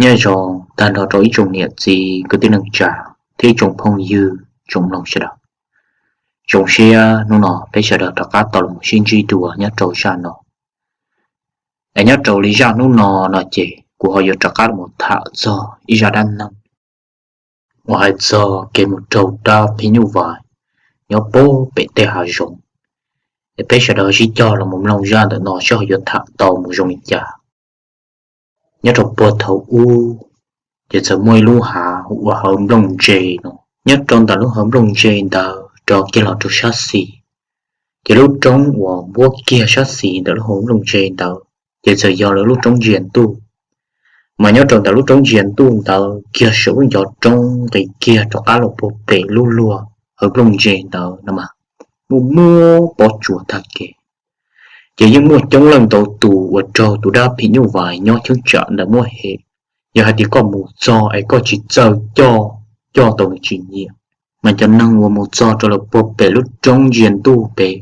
Nyob zoo tag nrho rau ib tsoom niam txiv kwv tij neej tsa thiab ib tsoom phooj ywg tsoom mloog sawv daws. Zoo siab hnub no peb sawv daws rov qab tau los sib ntsib dua nyob rau zaj no. Es nyob rau li zaj hnub no no ces kuv ho yuav rov qab los tham txog ib zaj dab neeg uas hais txog kev mus raug dab phim nyuj vais nyob puag pem tej hav zoov. Es peb sawv daws sib cog los mus mloog zaj ntawm no saib ho yuav tham tau mus zoo li cas. Nyob rau puag thaum ub, ces txawm muaj ib lub hav uas hawv nplooj ntse no. Nyob rau ntawm lub hawv nplooj ntse ntawd rov kiag los rau sab xis, ces lub roob uas npuab kiag sab xis ntawm lub hawv nplooj ntse ntawd ces txawm yog lawv lub roob ntsia ntuj. Mas nyob rau ntawm lub roob ntsia ntuj ntawd kiag saum lub ncov roob nqis kiag rov qab los puag pem lub luag hawv nplooj ntse ntawd no mas muaj muaj pob tsuas tag kev. Ces yeej muaj coob leej ntau tus uas raug tus dab phim nyuj vais nyob cheeb tsam ntawd muab hem, yog hais tias koj mus txog es koj tsis txawj coj, coj tau nws tsis nyiam. Mas cov neeg uas mus txog rau lawv puag pem lub roob ntsia ntuj pem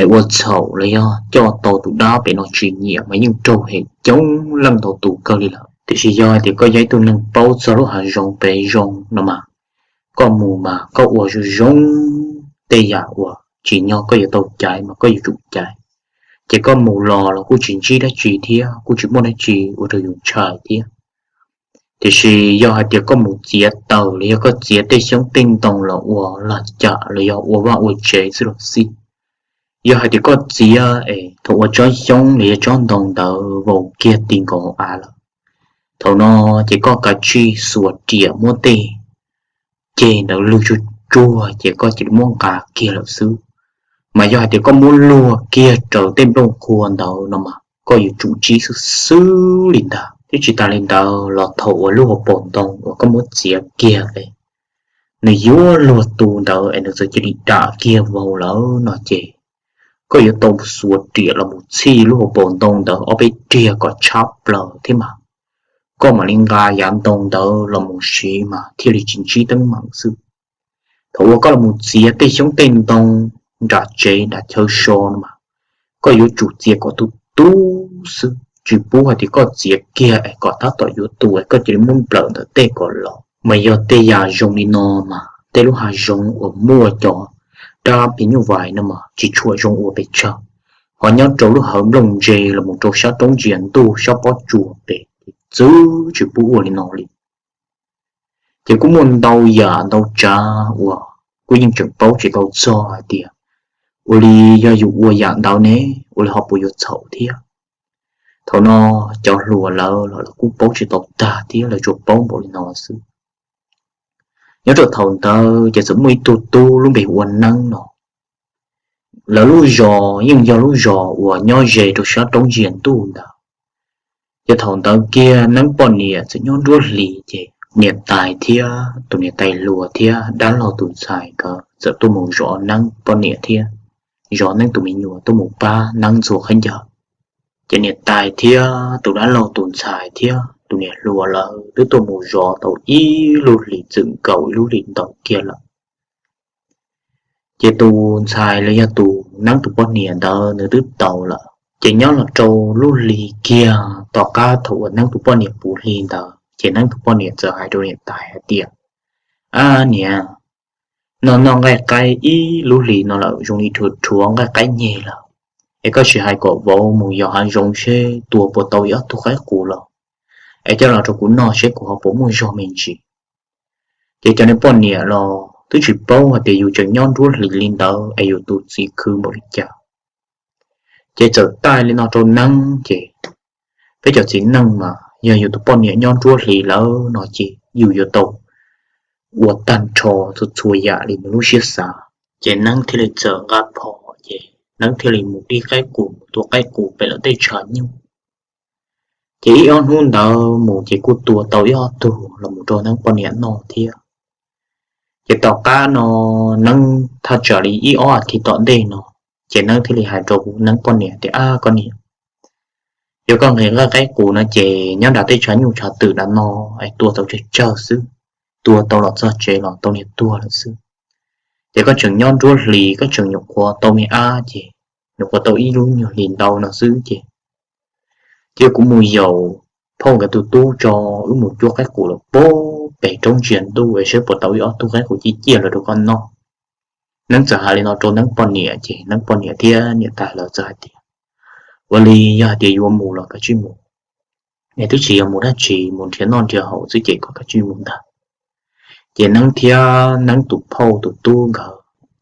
es ua txhaum los yog coj tau tus dab pem no tsis nyiam mas yeej raug hem coob leej ntau tus kawg li lawm. Tiam sis yog hais tias koj yog ib tug neeg paub txog lub hav zoov pem zoo no mas koj mus mas koj ua zoo zoo, tej yam uas tsim nyog koj yuav tau caiv mas koj yuav tsum caiv. Ces koj mus los los kuj tsis ntsib dab tsi thiab kuj tsis muaj dab tsi ua rau yus ntshai thiab. Tiam sis yog hais tias koj mus txiav taws los yog koj txiav tej xyoob tej ntoo los ua lag cam los yog ua vaj ua tsev xwb los xij, yog hais tias koj txiav es thaum ua tsob xyoob los yog tsob ntoo ntawd vau kiag ti nkaus hauv av lawm, thaum no ces koj kav tsij xuas riam muab tej ceg ntawd lwg tsuag tsuag ces koj cia li muab nqa kiag lawm xwb. Mas yog hais tias koj muab luag kiag raws tej nplooj qhuav ntawd no mas koj yuav tsum ntsib xwb xwb li ntag. Thiab tsis tas li ntawd los thaum uas lub hauv paus ntoo uas koj muab txiav kiag es nws yuav luag tu ntawd es nws txawm cia li dam kiag vau lawm no ces koj yuav tau xuas riam los mus txhij lub hauv paus ntoo ntawd ob peb riag kom tshab plaws thiab mas koj mam li nqa yav ntoo ntawd los mus siv mas thiaj li tsis ntsib teeb meem xwb. Thaum uas koj los mus txiav tej xyoob tej ntoo nram tsev nram chaw so no mas koj yuav tsum txiav kom tu tu xwb, tsis pub hais tias koj txiav kiag es kom tab tom yuav tu es koj cia li muab nplawm ntawm tej kom los. Mas yog tej yam zoo li no mas tej lub hav zoov uas muaj cov dab phim nyuj vais no mas tsis tshua zoo ua pes tsawg. Ho nyob rau lub hawv nplooj ntse los mus rau sab roob ntsia ntuj sab pob tsuas pem ces txwv tsis pub ua li no li. Ces kuj muaj ntau yam ntau tsav uas kuj yeej tseem paub tsis tau txog hais tias ua li yog yus ua yam ntawd ne, ua li ho puas yuav txhaum thiab. Thaum no cov hluas lawv los lawv kuj paub tsis tau tag thiab, lawv tsuas paub npaum li no xwb. Nyob rau thaum ntawd ces txawm muaj ib tug tub lub npe hu ua Neeb no. Lawv lub zos yeej yog lub zos uas nyob ze rau sab roob ntsia ntuj ntawd. Ces thaum ntawd kiag Neeb poj niam txawm nyob nruab hlis ces niam tais thiab tus niam tais hluas thiab dab laug tus ntxhais nkawd txawm tuaj mus zov Neeb poj niam thiab zov Neeb tus me nyuam tuaj mus pab Neeb ntxhua khaub ncaws. Ces niam tais thiab tus dab laug tus ntxhais thiab tus niam hluas lawv twb tuaj mus zov tau ib lub hlis txwm nkaus ib lub hlis ntau kiag lawm. Ces tus ntxhais los yog tus Neeb tus poj niam ntawd nws twb tau lawm. Ces nyob los rau lub hli kiag tom qab thaum uas Neeb tus poj niam puv hli ntawd ces Neeb tus poj niam txawm hais rau niam tais hais tias, Ab niam, noj noj nqaij qaib ib lub hlis no lawm zoo li rhuav rhuav nqaij qaib nyeg lawm, es koj sim hais kom vauv mus yos hav zoov seb tua puas tau ib ob tug qaib qus los, es coj los rau kuv noj seb kuv ho puas muaj zog me ntsis. Ces cov niag poj niam los twb tsis paub hais tias yus tseem nyob nruab hlis li ntawd es yus tus txiv khwv npaum li cas. Ces txawm taij li no rau Neeb ces, peb cov txiv neej mas yog yus tus poj niam nyob nruab hlis lawm no ces yus yuav tau ua tag nrho txhua txhua yam li nws lub siab xav. Ces Neeb thiaj li txawm nqa phom ces Neeb thiaj li mus dib qaib qus mus tua qaib qus pem lawv tej tshav nyuj. Ces ib ob hnub ntawd mus ces kuj tua tau ib ob tug los mus rau Neeb poj niam noj thiab. Ces tom qab no Neeb thaj tsam li ib ob as thiv tom ntej no, ces Neeb thiaj li hais rau Neeb poj niam tias, Ab koj niam, yog koj nqhis nqaij qaib qus no ces nyob nram tej tshav nyuj tshav twm nram no es tua tau tsawg tsawg xwb, tua tau los txog tsev los tau niag tuag lawm xwb. Ces koj tseem nyob nruab hlis koj tseem nyuam qhuav tau me ab ces nyuam qhuav tau ib lub nyuag hlis ntau no xwb ces cia kuv mus yaum phauj nkawd tus tub tso wb mus cuab qaib qus lawm puag pem roob ntsia ntuj es saib puas tau ib ob tug qaib qus ciaj ciaj los rau koj noj. Neeb txawm hais li no rau Neeb poj niam ces Neeb poj niam thiab niam tais lawv txawm hais tias, ua li, yog hais tias yuav mus los kav tsij mus, es twb tsis yog mus dab tsi, mus nrhiav noj nrhiav haus xwb ces koj kav tsij mus ntag. Ces Neeb thiab Neeb tus phauj tus tub nkawd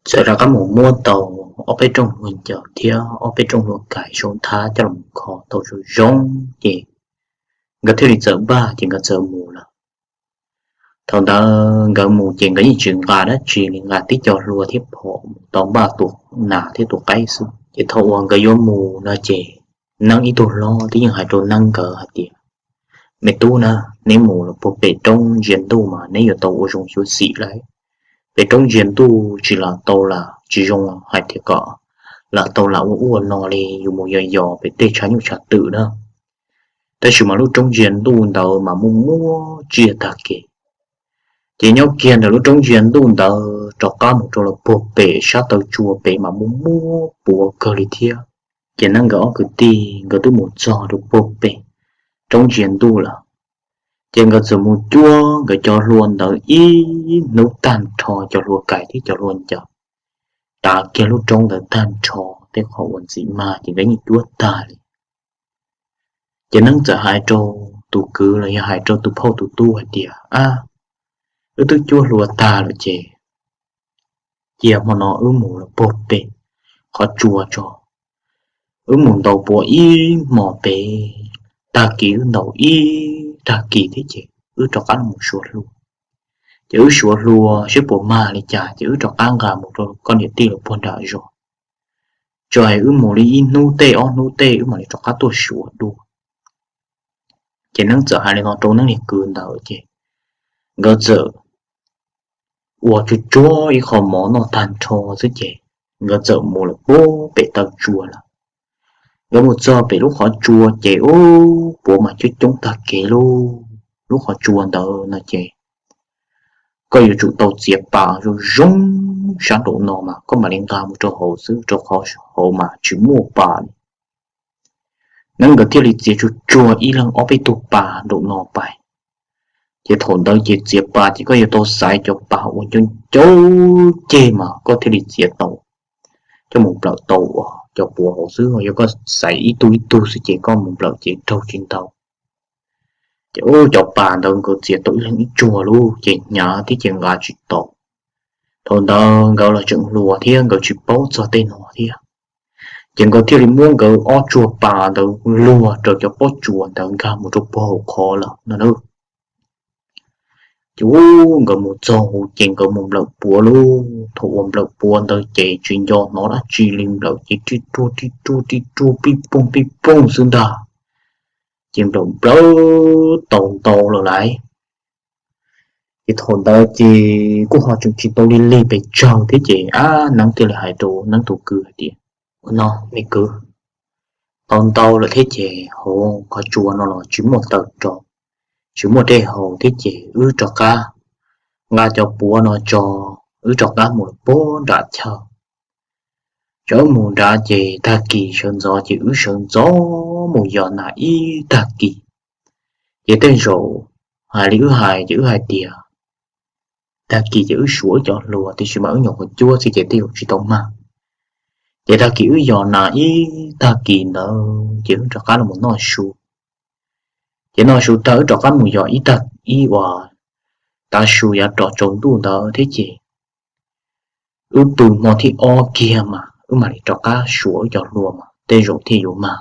txawm rov qab mus muab tau ob peb rooj hlua ncaws thiab ob peb rooj hlua kais sau nthab coj los kho tau zoo zoo, ces nkawd thiaj li txawm npaj ces nkawd txawm mus lawm. Thaum ntawd nkawd mus ces nkawd yeej tsis nqa dab tsi li, nqa tib co hlua thiab phom mus tau npaj tua nas thiab tua qaib xwb. Ces thaum uas nkawd yuav mus no ces Neeb ib tug hlob twb yeej hais rau Neeb nkawd hais tias, me tub na, neb mus los puag pem roob ntsia ntuj mas neb yuav tau ua zoo xyuam xim lawm. Pem roob ntsia ntuj tsis lam tau lam tsis zoo hais tias kom lam tau lam ua ua no li, yus mus yos yos pem tej tshav nyuj tshav twm na. Tab sis mas lub roob ntsia ntuj ntawd mas muaj muaj tsiaj tag kev. Ces nyob kiag ntawm lub roob ntsia ntuj ntawd rov qab mus rau los puag pem sab taw tsua pem mas muaj muaj puav kawg li thiab. Ces Neeb nkawd ob kwv tij nkawd twb mus txog rau puag pem roob ntsia ntuj lawm. Ces nkawd txawm mus cuab nkawd cov hlua ntawd ib hnub tag nrho, cov hlua kais thiab cov hlua ncaws, tav kiag lub roob ntawd tag nrho tej qhov uas ntxim mag ces nkawd yeej cuab tag li. Ces Neeb txawm hais rau tus kwv los yog hais rau tus phauj tus tub hais tias, ab, wb twb cuab hlua tag lawm ces cia hmo no wb mus los puag pem qhov tsua tso, wb mus ntaus puav ib hmos pem, tag kis wb ntaus ib tag kis thiab ces wb rov qab los suav hlua. Ces wb suav hlua saib puas mag li cas ces wb rov qab nqa mus rau koj niam tij lawv puag nram zos, tso es wb mus li ib hnub tej ob hnub tej wb mam li rov qab tuaj suav dua. Ces Neeb txawm hais li no rau Neeb niag kwv ntawd ces nkawd txawm ua tsuag tsuag ib qho mov noj tag nrho xwb ces nkawd txawm mus lawm puag pem taw tsua lawm. Nkawd mus txog pem lub qhov tsua ces ub, puav mas coob coob tag kev lauj. Lub qhov tsua ntawd no ces koj yuav tsum tau txiav pas zoo zoo sab nraum no mas koj mam li nqa mus rau hauv xwb, rau qhov hauv mas tsis muaj pas li. Neeb nkawd thiaj li txiav tsuag tsuag ib leeg ob peb tug pas nraum no pais. Ces thaum ntawd ces txiav pas ces koj yuav tau xaiv cov pas uas ncau ncau ceg mas koj thiaj li txiav tau, coj mus nplawm tau uas cov puav hauv xwb. Yog koj xaiv ib tug ib tug xwb ces koj mus nplawm ces raug tsis ntau. Ces ub, cov pas ntawd nkawd txiav tau ib leeg ib tsuag lauj, ces hnyav thiab ces nqa tsis tau. Thaum ntawd nkawd los tseem hluas thiab nkawd tsis paub txog tej no thiab. Ces nkawd thiaj li muab nkawd ob tsuag pas ntawd luag rau cov pob tsuas ntawd nkag mus rau puag hauv qhov lawm no na. Ces ub, nkawd mus txog hauv ces nkawd mus nplawm puav lauj. Thaum uas nplawm puav ntawd ces tsis nco hnov dab tsi li, nplawm ces rij ruaj rij ruaj rij ruaj pij poog pij poog xwb ntag. Ces nplawm nplawm tau ntau lawm lauj. Ces thaum ntawd ces kuj ho tseem tsis tau li lig pes tsawg thiab ces ab, Neeb thiaj li hais rau Neeb tus kwv hais tias, ua no me kwv, tau ntau lawm thiab ces hauv qhov tsua no los tsis muaj taws rau, tsis muaj dej haus thiab ces wb rov qab nqa cov puav no tso, wb rov qab mus lawm puag nram chaw. Tso wb mus nrad ces tag kis sawv ntxov ces wb sawv ntxov mus yos nas ib tag kis. Ces tej zaum hais li wb hais ces wb hais tias tag kis ces wb suav wb cov hlua, tiam sis mas wb nyuam qhuav cuab xwb ces tej zaum tsis tau mag. Ces tag kis wb yos nas ib tag kis ntawd ces wb rov qab los noj su. Ces noj su tag wb rov qab mus yos ib tag ib uas tav su yav rov tsaus ntuj ntawd thiab ces wb pw hmo thib ob kiag mas wb mam li rov qab suav wb cov hlua mas tej zaum thiaj yuav mag.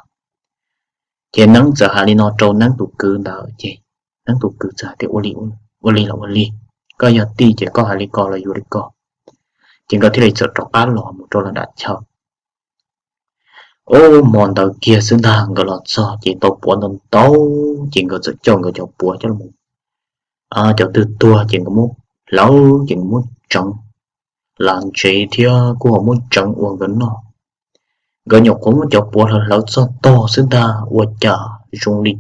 Ces Neeb txawm hais li no rau Neeb tus kwv ntawd ces Neeb tus kwv txawm hais tias, ua li los ua li, koj yog tij ces koj hais li ko los yuav li ko. Ces nkawd thiaj li txawm rov qab los mus rau lawv nram chaw. Ub, hmo ntawd kiag xwb ntag nkawd los txog ces tau puav ntau ntau, ces nkawd txawm coj nkawd cov puav coj los, cov twg tuag ces nkawd muab hlawv ces nkawd muab tseev las ntsev thiab kuj ho muab tseev ua nkawd noj. Nkawd nyuam qhuav muab cov puav hlawv hlawv txog tog xwb ntag ua cas zoo li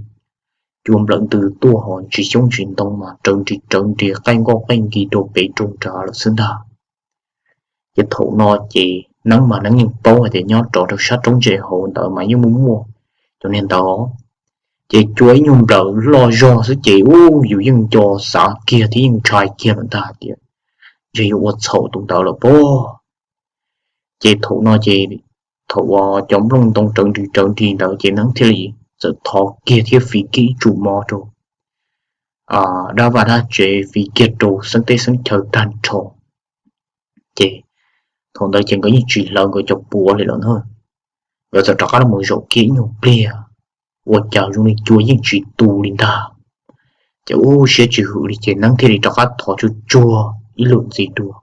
cua nplawm ntws tuaj ho ntsis xyoob ntsis ntoo mas rawv nris rawv nris qaij nkoj qaij nkig rau pem rau nrad lawm xwb ntag. Ces thaum no ces Neeb mas Neeb yeej paub hais tias nyob rov rau sab roob ntse hauv ntawd mas yeej muaj muaj cov niag ntawd. Ces cua ib nyuag nplawm loj zog xwb ces ub yus yeej nco xav kiag thiab yeej ntshai kiag lawm ntag tias ntshe yuav ua txhaum tus ntawd lawm pob. Ces thaum no ces thaum uas cov nplooj ntoo rawv nris rawv nris ntawd ces Neeb thiaj li txawm thov kiag thiab fiv kiag ib tsum mov rau dab vaj dab tsev, fiv kiag rau xeeb teb xeeb chaw tag nrho. Ces thaum ntawd ces nkawd yeej tsis hlawv nkawd cov puav li lawm na. Nkawd txawm rov qab los zaum kiag ib nyuag pliag, ua cas zoo li cua yeej tsis tu li ntag. Ces ub siab tsis hwm li ces Neeb thiaj li rov qab thov tsuag tsuag ib lwm ntxiv dua,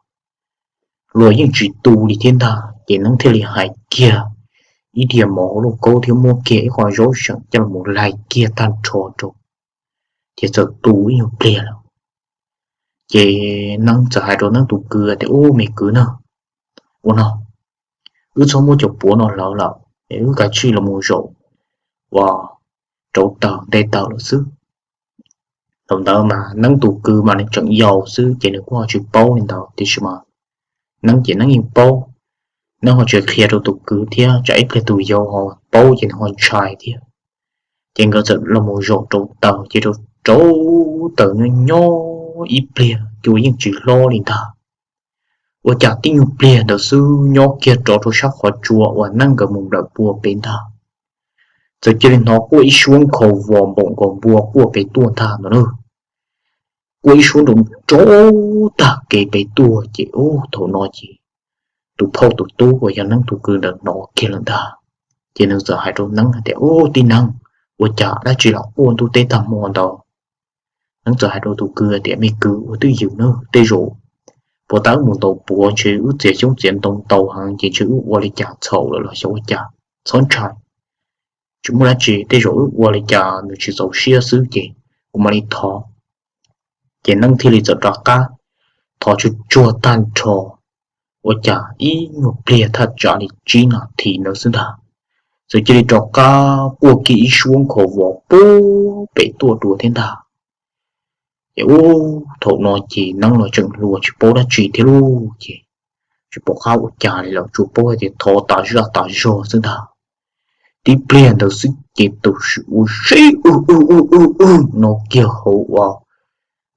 luag yeej tsis tu li thiab ntag. Ces Neeb thiaj li hais kiag ib diav mov hauv lauj kaub thiab muab kiag ib qho zaub seem coj los laig kiag tag nrho rau, ces txawm tu ib nyuag pliag lawm. Ces Neeb txawm hais rau Neeb tus kwv tias, Ub, me kwv na, ua no, wb txhob muab cov puav no hlawv lawm es wb kav tsij los zaum ua rauv taws nte taws lawm xwb. Thaum ntawd mas Neeb tus kwv mas nws tseem yau xwb ces nws kuj ho tsis paub li ntawd, tiam sis mas Neeb ces Neeb yeej paub. Neeb ho tsis qhia rau tus kwv thiab tsam ib pliag tus yau ho paub ces nws ho ntshai thiab. Ces nkawd txawm los zaum rauv taws ces rauv rauv taws nyob nyob ib pliag cua yeej tsis hlob li ntag. Ua cas tib nyuag pliag ntawd xwb nyob kiag rov rau sab qhov tsua uas Neeb nkawd mus nplawm pua pem ntag, txawm cia li hnov quaj ib suab nkhaus vos npaum nkaus npua quaj pem tuaj ntag no na. Quaj ib suab nrov nrov tag kev pem tuaj ces ub thaum no ces tus phauj tus tub uas yog Neeb tus kwv ntawd hnov kiag lawm ntag. Ces nws txawm hais rau Neeb hais tias, Ub, tij Neeb, ua cas dab tsi los quaj ntuj teb tag hmo ntawd? Neeb txawm hais rau tus kwv tias, Me kwv, ua twj ywm nawb, tej zaum puas tas wb mus ntaus puav ntshe wb txiav xyoob txiav ntoo ntau heev ces ntshe wb ua li cas txhaum lawm los xyov ua cas. Txhob ntshai, tsis muaj dab tsi, tej zaum wb ua li cas nws tsis txaus siab xwb ces kuv mam li thov. Ces Neeb thiaj li txawm rov qab thov tsuag tsuag tag nrho, ua cas ib nyuag pliag thaj tsam li tsib nas this ntawd xwb ntag, txawm cia li rov qab quaj kiag ib suab nkhaus vos puag pem tuaj dua thiab ntag. Ces ub thaum no ces Neeb los tseem hluas tsis paub dab tsi thiab lauj, ces tsis pom qab ua cas li lawm, tsuas paub hais tias thov tas zaj tas zog xwb ntag. Tib pliag ntawd xwb ces tus ua zeb wb wb wb wb no kiag hauv uas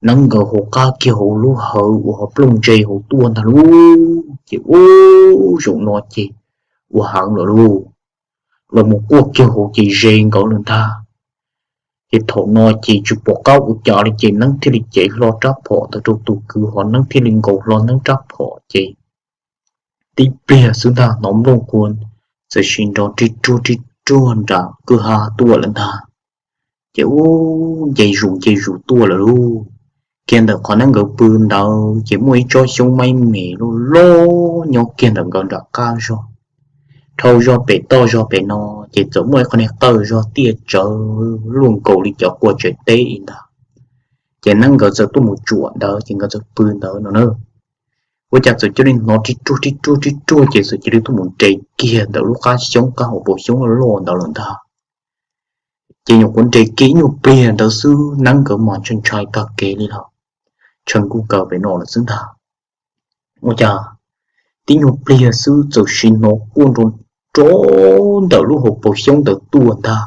Neeb nkawd hauv qab kiag hauv lub hawv uas ho plooj ntse hauv tuaj ntag lauj. Ces ub zaum no ces ua heev lawm lauj, los mus quaj kiag hauv ces ze nkawd lawm ntag. Ces thaum no ces tsis pom qab ua cas li ces Neeb thiaj li cev hlo rab phom ntawd rau tus kwv ho Neeb thiaj li nkaus hlo Neeb rab phom ces tib pliag xwb ntag hnov nplooj qhuav txawm sis nrov rib ruag rib ruag nram kwj ha tuaj lawm ntag. Ces ub nce zus nce zus tuaj lawm lauj. Kiag ntawm qhov Neeb nkawd pw ntawd ces muaj ib tsob xyoob maib me loj loj nyob kiag ntawm nkawd nram qab zog. Dhau zog pem toj zog pem no ces txawm muaj ib qho niag qawj zog tiaj tsawv luaj nkaus li cov quas tsev teb li ntag. Ces Neeb nkawd txawm tuaj mus tsuam ntawd ces nkawd txawm pw ntawd no na. Ua cas txawm cia li hnov rib ruag rib ruag rib ruag ces txawm cia li tuaj mus nres kiag ntawm lub qab xyoob qab hauv paus xyoob loj loj ntawd lawm ntag. Ces nyuam qhuav nres kiag ib nyuag pliag ntawd xwb Neeb nkawd mas ntshai ntshai tag kev li lawm, tshee nkuj kaw pem no lawm xwb ntag. Ua cas tib nyuag pliag xwb txawm sis hnov quaj nrov nrov ntawm lub hauv paus xyoob ntawd tuaj ntag.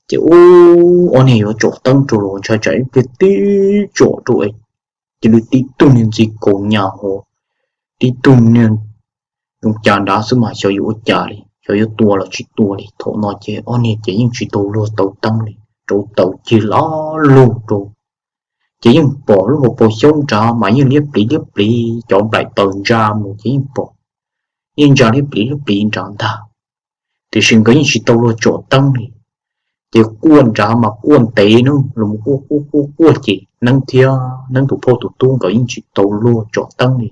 Ces ub ob niag yuav tsom teeb rau los ntshai tsam ib pliag tib tsom rau cia li tib tug niag ntxi kaus nyas ho tib tug niag zoo cas nrad xwb mas xyov yuav ua cas li, xyov yuav tua los tsis tua li. Thaum no ces ob niag ces yeej tsis tau luag tau teeb li, rauv taws cig laj lug rau. Ces yeej pom lub hauv paus xyoob nrad mas yeej liab pliv liab pliv, cov nplaim taws ntsa mus ces yeej pom, yeej ntsa liab pliv liab pliv nrad ntag. Tiam sis nkawd yeej tsis tau luag tsom teeb li. Ces quaj nrad mas quaj ntev na, los quaj quaj quaj quaj ces Neeb thiab Neeb tus phauj tus tub nkawd yeej tsis tau luag tsom teeb li,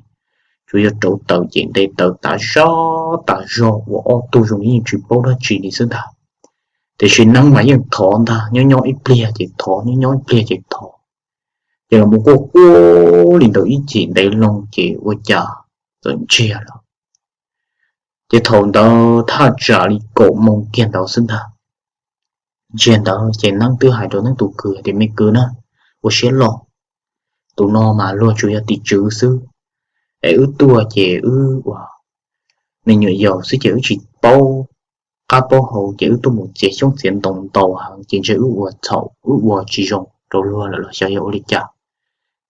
tsuas yog rauv taws ces nte taws tas zog tas zog ua ob tug zoo li yeej tsis paub dab tsi li xwb ntag. Tiam sis Neeb mas yeej thov ntag, nyob nyob ib pliag ces thov, nyob nyob ib pliag ces thov. Ces los quaj quaj li ntawd ib chim ntev loo ces ua cas txawm ntsiag lawm. Ces thaum ntawd thaj tsam li kaum moos kiag ntawd xwb ntag. Ntsiag ntawd ces Neeb twb hais rau Neeb tus kwv tias, Me kwv na, ua siab loj, tus no mas luag tsuas yog tim tswv xwb, es wb tuaj ces wb ua me nyuam yaus xwb ces wb tsis paub qab plaub hau ces wb tuaj mus txiav xyoob txiav ntoo ntau heev ces ntshe wb ua txhaum wb ua tsis zoo rau luag lawm los xyov yog ua li cas.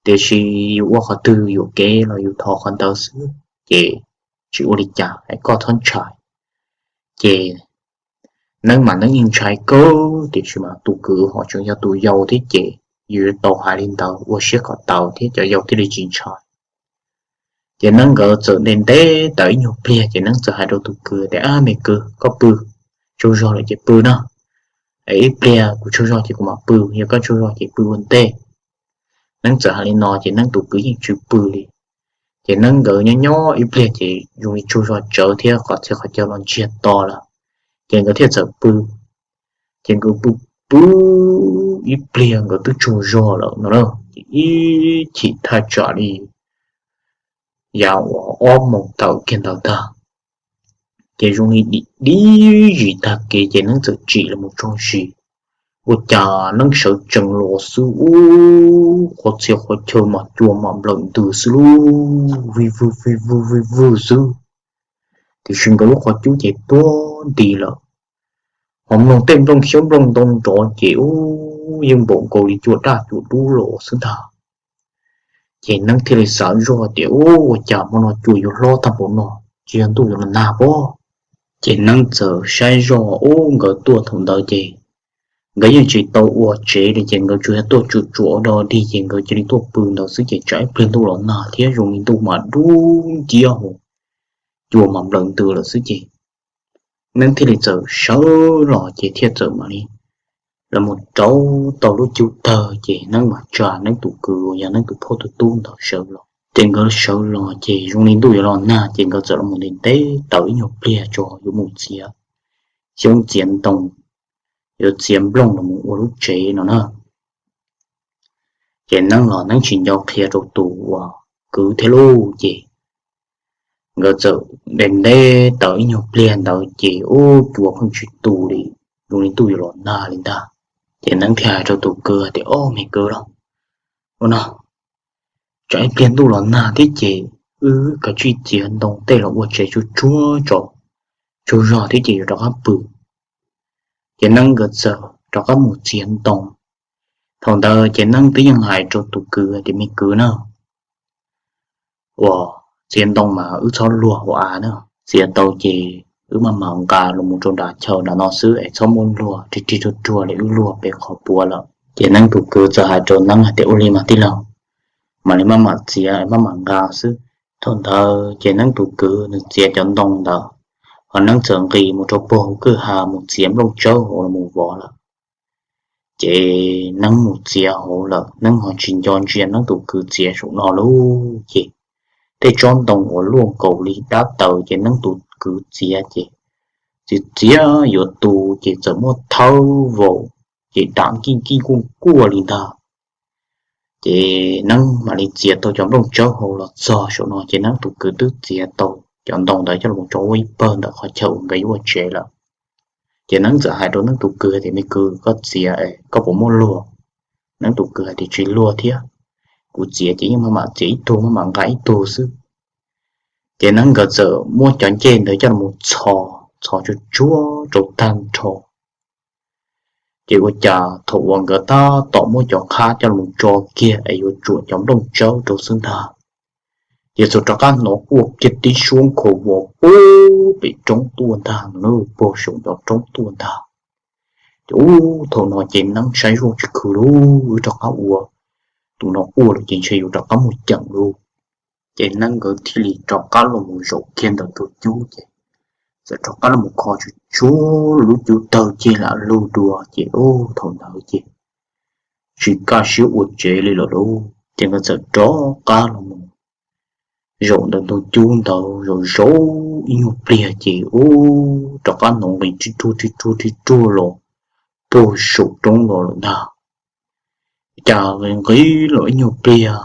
Tiam sis yus ua qhov twg yuam kev los yus thov qhov ntawd xwb, ces tsis ua li cas es koj txhob ntshai. Ces Neeb mas Neeb yeej ntshai kawg tiam sis mas tus kwv ho tseem yog tus yau thiab ces yus tau hais li ntawd ua siab kom tau thiab cov yau thiaj li tsis ntshai. Ces Neeb nkawd txawm nte nte tau ib nyuag pliag ces Neeb txawm hais rau tus kwv tias, Ab, me kwv, koj pw, tsaug zog lawm ces pw na. Ib pliag kuv tsaug zog ces kuv mam pw, yog koj tsaug zog ces pw ua ntej. Neeb txawm hais li no ces Neeb tus kwv yeej tsis pw li. Ces Neeb nkawd nyob nyob ib pliag ces zoo li tsaug zog tsawv thiab qhov txhia qhov chaw los ntsiag to lawm, ces nkawd thiaj txawm pw. Ces nkawd pw pw ib pliag nkawd twb tsaug zog lawm no na, ces ib chim thaj tsam li yav uas ob moos tawm kiag ntawd ntag, ces zoo li dim dib zis tag kev ces Neeb txawm tsim los mus tso zis. Ua cas Neeb sawv tsees los xwb ub, qhov txhia qhov chaw mas cua mam nplawm ntws xwb lub, vij vwg vij vwg vij vwg xwb. Tiam sis nkawd lub qhov cub ces tuag nti lawm, ho mloog tej nplooj xyoob nplooj ntoo nrov ces ub yeej npaum nkaus li cua daj cua dub los xwb ntag. Ces Neeb thiaj li xav zoj tias, Ub, ua cas hmo no cua yuav hlob tag npaum no, tsis yog ntuj yuav los nag pob? Ces Neeb txawm saib zoj, ub, nkawd tuaj thaum ntawd ces nkawd yeej tsis tau ua tsev li ces nkawd tsuas yog tuaj tsuam tsuam ua dog dig ces nkawd cia li tuaj pw ntawd xwb ces tsam ib pliag ntuj los nag thiab zoo li ntuj mas dub nciab hos cua mas nplawm ntws lawm xwb ces Neeb thiaj li txawm sawv los ces thiaj txawm mam li los mus rauv tau lub cub tawg ces Neeb mam tsa Neeb tus kwv uas yog Neeb tus phauj tus tub ntawd sawv los. Ces nkawd sawv los ces zoo li ntuj yuav los nag ces nkawd txawm los mus nte nte tau ib nyuag pliag tso yuav mus txiav xyoob txiav ntoo, yuav txiav nplooj los mus ua lub tsev no na. Ces Neeb los Neeb tsis nco qhia rau tus uas kwv thiab lauj ces nkawd txawm nte nte tau ib nyuag pliag ntawd ces ub cua pheej tsis tu li, zoo li ntuj yuav los nag li ntag. Ces Neeb thiaj hais rau tus kwv tias, Ob, me kwv lauj, ua no, tsam ib pliag ntuj los nag thiab ces wb kav tsij txiav ntoo tej los ua tsev tsuag tsuag tso, tsaug zog thiab ces yuav rov qab pw. Ces Neeb nkawd txawm rov qab mus txiav ntoo. Thaum ntawd ces Neeb twb yeej hais rau tus kwv tias, Me kwv na, uas txiav ntoo mas wb txhob luag hauv av na, txiav tau ces wb maj mam nqa los mus rau nram chaw nram no xwb es txhob muab luag rig rig ruag ruag li wb luag pem qhov puav lawm. Ces Neeb tus kwv txawm hais rau Neeb hais tias, Ua li mas tij laug, mam li maj mam txiav maj mam nqa xwb. Thaum ntawd ces Neeb tus kwv nws txiav cov ntoo ntawd, ho Neeb txawm nqis mus rau puag hauv kwj ha mus txiav nplooj tsawb hauv los mus vov lawm. Ces Neeb mus txiav hauv lawm, Neeb ho tsis nco ntsia Neeb tus kwv txiav saum no lauj. Ces tej tsob ntoo uas luaj nkaus li dab taws ces Neeb tus kwv txiav ces txiav txiav yuav tu ces txawm muab thawb vau, ces dam nkij nkij kuaj kuaj li ntag. Ces Neeb mam li txiav tau cov nplooj tsawb hauv los txog saum no ces Neeb tus kwv twb txiav tau cov ntoo ntawd coj los tso ua ib pawg ntawm qhov chaw uas nkawd yuav ua tsev lawm. Ces Neeb txawm hais rau Neeb tus kwv tias, Me kwv, koj txiav koj puas muaj luag? Neeb tus kwv hais tias, Tsis luag thiab, kuv txiav ces yeej maj mam txiav ib tug maj mam nqa ib tug xwb. Ces Neeb nkawd txawm muab cov ncej ntawd coj los txhos, txhos tsuag tsuag rau tag nrho. Ces ua cas thaum uas nkawd tab tom muab cov qhab coj los tso kiag es yuav tsuam cov nplooj tsawb rau xwb ntag, ces txawm rov qab hnov quaj kiag tib suab nkhaus vos puag pem roob tuaj ntag, puag saum ncov roob tuaj ntag. Ces ub, thaum no ces Neeb saib zoj tsis khwv lauj, wb rov qab ua tus no quaj lawm ces ntshe yuav rov qab muaj ceem lauj. Ces Neeb nkawd thiaj li rov qab los mus zaum kiag ntawm tus cub ces txawm rov qab los mus kho tsuag tsuag lub cub tawg ceg lam lug dua ces ub, thaum ntawd ces tsis kaj siab ua tsev li lawm lauj. Ces nkawd txawm rov qab los mus zaum ntawm tus cub ntawd zaum zaum ib nyuag pliag ces ub, rov qab hnov nqis rig ruag rig ruag rig ruag los puag saum roob los lawm ntag. Cas nqis los ib nyuag pliag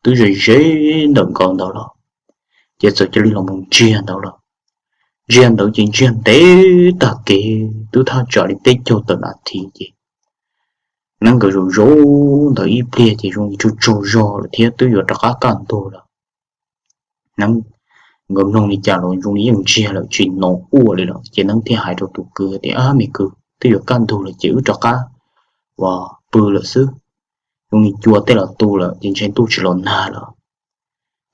twb ze ze ntawm nkawd ntawd lawm, ces txawm cia li los mus ntsiag ntawd lawm. Ntsiag ntawd ces ntsiag ntev tag kev twb thaj tsam li peb caug tawm nas this ces Neeb nkawd zaum zaum ntawd ib pliag ces zoo li tsaug tsaug zog lawm thiab twb yuav rov qab kaj ntug lawm. Neeb nkawd mloog li cas los zoo li yeej ntsiag lawm tsis hnov quaj li lawm. Ces Neeb thiaj hais rau tus kwv tias, Ab me kwv, twb yuav kaj ntug lawm ces wb rov qab uas pw lawm xwb, zoo li cua tej los tu lawm ces ntshe ntuj tsis los nag lawm.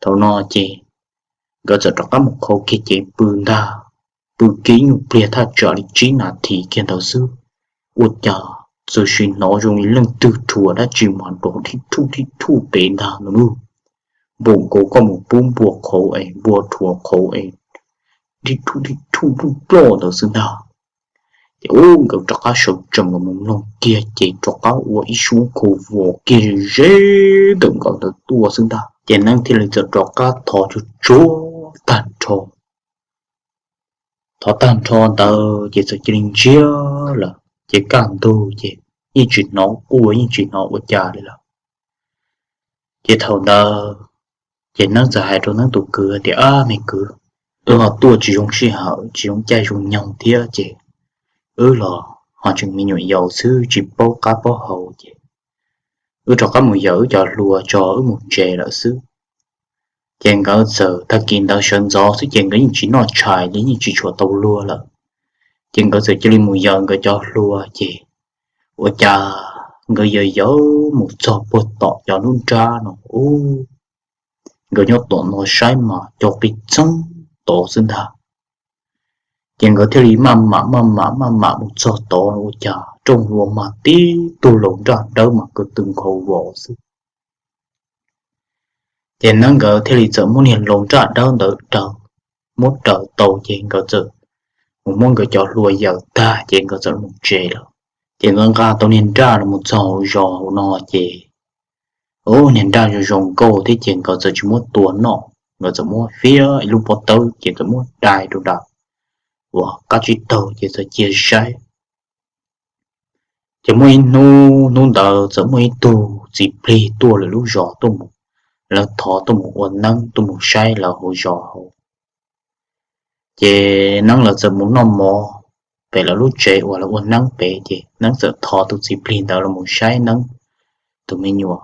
Thaum no ces nkawd txawm rov qab mus qhau kiag cev pw ntag. Pw kiag ib nyuag pliag thaj tsam li tsib nas this kiag ntawd xwb, ua cas txawm sim hnov zoo li leej twg rhuav dab tsi mas nrov thib thuj thib thuj pem ntag no nawb. Npaum nkaus koj mus pub npua qhauv es npua rhuav qhauv es thib thuj thib thuj ploj ploj ntawd xwb ntag. Ces ub, nkawd rov qab sawv tsees los mus mloog kiag ces rov qab ua ib suab khau vos kiag ze ze ntawm nkawd ntawd tuaj xwb ntag. Ces Neeb thiaj li txawm rov qab thov tsuag tsuag tag nrho. Thov tag nrho ntawd ces txawm cia li ntsiag lawm ces kaj ntug ces yeej tsis hnov quaj yeej tsis hnov ua cas li lawm. Ces thaum ntawd ces Neeb txawm hais rau Neeb tus kwv tias, Ab me kwv, wb ho tuaj tsis zoo sij hawm tsis zoo caij zoo nyoog thiab ces wb los ho tseem me nyuam yaus xwb tsis paub qab paub hau ces wb rov qab mus yawm wb cov hlua tso wb mus tsev lawm xwb. Ces nkawd txawm tag kis ntawd sawv ntxov xwb ces nkawd yeej tsis noj tshais li yeej tsis tshua tau luag lawm. Ces nkawd txawm cia li mus yawm nkawd cov hlua ces ua cas nkawd yawm yawm mus txog puag tom cov lub nrab no ub, nkawd nyob tom no saib mas cov qis txeeb tod xwb ntag. Ces nkawd thiaj li maj mam maj mam maj mam mus txog tod ua cas rooj hlua mas tib tug laus nraj dawb mas kwv tw nkhaus vos xwb. Ces Neeb nkawd thiaj li txawm muab niag laus nraj dawb ntawd raws, muab raws tau ces nkawd txawm mus muab nkawd cov hlua yawm tag ces nkawd txawm mus tsev lawm. Ces nkawd nqa tau niag nraj los mus txog hauv zos hauv no ces ub, niag nraj zoo zoo nkauj thiab ces nkawd txawm tsis muab tua noj, nkawd txawm muab fiab ib lub pob tawb ces txawm muab dai rau nram uas qab tsib taug ces txawm cia saib. Ces muaj ib hnub, hnub ntawd txawm muaj ib tug txiv plig tuaj lawv lub zos tuaj mus, lawv thov tuaj mus ua neeb tuaj mus saib lawv hauv zos hauv. Ces neeb lawv txawm mus noj mov pem lawv lub tsev uas lawv ua neeb pem ces neeb txawm thov tus txiv plig ntawd los mus saib neeb tus me nyuam.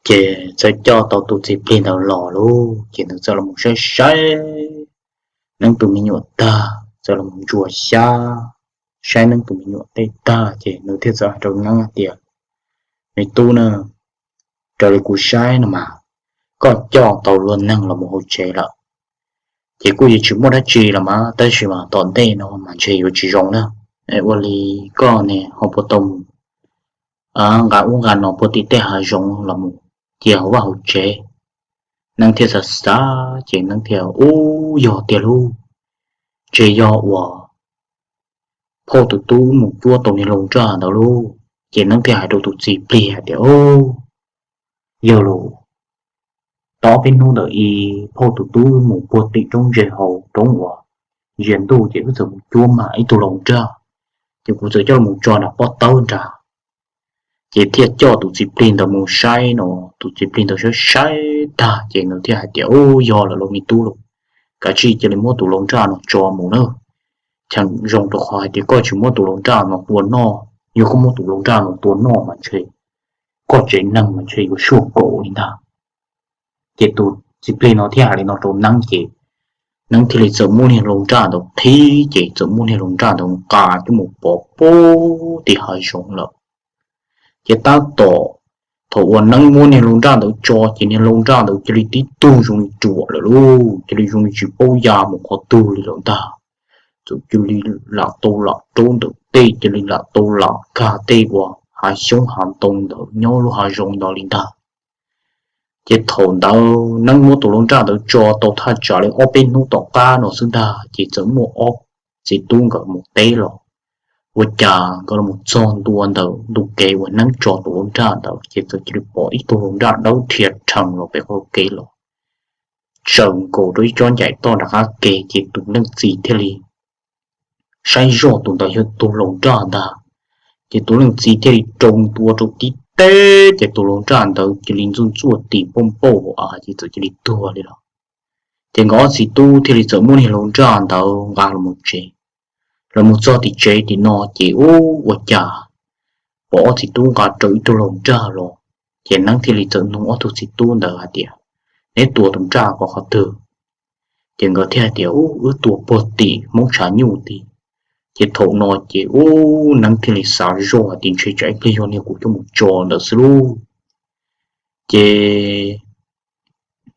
Ces txawm coj tau tus txiv plig ntawd los lauj, ces nws txawm los mus saib saib neeb tus me nyuam tag, txawm los mus ntsuas xyab saib neeb tus me nyuam tej tag ces nws thiaj txawm hais rau neeb hais tias, Me tub na, raws li kuv saib no mas koj coj tau luag neeg los mus hauv tsev lawm, ces kuj yuav tsis muaj dab tsi los mas, tab sis mas tom ntej no mas ntshe yuav tsis zoo na. Ua li koj ne ho puas tau mus nqa ub nqa no puag tim tej hav zoov los mus cia hauv vaj hauv tsev? Neeb thiaj xav xav ces neeb thiaj, Ub, yog tiag lauj, ntshe yog uas phauj tus tub mus cuab tau niag laus nraj ntawd lauj. Ces neeb thiaj hais rau tus txiv plig hais tias, Au, yog lauj, tau ob peb hnub ntawd ib phauj tus tub mus puag tim roob ntses hauv roob uas ntsia ntuj ces wb txawm mus cuab mas ib tug laus nraj, ces kuv txawm coj los tso nram pob tawb nrad. Ces thiaj coj tus txiv plig ntawd mus saib no, tus txiv plig ntawd saib saib tag ces nws thiaj hais tias, Ub, yog lawm lauj me tub lauj, kav tsij cia li muab tus laus nraj no tso mus na. Cheem zoo rau qhov hais tias koj tsis muab tus laus nraj no tua noj, yog koj muab tus laus nraj no tua noj mas ntshe koj tsev neeg mas ntshe yuav suaj nkaus li ntag. Ces tus txiv plig no thiaj hais li no rau neeb ces neeb thiaj li txawm muab niag laus nraj ntawd qhib ces txawm muab niag laus nraj ntawd nqa coj mus pov puag tim hav zoov lawm. Ces tab tom thaum uas neeb muab niag laus nraj ntawd tso ces niag laus nraj ntawd cia li tib tug zoo li ruam lawm lauj, cia li zoo li tsis paub ya mus qhov twg li lawm ntag. Txawm cia li lam tau lam raub ntawm tej, cia li lam tau lam kag tej uas hav xyoob hav ntoo ntawd nyob lub hav zoov ntawd li ntag. Ces thaum ntawd neeb muab tus laus nraj ntawd tso tau thaj tsam li ob peb hnub tom qab no xwb ntag ces txawm muaj ob txiv tub nkawd mus teb los. Ua cas nkawd los txog ntua ntawm ntu kev uas neeb tso tus laus nraj ntawd ces txawm cia li pom ib tug laus nraj dawb rhia rhees los pem qhov kev los, tsaws nkaus rau ib tsob ncaim toj nram qab kev ces tus leej txiv thiaj li saib zoj tus ntawd yog tus laus nraj ntag. Ces tus leej txiv thiaj li rau ntua rau tib teb ces tus laus nraj ntawd cia li ntxuaj ntxuaj tis npauj npauj av ces txawm cia li tuag li lawm. Ces nkawd ob txiv tub thiaj li txawm muab niag laus nraj ntawd nqa los tsev. Los mus txog tim tsev tim no ces ub, ua cas pom ob txiv tub nqa rau ib tug laus nraj los. Ces neeb thiaj li txawm nug ob tug txiv tub ntawd hais tias, Neb tua tus nraj ko qhov twg? Ces nkawd thiaj hais tias, Ub, wb tua puag tim Hmoob tshav nyuj tid. Ces thaum no ces ub, Neeb thiaj li xav zoj hais tias, Ntshe tsam ib pliag yog niag kuv coj mus tso ntawd xwb lauj. Ces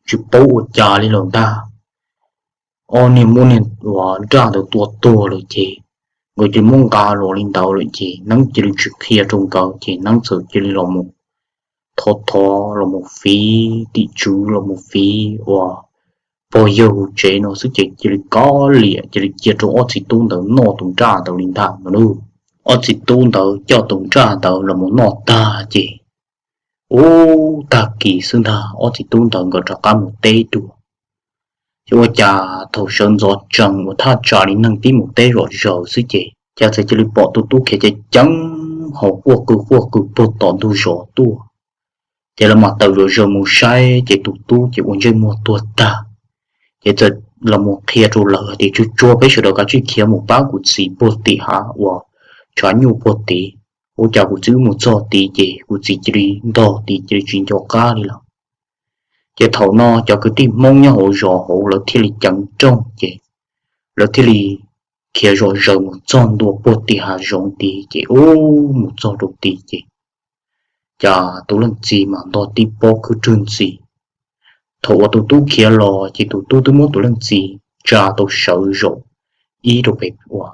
tsis paub ua cas li lawm ntag, ob niag muab niag uas nraj ntawd tua tuag lawm ces nkawd cia li muab nqa los li ntawd lawm ces Neeb cia li tsis qhia rau nkawd ces Neeb txawm cia li los mus thov thov los mus fiv tim tswv los mus fiv uas pog yawg hauv tsev no xwb ces cia li kov liam cia li cia rau ob txiv tub ntawd noj tus nraj ntawd li ntag no lauj. Ob txiv tub ntawd coj tus nraj ntawd los mus noj tag ces ub, tag kis xwb ntag ob txiv tub ntawd nkawd rov qab mus teb dua. Ces ua cas thaum sawv ntxov tsees uas thaj tsam li neeg pib mus teb zom zaws xwb ces cas txawm cia li pom tus tub khiav ceev ceev hauv quaj qw quaj qw puag tom ntug zos tuaj. Ces lawv mam tawm zom zaws mus saib ces tus tub ces ua ntsej muag tuag tag. Ces txawm los mus qhia rau lawv hais tias, Tsuag tsuag peb sawv daws kav tsij khiav mus pab kuv txiv puag tim hav uas tshav nyuj puag tid. Ua cas kuv txiv wb mus txog tid ces kuv txiv cia li ntog tid cia li tsis nco qab li lawm. Ces thaum no cov kwv tij Hmoob nyob hauv zos hauv lawv thiaj li ceev nrooj ces lawv thiaj li khiav zom zaws mus txog ntua puag tim hav zoov tid ces ub, mus txog rau tid ces cas tus leej txiv mas ntog tib pob khwb rwg ntxiv. Thaum uas tus tub khiav los ces tus tub twb muab tus leej txiv tsa tau sawv zaum ib rau pem uas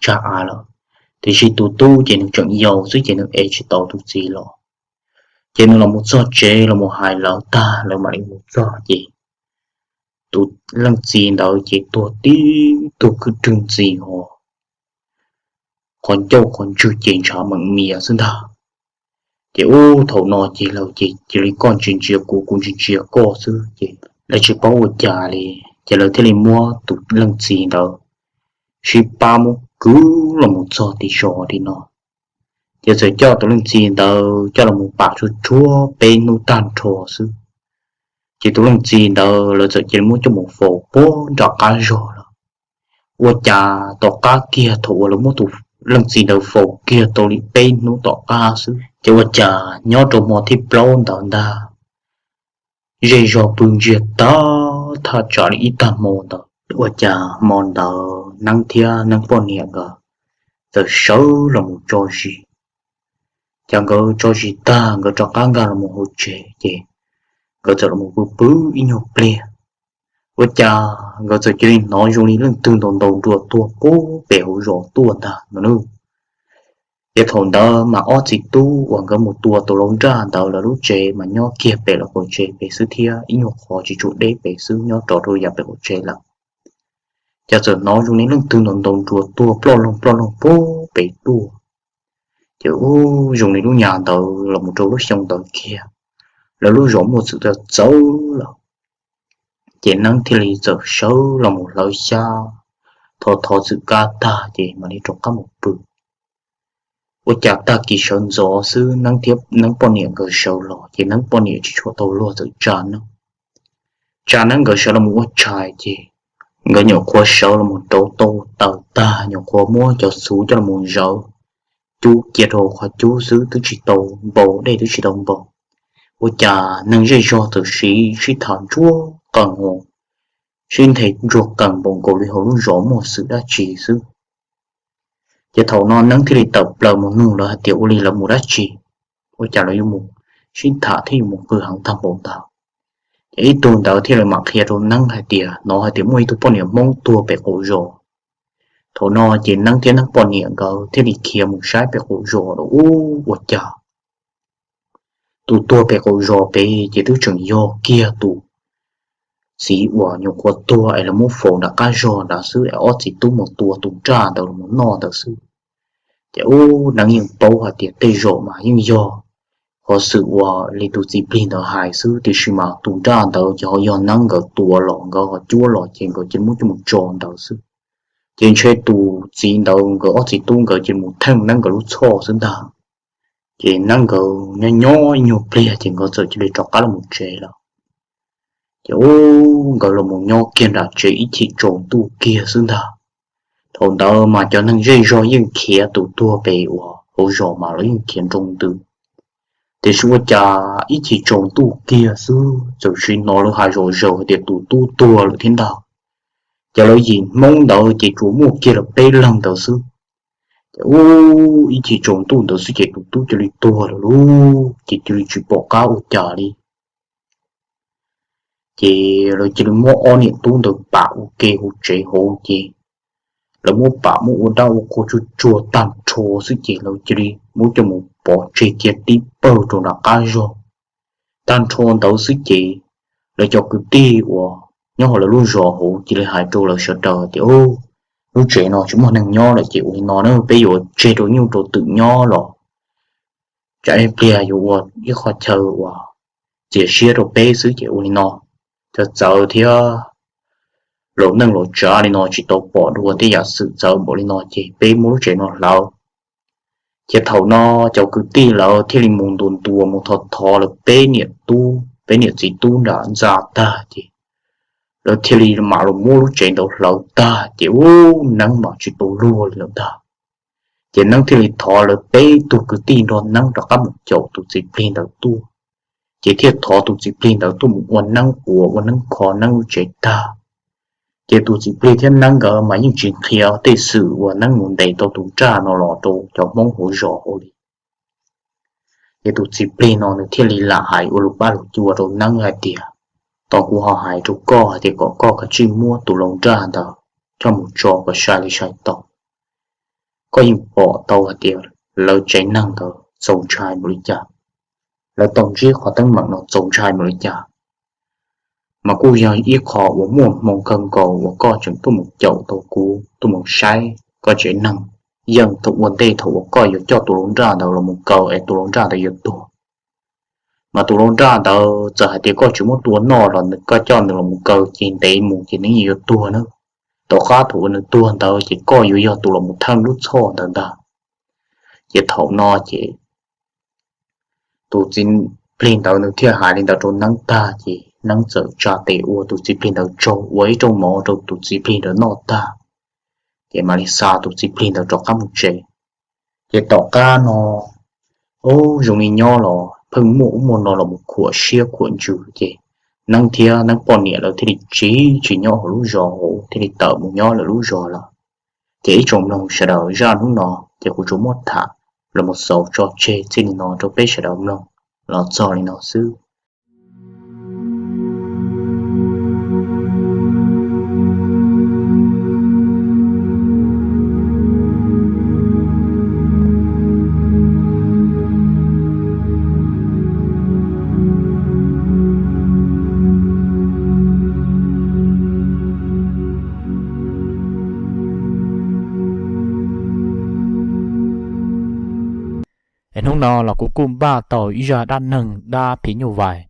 tsag av lawm, tiam sis tus tub ces nws tseem yau xwb ces nws ev tsis tau tus txiv los. Ces nws los mus txog tsev los mus hais lawv tag lawv mam li mus txog ces tus leej txiv ntawd ces tuag tib tug khwb rwg ntxiv ho qhov ncauj qhov ntswg ces ntshav meem mias xwb ntag. Ces ub, thaum no ces lawv ces cia li koj ntsia ntsia kuv kuv ntsia ntsia koj xwb ces lawv tsis paub ua cas li. Ces lawv thiaj li muab tus leej txiv ntawd sib pab muab kwv los mus txog tim zos tim no. Ces txawm coj tus leej txiv ntawd coj los mus pam tsuag tsuag peb hnub tag nrho xwb. Ces tus leej txiv ntawd lawv txawm cia li muab coj mus faus puag nram qab zog lawm. Ua cas tom qab kiag thaum uas lawv muab tus leej txiv ntawd faus kiag tau li peb hnub tom qab xwb ces ua cas nyob rau hmo thib plaub ntawd ntag, zej zog pw ntsiag tag thaj tsam li ib tag hmo ntawd. Ua cas hmo ntawd Neeb thiab Neeb poj niam nkawd txawm sawv los mus tso zis. Ces nkawd tso zis tag nkawd rov qab nkag los mus hauv tsev ces nkawd txawm los mus pw pw ib nyuag pliag. Ua cas nkawd txawm cia li hnov zoo li leej twg ntaus ntaus nruas tuag puag pem hauv zos tuaj ntag no nawb. Ces thaum ntawd mas ob txiv tub uas nkawd mus tua tus lau nraj ntawd lawv lub tsev mas nyob kiag pem lawv qaum tsev pem xwb thiab ib nyuag qhov tsis tshua deb pem xwb nyob rov rau yav pem qaum tsev lawm. Ces txawm hnov zoo li leej twg ntaus ntaus nruas tuag ploj loog ploj loog puag pem tuaj. Ces ub, zoo li lub nyam ntawd los mus rau lub xyoo ntawd kiag, lawv lub zos muaj txwm txawv txawv lawm. Ces Neeb thiaj li txawm sawv los mus hlawv xyab, thov thov txwm kab tag ces mam li rov qab mus pw. Ua cas tag kis sawv ntxov xwb Neeb thiab Neeb poj niam nkawd sawv los ces Neeb poj niam tsis tshua tau luag txawm tsa Neeb, tsa Neeb nkawd sawv los mus ua tshais ces nkawd nyuam qhuav sawv los mus rauv taub taws tag nyuam qhuav muab cov txhuv coj los mus zawv cub cia rau qhov cub xwb twb tsis tau npau, dej twb tsis tau npau. Ua cas neeg zej zog txawm sib sib tham ntsuag qees, sib nthe ntsuag qees npaum nkaus li hauv lub zos muaj xwm dab tsi xwb. Ces thaum no Neeb thiaj li tawm plaws mus nug lawv hais tias ua li lawv mus dab tsi, ua cas lawv yuav mus sib tham thiab yuav mus qw heev tag npaum ntawd. Ces ib tug ntawd thiaj li mam qhia rau Neeb hais tias hnov hais tias muaj ib tug poj niam Hmoob tuag pem qaum zos. Thaum no ces Neeb thiab Neeb poj niam nkawd thiaj li khiav mus saib pem qaum zos lawm ub, ua cas tus tuag pem qaum zos pem ces twb tseem yog kiag tus txiv uas nyuam qhuav tuag es lawv muab faus nram qab zog nrad xwb es ob txiv tub mus tua tus nraj ntawd los noj ntawd xwb. Ces ub, Neeb yeej paub hais tias tej zaum mas yeej yog qhov xwm uas li tus txiv plig ntawd hais xwb, tiam sis mas tus nraj ntawd ces ho yog Neeb nkawd tua los nkawd ho cuab los ces nkawd cia li muab coj mus tso ntawd xwb. Ces ntshe tus txiv ntawd nkawd ob txiv tub nkawd cia li mus theej Neeb nkawd lub txhoj xwb ntag. Ces Neeb nkawd nyob nyob ib nyuag pliag ces nkawd txawm cia li rov qab los tsev lawm. Ces ub, nkawd los mus nyob kiag nram tsev ib chim tsaus ntuj kiag xwb ntag. Thaum ntawd mas cov neeg zej zog yeej khiav tus tuag pem uas hauv zos mas los yeej khiav nroo ntws. Tiam sis ua cas ib chim tsaus ntuj kiag xwb txawm sim hnov lawv hais zom zaws hais tias tus tub tuag lawm thiab ntag. Ces lawv yim Hmoob ntawd ces tsuas muaj kiag lawv peb leeg ntawd xwb. Ces ub, ib chim tsaus ntuj ntawd xwb ces tus tub cia li tuag lawm lauj, ces cia li tsis pom qab ua cas li. Ces lawv cia li muab ob niam tub ntawd pam ua ke hauv tsev hauv ces lawv muab pam muab ua dab ua qhua tsuag tsuag tag nrho xwb ces lawv cia li muab coj mus pov tseg cia tib pawg rau nram qab zog. Tag nrho ntawd xwb ces lawv cov kwv tij uas nyob hauv lawv lub zos hauv cia li hais rau lawv sawv daws tias, Lub tsev no tsis muaj neeg nyob lawm ces ua li no na, peb yuav tseg rau nyuj rau twm nyob los tsam ib pliag yuav ua ib qho chaw uas txias siab rau peb xwb ces ua li no, txawv txawv thiab laus neej laus tsav li no tsis tau pom dua tej yam xwm txawv npaum li no ces peb muab lub tsev no hlawv. Ces thaum no cov kwv tij lawv thiaj li mus ntuas ntuas mus thov thov lawv peb niam tub peb niam txiv tub nram ntxa tag ces lawv thiaj li mam los muab lub tsev ntawd hlawv tag ces ub, neeb mas tsis tau luag li lawm ntag. Ces neeb thiaj li thov lawv peb tug kwv tij nrog neeb rov qab mus caum tus txiv plig ntawd tuaj. Ces thiaj thov tus txiv plig ntawd tuaj mus ua neeb quas ua neeb kho neeb lub tsev tag. Ces tus txiv plig thiab neeb nkawd mas yeej tsis qhia tej xwm uas neeb mus ntes tau tus nraj no los rau cov Hmoob hauv zos hauv li. Ces tus txiv plig no nws thiaj li lam hais ua lus pab lus cua rau neeb hais tias, Tos kuv ho hais rau koj hais tias kom koj kav tsij muab tus laus nraj ntawd coj mus tso kom sai li sai tau. Koj yeej pom tau hais tias lawv tsev neeg ntawd txaus ntshai npaum li cas, lawv tau ntsib qhov teeb meem no txaus ntshai npaum li cas, mas kuj yog ib qho uas muaj hmoo kawg nkaus uas koj tseem tuaj mus caum tau kuv tuaj mus saib koj tsev neeg, yeej thaum ua ntej thaum uas koj yuav coj tus laus nraj ntawd los mus kaw es tus laus nraj ntawd yuav tuag. Mas tus laus nraj ntawd txawm hais tias koj tsis muab tua noj los koj coj nws los mus kaw ces ntev mus ces nws yeej yuav tuag na. Tom qab thaum uas nws tuag ntawd ces koj yuav yog tus los mus theej lub txhoj ntawd ntag. Ces thaum no ces tus txiv plig ntawd nws thiaj hais li ntawd rau neeb tag ces neeb txawm tsa tes ua tus txiv plig ntawd tsaug ua ib rooj mov rau tus txiv plig ntawd noj tag, ces mam li xa tus txiv plig ntawd rov qab mus tsev. Ces tom qab no, ub, zoo li nyob los pheej muaj ub muaj no los mus khuam siab khuam ntsws ces neeb thiab neeb poj niam lawv thiaj li tsiv tsis nyob hauv lub zos hauv thiaj li tawm mus nyob lawv lub zos lawm. Ces ib tsoom mloog sawv daws, zaj hnub no ces kuv tsuas muab tham los mus xaus tso tseg txij li no rau peb sawv daws mloog los txog li no xwb. Es hnub no los kuv kuj npaj tau ib zaj dab neeg dab phim nyuj vais,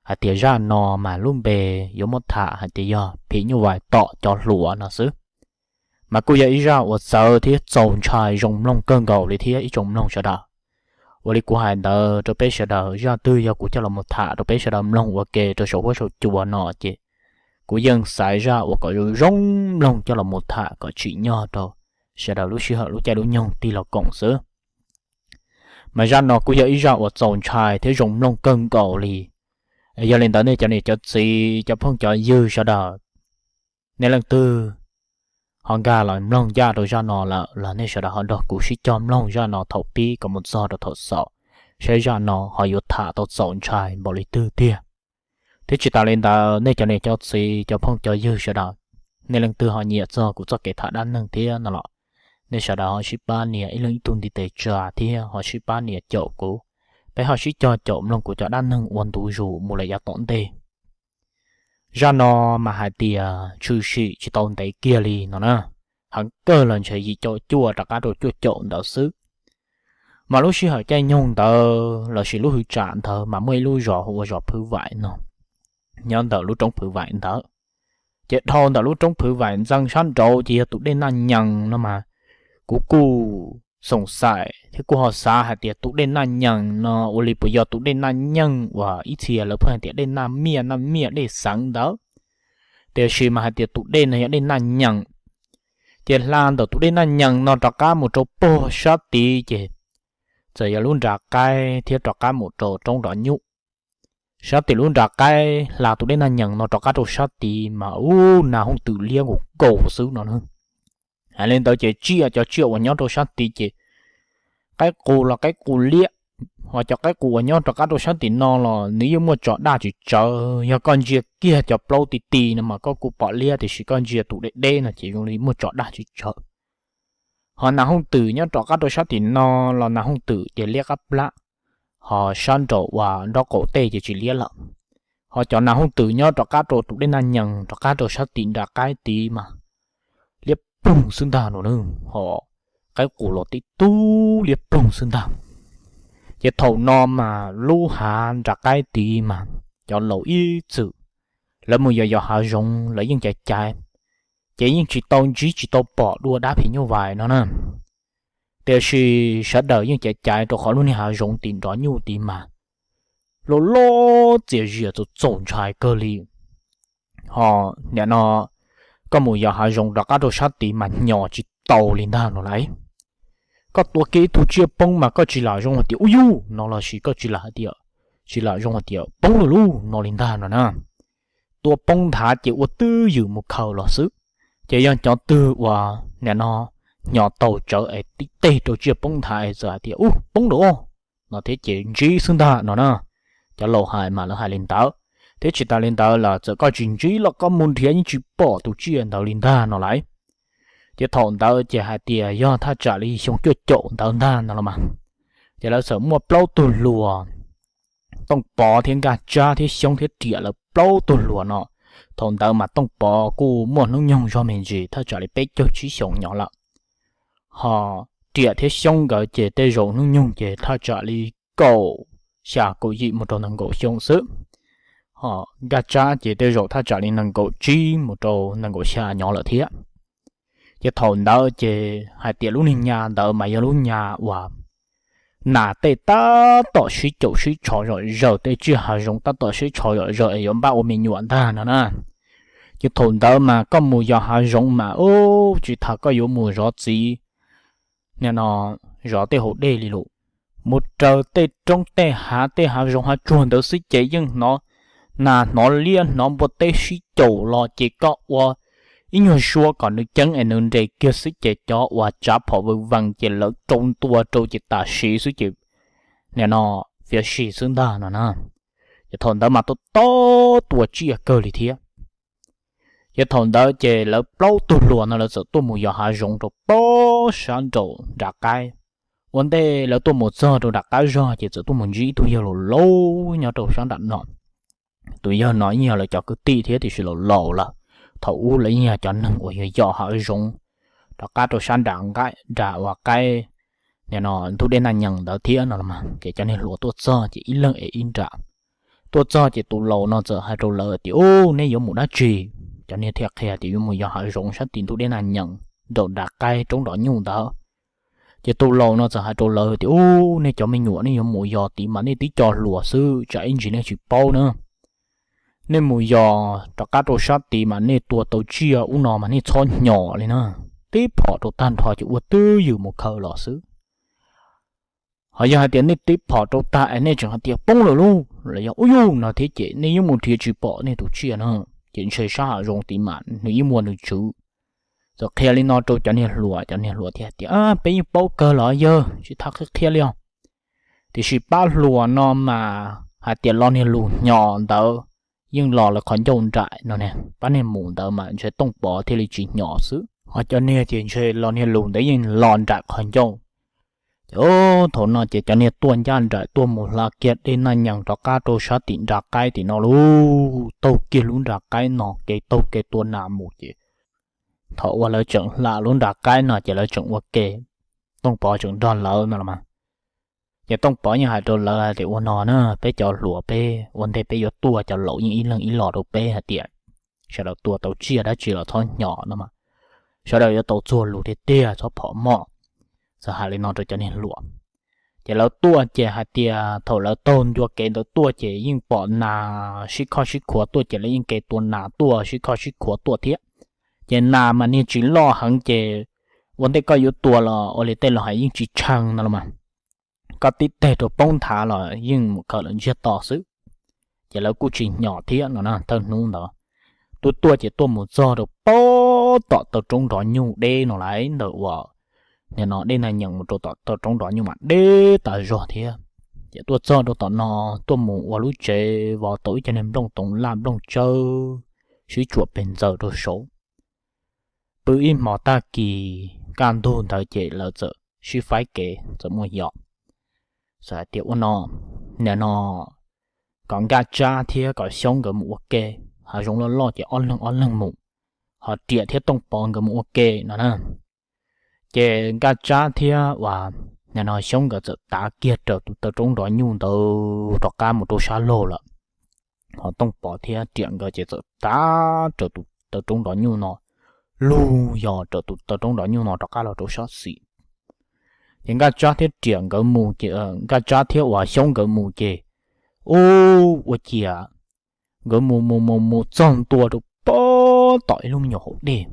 hais tias zaj no mas lub npe yuav muab tham hais tias yog phim nyuj vais tom cov hluas no xwb. Mas kuj yog ib zaj uas txawv thiab txaus ntshai zoo mloog kawg nkaus li thiab ib tsoom mloog sawv daws. Ua li kuv hais ntawd rau peb sawv daws, zaj twg yog kuv coj los mus tham rau peb sawv daws mloog ua ke rau saum huab saum cua no ces kuv yeej xaiv zaj uas kom zoo zoo mloog coj los mus tham kom tsim nyog rau sawv daws lub sij hawm lub caij lub nyoog tig los koom xwb. Mas zaj no kuj yog ib zaj uas txaus ntshai thiab zoo mloog kawg nkaus li. Yog li ntawd nej cov niam cov txiv cov phooj cov ywg sawv daws, nej leej twg ho nkag los mloog ncaj rau zaj no lawm los nej sawv daws ho nrog kuv sib cog mloog zaj no thaum pib kom mus txog rau thaum xaus, saib zaj no ho yuav tham tau txaus ntshai npaum li twg tiag. Thiab tsis tas li ntawd nej cov niam cov txiv cov phooj cov ywg sawv daws, nej leej twg ho nyiam txog kuv txoj kev tham dab neeg thiab no los nej sawv daws ho sib pab nias ib leeg ib tug ntiv tes tsa thiab ho sib pab nias caum kuv, peb ho sib cog caum mloog kuv cov dab neeg ua ntu zus mus lawm yav tom ntej. Zaj no mas hais tias tshwm sim tsis tau ntev kiag li no na, heev kawg los ntshe yim caum cuaj rov qab rau cuaj caum ntawd xwb. Mas lub sij hawm caij nyoog ntawd lossis lub hwv tsam ntawd mas muaj ib lub zos hu ua zos Phwv Vaim no, nyob ntawm lub roob Phwv Vaim ntawd. Ces dhau ntawm lub roob Phwv Vaim ntxeev sab nraud ces yog tus dej Naj Nyees no mas, kuv kuj xoom xaim thiab kuj ho xav hais tias tus dej Naj Nyees no ua li puas yog tus dej Naj Nyeej uas ib txhia lawv pheej hais tias dej Naj Miaj, Naj Miaj dej xeev ntawd. Tiam sis mas hais tias tus dej no yog dej Naj Nyees. Ces hla ntawm tus dej Naj Nyees no rov qab mus rau pog sab tid ces txawm yog lub nra qaib thiab rov qab mus rau roob nrov nyuj. Sab tim lub nra qaib hla tus dej naj nyees no rov qab rau sab tid mas ub, nas hooj twm liab nkaus nkaus xwb no na. Hais li ntawd ces tsiaj, cov tsiaj uas nyob rau sab tid ces qaib qus los qaib qus liab, ho cov qaib qus uas nyob rov qab rau sab tim no los nws yeej muaj tso daj tsis tsawv. Yog koj ntsia kiag cov plaub ti ti no mas koj kuj pom liab, tiam sis koj ntsia tus deb deb no ces zoo li muaj tso daj tsis tsawv. Ho nas hooj twm nyob rov qab rau sab tim no los nas hooj twm ces liab qab plab, ho sab nraum uas nraub qaum tej ces tsis liab lawm. Ho cov nas hooj twm nyob rov qab rau tus dej naj nyees rov qab rau sab tim nra qaib tid mas liab ploog xwb ntag no na, ho qaib qus los tib tug liab ploog xwb ntag. Ces thaum no mas lub hav nra qaib tid mas cov laus ib txwm lawv mus yos yos hav zoov lawv yeej caiv caiv, ces yeej tsis tau ntsib tsis tau pom dua dab phim nyuj vais no na. Tiam sis sawv daws yeej caiv caiv rau qhov lub niag hav zoov tim nrov nyuj tid mas loj loj txias zias txaus txaus ntshai kawg li. Ho nim no koj mus yos hav zoov rov qab rau sab tid mas hnyos tsis tau li ntag no lauj. Koj tua kiag ib tug tsiaj poob mas koj tsis lam zoo hais tias ub yuj no los sis koj tsis lam hais tias, tsis lam zoo hais tias poob lawm lauj no li ntag no na. Tua poob nthav ces ua twj ywm mus khaws los xwb. Ces yog cov twg uas nim no hnyos tau tsawv es tib teg rau tsiaj poob nthav es txawm hais tias ub poob lawm no thiab ces ntsib xwb ntag no na. Cov laus hais mas lawv hais li ntawd, thiab tsis tas li ntawd los txawm koj tsis ntsib los koj mus nrhiav yeej tsis pom tus tsiaj ntawd li ntag no lauj. Ces thaum ntawd ces hais tias yog thaj tsam li xyoo cuaj caum ntawd ntag no los mas, ces lawv txawm muaj plaub tug hluas, Tooj Pov thiab Nkaj Tsab thiab Xyoob thiab Riam lawv plaub tug hluas no. Thaum ntawd mas Tooj Pov kuj muaj hnub nyoog zog me ntsis thaj tsam li peb caug tsib xyoos nyob lawm. Ho Riam thiab Xyoob nkawd ces tej zaum hnub nyoog ces thaj tsam li kaum xya kaum yim mus rau nees nkaum xyoo xwb. Ho Nkaj Tsab ces tej zaum thaj tsam li nees nkaum tsib mus rau nees nkaum xya nyob lawm thiab. Ces thaum ntawd ces hais tias lub niag nyab ntawd mas yog lub nyab uas nas tej tab tom sib caum sib tshov zom zaws, tej tsiaj hav zoov tab tom sib tshov zom zaws es yuav npaj ua me nyuam ntag no na. Ces thaum ntawd mas koj mus yos hav zoov mas ub tsis tas koj yuav mus zov txiv, nim no zov tej hauv dej li lus, mus raws tej roob tej hav tej hav zoov hav tsuag ntawd xwb ces yeej hnov nas hnov liab hnov npua teb sib caum los ces koj ua ib nyuag suab kom nws ceeb es nws nres kiag xwb ces cov uas tsav phom vees vees ces lawv rau ntua rau ces tam sim xwb ces nim no fiav si xwb ntag no na. Ces thaum ntawd mas tau tau tua tsiaj kawg li thiab. Ces thaum ntawd ces lawv plaub tug hluas no lawv txawm tuaj mus yos hav zoov rau pob sab nraum nram qaib. Ua ntej lawv tuaj mus txog rau nram qab zog ces txawm tuaj mus ntsib ib tug yawg laus laus nyob rau sab nram no. Tus yawg no yeej yog lawv cov kwv tij thiab tiam sis laus laus lawm. Thaum ub lawv yeej yog cov neeg uas yog yos hav zoov rov qab rau sab nram nqaij nram uas qaib, nim no ntug dej Naj Nyees ntawd thiab no los mas. Ces cov niag hluas tuaj txog ces ib leeg es ib nram. Tuaj txog ces tus laus no txawm hais rau lawv tias, Ub, neb yuav mus dab tsi? Cov niag thiaj qhia tias yuav mus yos hav zoov sab tim ntug dej Naj Nyees nraum nram qaib roob nrov nyuj ntawd. Ces tus laus no txawm hais rau lawv tias, Ub, nej cov me nyuam nej yuav mus yos tid mas nej tib co hluas xwb tsam ib ntsis nej tsis paub na. Nej mus yos rov qab rau sab tid mas nej tua tau tsiaj ub no mas nej txhob hnyos li na. Tib phom rau tag nrho ces ua twj ywm mus khaws los xwb. Ho yog hais tias nej tib phom rau tag es nej tseem hais tias poob lawm lauj los yog ub yuj no thiab ces nej yeej mus nrhiav tsis pom nej tus tsiaj na. Ces ntshe sab hav zoov tid mas nws yeej muaj nws tswv. Txawm qhia li no rau cov niag hluas, cov niag hluas thiaj tias, Peb yeej paub kawg los yawg, tsis tas qhia qhia li os. Tiam sis pab hluas no mas hais tias los niag lus hnyos ntawd yeej los lawv qhov ncauj nraim no ne, pab niag mus ntawd mas ntshe Tooj Pov thiaj li tsis hnyos xwb, ho cov niag ces ntshe los niag lus ntawd yeej los nraim qhov ncauj. Ces thaum no ces cov niag tuaj ncaj nraim tuaj mus hla kiag dej Naj Nyees rov qab rau sab tim nram qaib tim no lauj, taug kiag lub nram qaib no kev taug kev tua nas mus ces thaum uas lawv tseem hla lub nram qaib no ces lawv tseem ua ke, Tooj Pov tseem nrog lawv no los mas. Ces Tooj Pov yeej hais rau lawv hais tias, Ua no na, peb cov hluas peb ua ntej peb yuav tuaj, cov laus yeej ib leeg ib lo rau peb hais tias, sawv daws tua tau tsiaj dab tsi los txhob hnyos no mas, sawv daws yuav tau txuag lus tiag tiag, txhob phom mom. Txawm hais li no rau cov niag hluas. Ces lawv tuaj ces hais tias thaum lawv taug ncua kev ntawd tuaj ces yeej pom nas sib khoj sib khuav tuaj ces lawv yeej ke tua nas tuaj sib khoj sib khuav tuaj thiab. Ces nas mas niag tsis loj heev ces ua ntej koj yuav tua los ua li tej laus hais yeej tsis tshee no los mas. pab tib teg rau poob nthav los yeej mus khaws lawm ntsiag to xwb. Ces lawv kuj tsis hnyo thiab no na. Thawj hnub ntawd tuaj tuaj ces tuaj mus txog rau pab tom taw roob nrov nyuj deb no lawm ntawm uas nim no dej Naj Nyeem mus rau tom taw roob nrov nyuj mas deb tas zog thiab. Ces tuaj txog rau tom no, tuaj mus ua lub tsev vov tau ib co niag nplooj toov laj nplooj tsawb sib tsuam pes ntxaws rau saud. Pw ib hmo tag kis kaj ntug ntawd ces lawv txawm sib faib kev txawm muaj yos. Txawm hais tias ua no, nim no kom Nkaj Tsab thiab kom Xyoob nkawd mus ua ke, hav zoov loj loj ces ob leeg ob leeg mus, ho Riam thiab Tooj Pov nkawd mus ua ke no na. Ces Nkaj Tsab thiab uas nim no Xyoob nkawd txawm tav kiag raws tus taw roob nrov nyuj ntawd rov qab mus rau sab laug lawm. Ho Tooj Pov thiab Riam nkawd ces txawm tav raws tus taw roob nrov nyuj no, lug yos raws tus taw roob nrov nyuj no rov qab los rau sab xis. Ces Nkaj Tsab thiab Riam nkawd mus ces, Nkaj Tsab thiab uas Xyoob nkawd mus ces, ub, ua ciav nkawd mus mus mus mus txog ntua rau pab tom ib lub me nyuam hauv dej.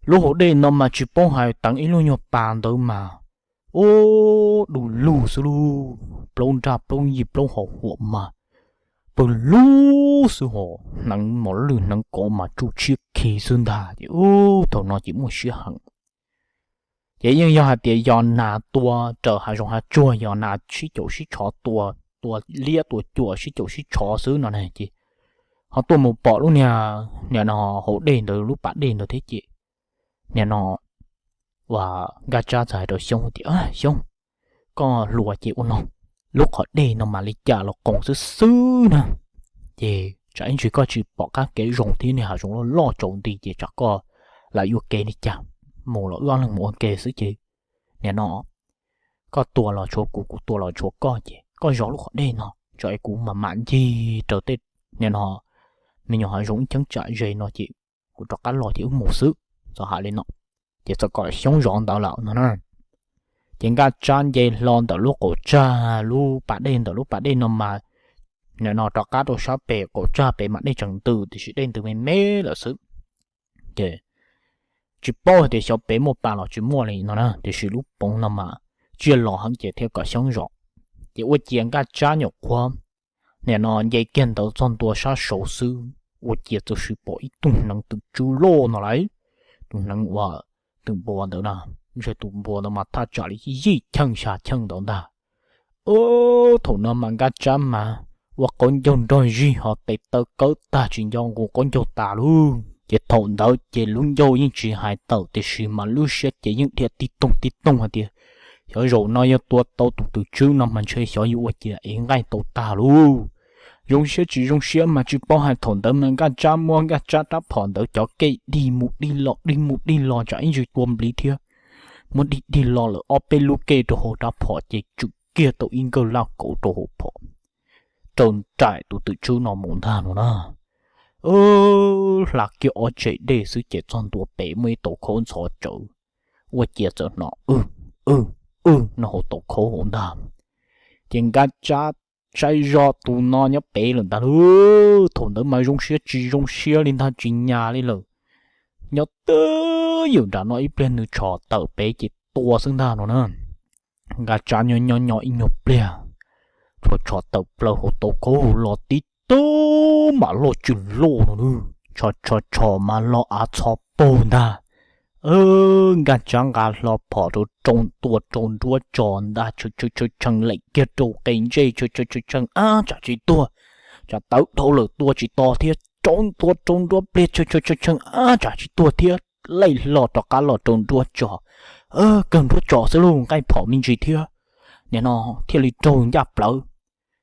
Lub hauv dej no mas tsis paub hais teev ib lub nyuag pas ntawd mas, ub, du lug xwb lauj, plaub nraj plaub yig plaub hau huam mas pw lug xwb ho, hneev mos lwj hneev kov mas tsuj tshiab khi xwb ntag ces ub, thaum no ces muaj siab heev. Ces yeej yog hais tias yog nas tua raws hav zoov hav tsuag, yog nas sib caum sib tshov tua, tua liab tua cuam sib caum sib tshov xwb no na ces ho tuaj mus pom lub niag, nim no hauv dej ntawd lub pas dej ntawd thiab ces nim no uas Nkaj Tsab txawm hais rau Xyoob tias, Xyoob, koj hluas ces ua no, lub qhov dej no mas li cas los qoos xwb xwb na, ces tsam ib ntsis koj tsis pom qab kev zoo thiab niag hav zoov loj loj tsaus nti ces tsam koj lam yuam kev li cas, mus los wb ob leeg mus ua ke xwb ces nim no koj tua los tshuav kuv, kuv tua los tshuav koj ces koj zov lub qhov dej no tso es kuv mam mam ncig raws tej nim no me nyuam hav zoov ib cheeb tsam ze no ces kuv rov qab los ces wb mus xwb. Txawm hais li no ces txawm kom Xyoob zov ntawd lawm no na. Ces Nkaj Tsab nce hlo ntawm lub qaum tsag lub pas dej, ntawm lub pas dej no mas nim no rov qab rau sab pem qaum tsag pem mas dej tseem ntws tiam sis dej ntws me me lawm xwb. Ces tsis paub hais tias xyov pem muaj pas los tsis muaj li no na, tiam sis lub poov no mas tsiaj los heev ces thiaj kom Xyoob zov. Ces ua ciav Nkaj Tsab nyuam qhuav nim no nce kiag ntawd txog ntua sab saud xwb, ua ciav txawm sis pom ib tug hneev twm tswb loj no lauj. Tus hneev uas twm npua ntawd na, ntshe tus npua ntawd mas thaj tsam li yim cheej xya cheej ntawd ntag. Thaum no mas Nkaj Tsab mas ua qaub ncaug nrog zig ho tes taw kawb tag tsis nco nqus qaub ncaug tas lauj. Ces thaum ntawd ces lub ncauj yeej tsis hais tawm tiam sis mas lub siab ces yeej dhia tib toog tib toog hais tias, xyov zaum no yog tua tau tus twm tswb no mas ntshe xyov yuav ua ciav es nqaij tau tag lauj. Zoo siab tsis zoo siab mas tsis paub hais, thaum ntawd mas Nkaj Tsab muab Nkaj Tsab rab phom ntawd cov kev dig mus dig los dig mus dig los tsam ib ntsis tua npliv thiab. Muab dig dig los lawm ob peb lub kev rau hauv rab phom ces tsum kiag tau ib nkawg laj kauv rau hauv phom, raws nraim tus twm tswb no mus ntag no na. Hla kiag ob tse dej xwb ces txog ntua pem muaj ib tauv khaub ntxhov tsawv, ua ciav txawm hnov wb wb wb no hauv tauv khaub hauv ntag. Ces Nkaj Tsab saib zoj tus no nyob pem lawm ntag lauj. Thaum ntawd mas zoo siab tsis zoo siab li ntag, tsis nyas li lawm, nyob twb ywm nram no ib pliag nws tshom tawm pem ces tua xwb ntag no na. Nkaj Tsab nyob nyob nyob ib nyuag pliag, tshom tshom tawm plaws hauv tauv khaub hauv los tib tug mas loj tsw loj no, tshom tshom tshom mas los av txho paug ntag. Nkaj Tsab nqa hlo phom rau rau ntua rau nruab tso ntag, tshee tshee tshee tshee lem kiag rau qe ntsej, tshee tshee tshee tshee ab tsam tsis tuag, tsam tawv dhau lawm tua tsis to thiab, rau ntua rau nruab pliag tshee tshee tshee tshee ab tsam tsis tuag thiab, lem hlo rov qab los rau nruab tso, kawg nruab tso xwb lauj, nqaij phom me ntsis thiab, nim no thiaj li raug ncaj plawv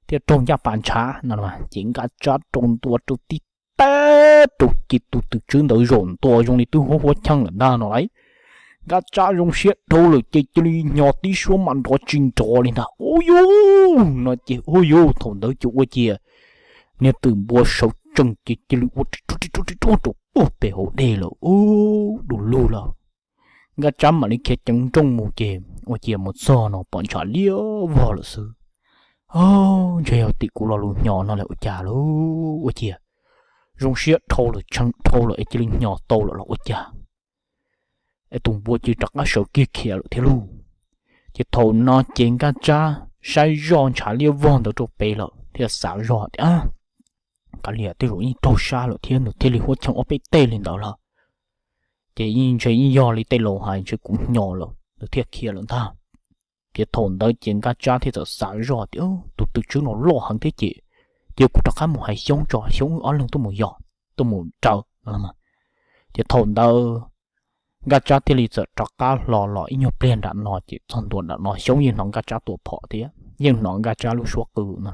thiab raug ncaj pas ntshav no. Ces Nkaj Tsab rau ntua rau tib tag rau ces tus twm tswb ntawd zaum ntua zoo li twb huab huab cheej lawm ntag no lauj. Nkaj Tsab zoo siab dhau lawm ces cia li hnyo tib suab mas nrov tsis nrov li ntag, ub yus no ces ub yus, thaum ntawd ces ua ciav niag twm npua sawv tsees ces cia li ua ri ruag ri ruag ri ruag rau puag pem hauv dej lawm, ub, du lug lawm. Nkaj Tsab mam li khiav ceev nrooj mus ces ua ciav mus txog no pom ntshav liab vog lawm xwb. Ntshe yog tim kuv lo lus hnyo no lawm ua cas lauj, ua ciav zoo siab dhau lawm, tshee dhau lawm es cia li hnyo tau lawm los ua cas es tus npua cia li rov qab sawv kiag khiav lawm thiab lauj. Ces thaum no ces Nkaj Tsab saib zoj ntshav liab vog ntawd rau pem lawm thiaj xav zog tias, Kav liam, tej zaum yeej raug sab lawm thiab, nws thiaj li huab cheej ob peb teg li ntawd lawm. Ces yeej ntshe yeej yog li tej laus hais, ntshe kuv hnyos lawm nws thiaj khiav lawm ntag. Ces thaum ntawd ces Nkaj Tsab thiaj txawm xav zoj tias, Tus twm tswb no loj heev thiab ces, ces kuv rov qab mus hais Xyoob tso, Xyoob wb ob leeg tuaj mus yos, tuaj mus raws no. Ces thaum ntawd Nkaj Tsab thiaj li txawm rov qab hlo los ib nyuag pliag nram no ces txog ntua nram no Xyoob yeej hnov Nkaj Tsab tua phom thiab yeej hnov Nkaj Tsab lub suab qw no,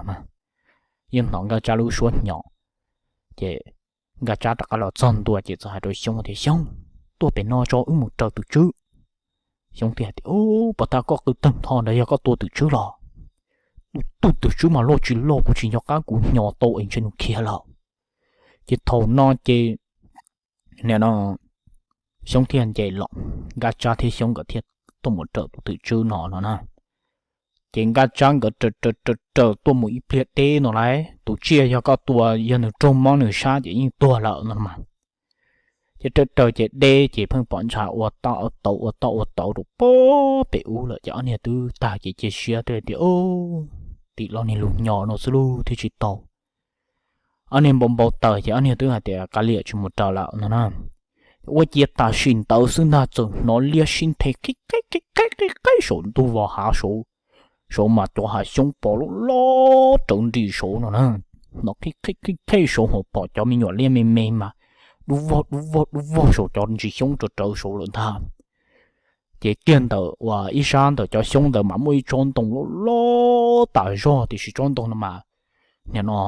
yeej hnov Nkaj Tsab lub suab hnyos. Ces Nkaj Tsab rov qab los txog ntua ces txawm hais rau Xyoob tias, Xyoob, tuaj pem no tso wb mus raws twm tswb. Xyoob thiaj hais tias, Ub, puas tas koj qw tawg ntho ntawd yog koj tua twm tswb los? Tus twm tswb mas loj tsis loj kuv tsis nco qab, kuv hnyos tau es ntshe nws khiav lawm. Ces thaum no ces nim no Xyoob thiaj nce los, Nkaj Tsab thiab Xyoob nkawd thiaj tuaj mus raws tus twm tswb no no na. Ces Nkaj Tsab nkawd raws raws raws raws tuaj mus ib pliag deb no lauj, tus tsiaj yog koj tua yog nws raug mob nws sab ces yeej tuag lawm no mas. Ces raws raws ces deb ces pheej pom ntsha ua toj ua tauv ua toj ua tauv rau pem ub lawm ces ob niag twb tag kev cia siab tias, Tim los niag lus hnyos no xwb lub thiaj tsis tau. Ob niag npau npau taws ces ob niag twb hais tias, Kav liam, tsis mus raws lawm no na. Ua ciav tam sim ntawd xwb ntag txawm hnov liab sib nthe qib qeb qib qeb qib qeb saum ntuj vos hav saud. Saud mas cov hav xyoob pos loj loj rawv nris saud no na. Hnov qib qeb qib qeb saud ho pom cov me nyuam liab me me mas dub vog dub vog dub vog saum cov ntsis xyoob rawv rawv saud lawm ntag. Ces kiag ntawm uas ib sab ntawm cov xyoob ntawd mas muaj ib tsob ntoo loj loj tas zog tiam sis tsob ntoo no mas nim no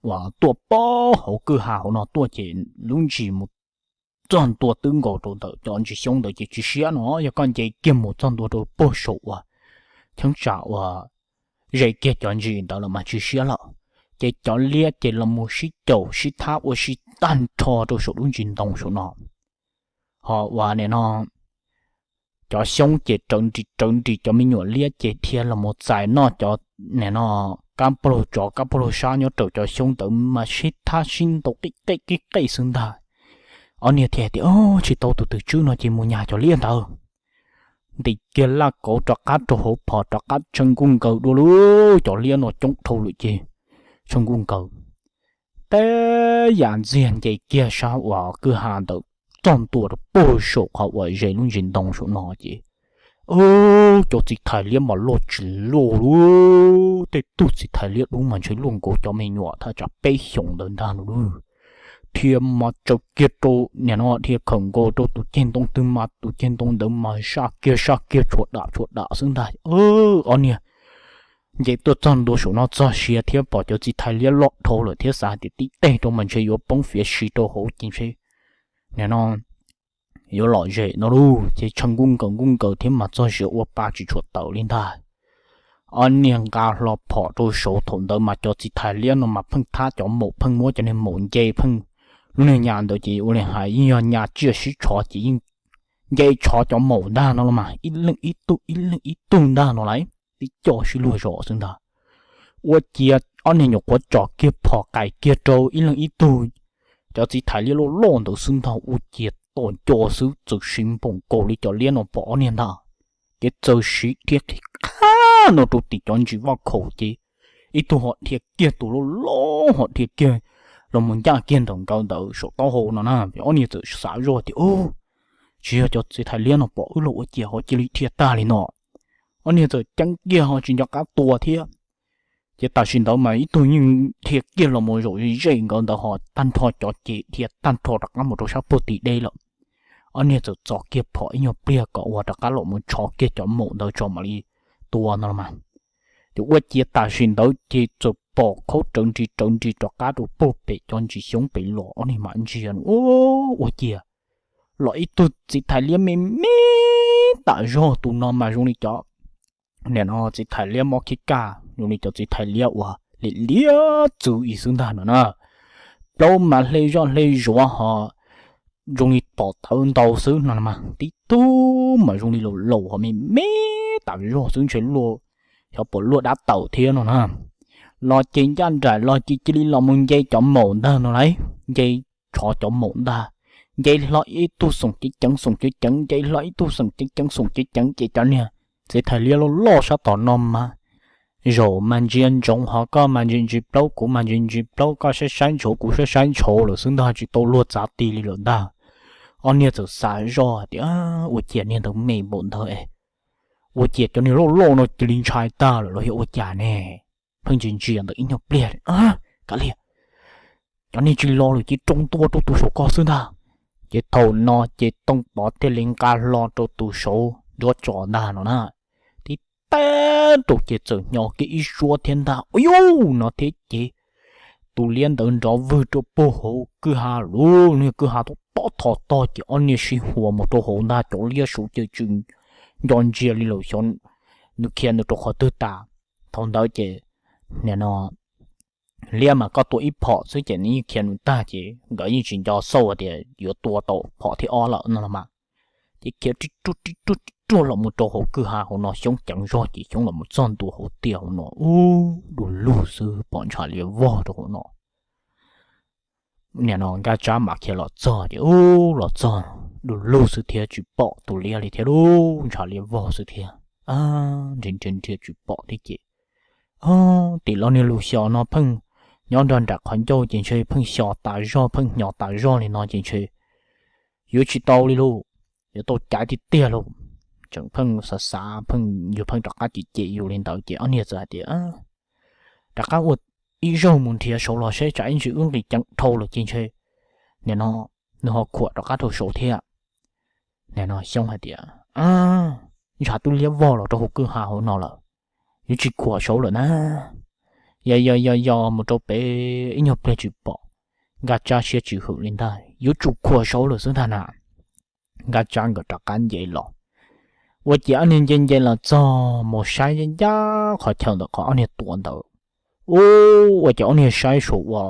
uas tuaj pob hauv kwj ha hauv no tuaj ces lub ntsis mus txog ntua twb nkaus rau ntawm cov ntsis xyoob ntawd ces tsis siab no, yog koj nce kiag mus txog ntua rau puag saum uas cheeb tsam uas ze kiag cov ntsis ntawd los mas tsis siab lawm. Ces cov liab ces los mus sib caum sib thab ua si tag nrho rau saum lub ntsis ntoo saum no. Ho uas nim no cov xyoob ces rawv nris rawv nris cov me nyuam liab ces dhia los mus txais noj cov nim no kab paj laug tsov kab paj laug sab nyob raws cov xyoob ntawd mas sib thab sib ntaus qij qej qij qej xwb ntag. Ob niag thiaj tias, Tsis tau tus twm tswb no ces mus nyas cov liab ntawd. Ntim kiag laj kauv rov qab rau hauv phom rov qab tshaw nkuj nkaws dua lub cov liab no coob dhau lawm ces tshaw nkuj nkaws. Tej yam ntxiag nce kiag sab uas kwj ha ntawd txog ntua rau puag saum qhov uas ze lub ntsis ntoo saum no ces cov txiv thais liab mas loj tsis loj lub, tej tug txiv thais liab dub mas ntshe luaj nkaus cov me nyuam thaj tsam peb xyoos ntawd ntag no lub. Dhia mas tsaws kiag rau nim no dhia khawm nkaus rau tus ceg ntoo twg mas tus ceg ntoo ntawd mas saj kiag saj kiag tshuav dam tshuav dam xwb ntag. Ob niag nce tuaj txog ntua saum no txog siav thiab pom cov txiv thais liab loj dhau lawm thiab xav tias tib teg rau mas ntshe yuav poob fiav si rau hauv ces ntshe nim no yuav lom zem no lauj, ces tshaw nkuj nkaws nkuj nkaws thiab mas txog siav ua pa tsis tshua tawm li ntag. Ob niag nqa hlo phom rau saud thaum ntawd mas cov txiv thais liab no mas pheej thab cov maum pheej muab cov niag maum nce pheej, lub niag nyas ntawd ces ua li hais yeej yog nyas tsiaj sib tshov ces yeej nce tshov cov maum ntag no los mas ib leeg ib tug ib leeg ib tug ntag no lauj, tib co sib luag zos xwb ntag. Ua ciav ob niag nyuam qhuav tsom kiag phom qais kiag rau ib leeg ib tug cov txiv thais liab loj loj ntawd xwb ntag ua ciav tom nco xwb txawm siv npaum nkaus li cov liab no pom ob niag ntag. Ces txawm siv dhia qhib qhab no rau tim cov ntsis vaj khaum ces ib tug ho dhia kiag tus loj loj ho dhia kiag los mus ncaj kiag ntawm nkawd ntawd saum taub hau no na. Ob niag txawm xav zoj tias, Tsis yog cov txiv thais liab no pom wb los ua ciav ho cia li dhia tag li no. Ob niag txawm ceeb kiag ho tsis nco qab tua thiab. Ces tam sim ntawd mas ib tug yeej dhia kiag los mus zaum ze nkawd ntawd ho tag nrho cov ces dhia tag nrho rov qab mus rau sab puag tim deb lawm. Ob niag txawm txo kiag phom ib nyuag pliag kom uas rov qab los mus tshov kiag cov maum ntawd tso mam li tua no los mas. Ces ua ciav tam sim ntawd ces txawm pom khaub rawv nris rawv nris rov qab rau puag pem cov ntsis xyoob pem los ob niag mam ntsia ua ciav los ib tug txiv thais liab me me tam zog tus no mas zoo li cov nim no txiv thais liab mob khib kaj zoo li cov txiv thais liab uas liam liab txwv ib xwb ntag no na. Plaub mas hle zoj hle zuav ho zoo li pom tawv ntau xwb no mas tib tug mas zoo li laus laus ho me me tam zog xwb ntshe luaj, xyov puas luaj dab tawm thiab no na. Los ces ncaj nraim los ces cia li los mus nce cov maum ntag no lauj, nce tshov cov maum ntag. Nce hlo ib tug xoom ceev ceev xoom ceev ceev, nce hlo ib tug xoom ceev ceev xoom ceev ceev ces cov niag txiv thais liab loj loj sab tom no mas zaum mas ntsia ntsoov hos koj mas ntsia ntsis plaub, kuv mas ntsia ntsis plaub, koj saib saib ntshauv kuv saib saib ntshauv lawm xwb ntag, tsis tau luag txav ti li lawm ntag. Ob niag txawm xav zoj tias, ua cas niag ntawd me npaum ntawd es ua cas cov niag loj loj no cia li ntshai tag lawm los yog ua cas ne? Pheej ntsia ntsia ntawm ib nyuag pliag, kav liam, cov niag tsis los lawm ces rau ntua rau tus saum ko xwb ntag. Ces thaum no ces Tooj Pov thiaj li nqa hlo rau tus saud nruab tso ntag no na, tib tag rau ces txawm hnyo kiag ib suab thiab ntag. Ua yuj no thiab ces tus liab ntawd nrov vwg rau puag hauv kwj ha lub niag kwj ha tob tob tho tog ces ob niag sib huas mus rau hauv ntag, cov liab saud ces tsis nco ntsia li lawm xyov nws khiav nws rau qhov twg tas. Thaum ntawd ces nim no liab mas koj tua ib phom xwb ces nws yeej khiav nws tag ces nkawd yeej tsis nco xauj tias yuav tua tau phom thib ob lawm no los mas. Ces khiav ri ruag ri ruag ri ruag los mus rau hauv kwj ha hauv no, Xyoob ceev zog ces Xyoob los mus txog ntua hauv tiaj hauv no, ub, du lug xwb pom ntshav liab vog rau hauv no. Nim no Nkaj Tsab mas khiav los txog ces ub los txog du lug xwb thiab tsis pom tus liab li thiab, lub ntshav liab vog xwb thiab, nrhiav nrhiav nrhiav tsis pom thiab ces tim los niag lus xyos no pheej nyob nrog nram qhov ncauj ces ntshe pheej xyos tas zog pheej hnyo tas zog li no ces ntshe yuav tsis tau li lauj, yuav tau caiv tiag tiag lauj. Tseem pheej xav xav pheej yus pheej rov qab cem cem yus li ntawd ces ob niag txawm hais tias rov qab ua ib zaug mus nrhiav saud los seb tsam ib ntsis wb nqis ceev dhau lawm ces ntshe nim no nws ho khuam rov qab rau saud thiab. Nim no Xyoob hais tias ntshav twb liab vog los rau hauv kwj ha hauv no lawm, yuav tsis khuam saud lawm na. Yog yog yog yog mus rau pem ib nyuag pliag tsis pom, Nkaj Tsab siab tsis hwm li ntag, yuav tsum khuam saud lawm xwb ntag na. Nkaj Tsab nkawd rov qab nce los, ua ces ob niag nce nce los txog mus saib ncaj ncaj qhov chaw ntawm qhov ob niag tua ntawd. Ub, ua ces ob niag saib saum ua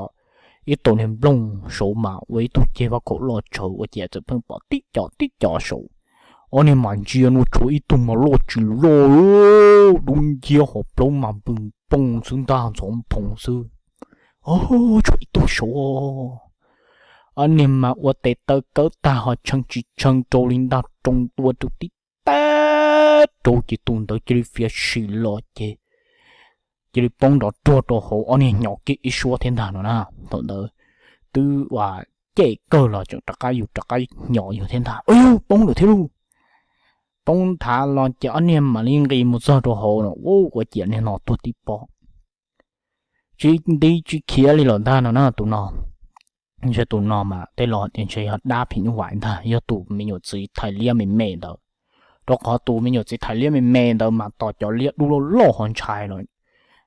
ib tug niag nplooj saud mas ua ib tug ceg vaj khaum loj tsawv ua ces txawm pheej pom tib co tib co saud. Ob niag mas ntsia no tshuav ib tug mas loj tsis loj, dub nciab hos plaub mas npws npooj xwb ntag ntxhov nphoo xwb. Tshuav ib tug saud. Ob niag mas ua tes taw kawb tag ho tshee tsis tshee rau li ntag, rau ntua rau tib tag rau ces tus ntawd cia li fiav sim los ces cia li poob nrov ruag rau hauv, ob niag hnyo kiag ib suab thiab ntag no na. Thaum ntawd twb ua cem kawg los tseem rov qab yus rov qab hnyo yus thiab ntag, ua yus poob lawm thiab lauj. Poob nthav los ces ob niag mam li nqis mus txog rau hauv no, ua ciav niag no tuag tib pob. Tsis nti tsis khiav li lawm ntag no na tus no. Ntshe tus no mas tej laus tias ntshe yog dab phim nyuj vais ntag, yog tus me nyuam txiv thais liab me me ntawd. Rau qhov tus me nyuam txiv thais liab me me ntawd mas tos cov liab dub loj loj ho ntshai los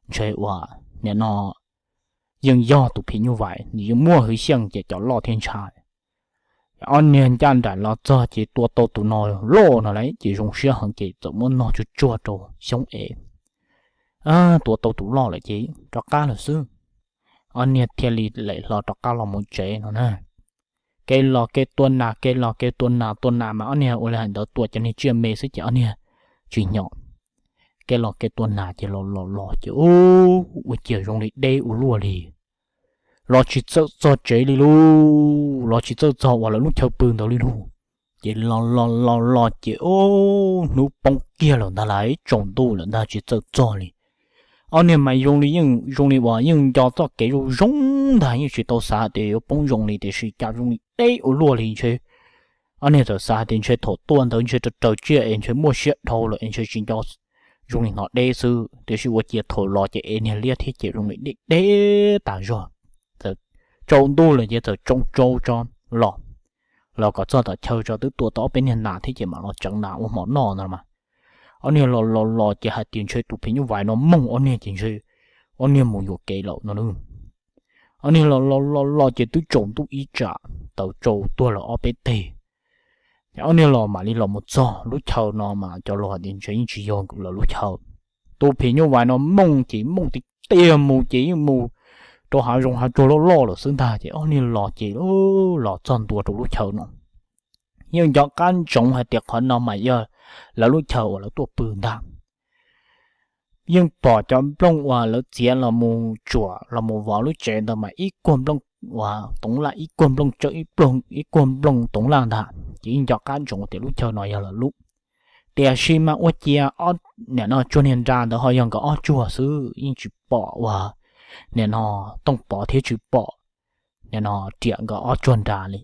ntshe ua nim no yeej yog tus phim nyuj vais, nws yeej muaj hwv xyeej ces cov loj thiaj ntshai. Ob niag ncaj nraim los txog ces tua tau tus no loj no lawm ces zoo siab heev ces txawm muab nog tsuag tsuag rau Xyoob es. Tua tau tus loj lawm ces rov qab lawm xwb. Ob niag thiaj li lem hlo rov qab los mus tsev no na. Kev los kev tua nas, kev los kev tua nas, tua nas mas ob niag ua li hais ntawd tua cov niag tsiaj me xwb ces ob niag tsis hnyo. Kev los kev tua nas ces los los los ces ub, ua ciav zoo li deb ua luaj li. Los tsis txawj txog tsev li lauj, los tsis txawj txog uas lawv lub chaw pw ntawd li lauj. Ces los los los los ces ub, hnub poob kiag lawm ntag lauj, tsaus ntuj lawm ntag tsis txawj txog li. Ob niag mas zoo li yeej zoo li uas yeej nco txoj kev zoo zoo ntag, yeej tsis tau xav tias yuav poob zoo li, tiam sis cas zoo li deb ua luaj li ntshe. Ob niag txawm xav tias ntshe thaum tuaj ntawd ntshe raws raws tsiaj es ntshe muaj siab dhau lawm es ntshe tsis nco, zoo li hnov deb xwb, tiam sis ua ciav thaum los ces ev niag liab thiab ces zoo li deb deb tas zog. Txawm tsaus ntuj lawm ces txawm tsoo tsau tso los, los kom txog tom chaw tso twb tua tau ob peb niag nas thiab ces mam los tseev nas ua hmo noj no mas. Ob niag los los los ces hais tias ntshe tus phim nyuj vais no mooj ob niag ces ntshe ob niag mus yuam kev lawm no. Ob niag los los los los ces twb tsaus ntuj ib tsam, taws tsau tuag lawm ob peb teg. Ob niag los mam li los mus txog lub chaw no mas cov laus hais tias ntshe yeej tsis yog lawv lub chaw. Tus phim nyuj vais no mooj ces mooj tiag tiag, mus ces yeej mus rau hav zoov hav tsuag loj loj lawm xwb ntag ces ob niag los ces los txog ntua rau lub chaw no. Yeej nco qab ntsoov hais tias qhov no mas yog lawv lub chaw uas lawv tuaj pw ntag. Yeej pom cov nplooj uas lawv txiav los mus tsuam los mus vov lub tsev ntawd mas ib kuag nplooj uas toov laj, ib kuag nplooj tsawb, ib kuag nplooj toov laj ntag ces yeej nco qab ntsoov tias lub chaw no yog lawv lub. Tiam sis mas ua ciav ob, nim no tsuag niag nra ntawd ho yog nkawd ob tsuag xwb, yeej tsis pom uas nim no Tooj Pov thiab tsis pom nim no Riam nkawd ob tsuag nra li.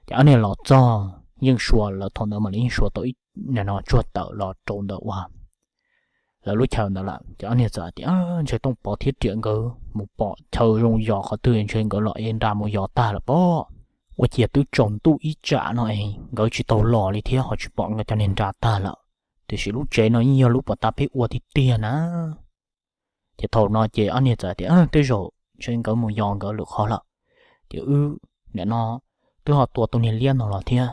Ces ob niag los txog yeej suav lawv thaum ntawd mam li yeej suav tau ib, nim no tsuag tawm los rau ntawm uas lawv lub chaw ntawd lawm. Ces ob niag txawm tias, Ntshe Tooj Pov thiab Riam nkawd mus pom chaw zoo yos qhov twg ntshe nkawd los ev nra mus yos tag lawm pob. Ua ciav twb tsaus ntuj ib tsam no es nkawd tsis tau los li thiab ho tsis pom nkawd cov niag nra tag lawm. Tiam sis lub tsev no yeej yog lub puag ta peb ua tiag tiag na. Ces thaum no ces ob niag txawm tias, Tej zaum ntshe nkawd mus yos nkawd lwm qhov lawm. Ces wb nim no twb ho tua tus niag liab no los thiab.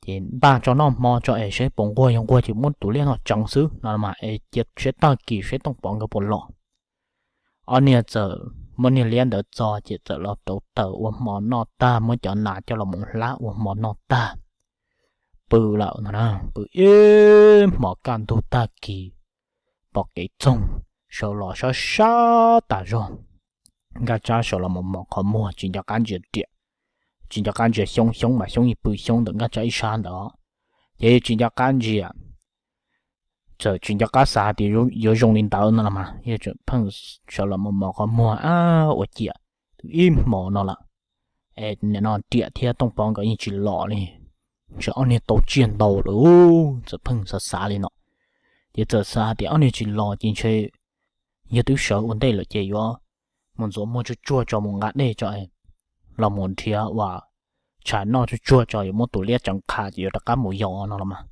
Ces npaj tso noj hmo tso es seb puas nquag, yog nquag ces muab tus liab no tseev xwb no mas es cia seb tag kis seb Tooj Pov nkawd puas los. Ob niag txawm muab niag liab ntawd txo ces txawm los rauv taws ua hmo noj tag, muab cov nas coj los mus hlab ua hmo noj tag, pw lawm no na. Pw ib hmos kaj ntug tag kis pom kev txoog, sawv los sab sab tas zog. Nkaj Tsab sawv los mos mos qhov muag tsis nco qab ntsia Riam, tsis nco qab ntsia Xyoob, Xyoob mas Xyoob yeej pw Xyoob ntawm Nkaj Tsab ib sab ntawd, ces tsis nco qab ntsia. Txawm tsis nco qab xav tias yuav zoo li ntawd no los mas yog tseem pheej sawv los mos mos qhov muag, Ab, ua ciav ib hmos no lawm es nim no Riam thiab Tooj Pov nkawd yeej tsis los li, ntshe ob niag tau tsiaj ntau lawm. Txawm pheej xav xav li no, ces txawm xav tias ob niag tsis los ces ntshe yog twb sawv ua ntej lawm ces yuav mus ntxuav muag tsuag tsuag tso mus nqa dej tso, los mus nrhiav uas tshais noj tsuag tsuag tso yuav muab tus liab tseev qha ces yuav rov qab mus yos no los mas.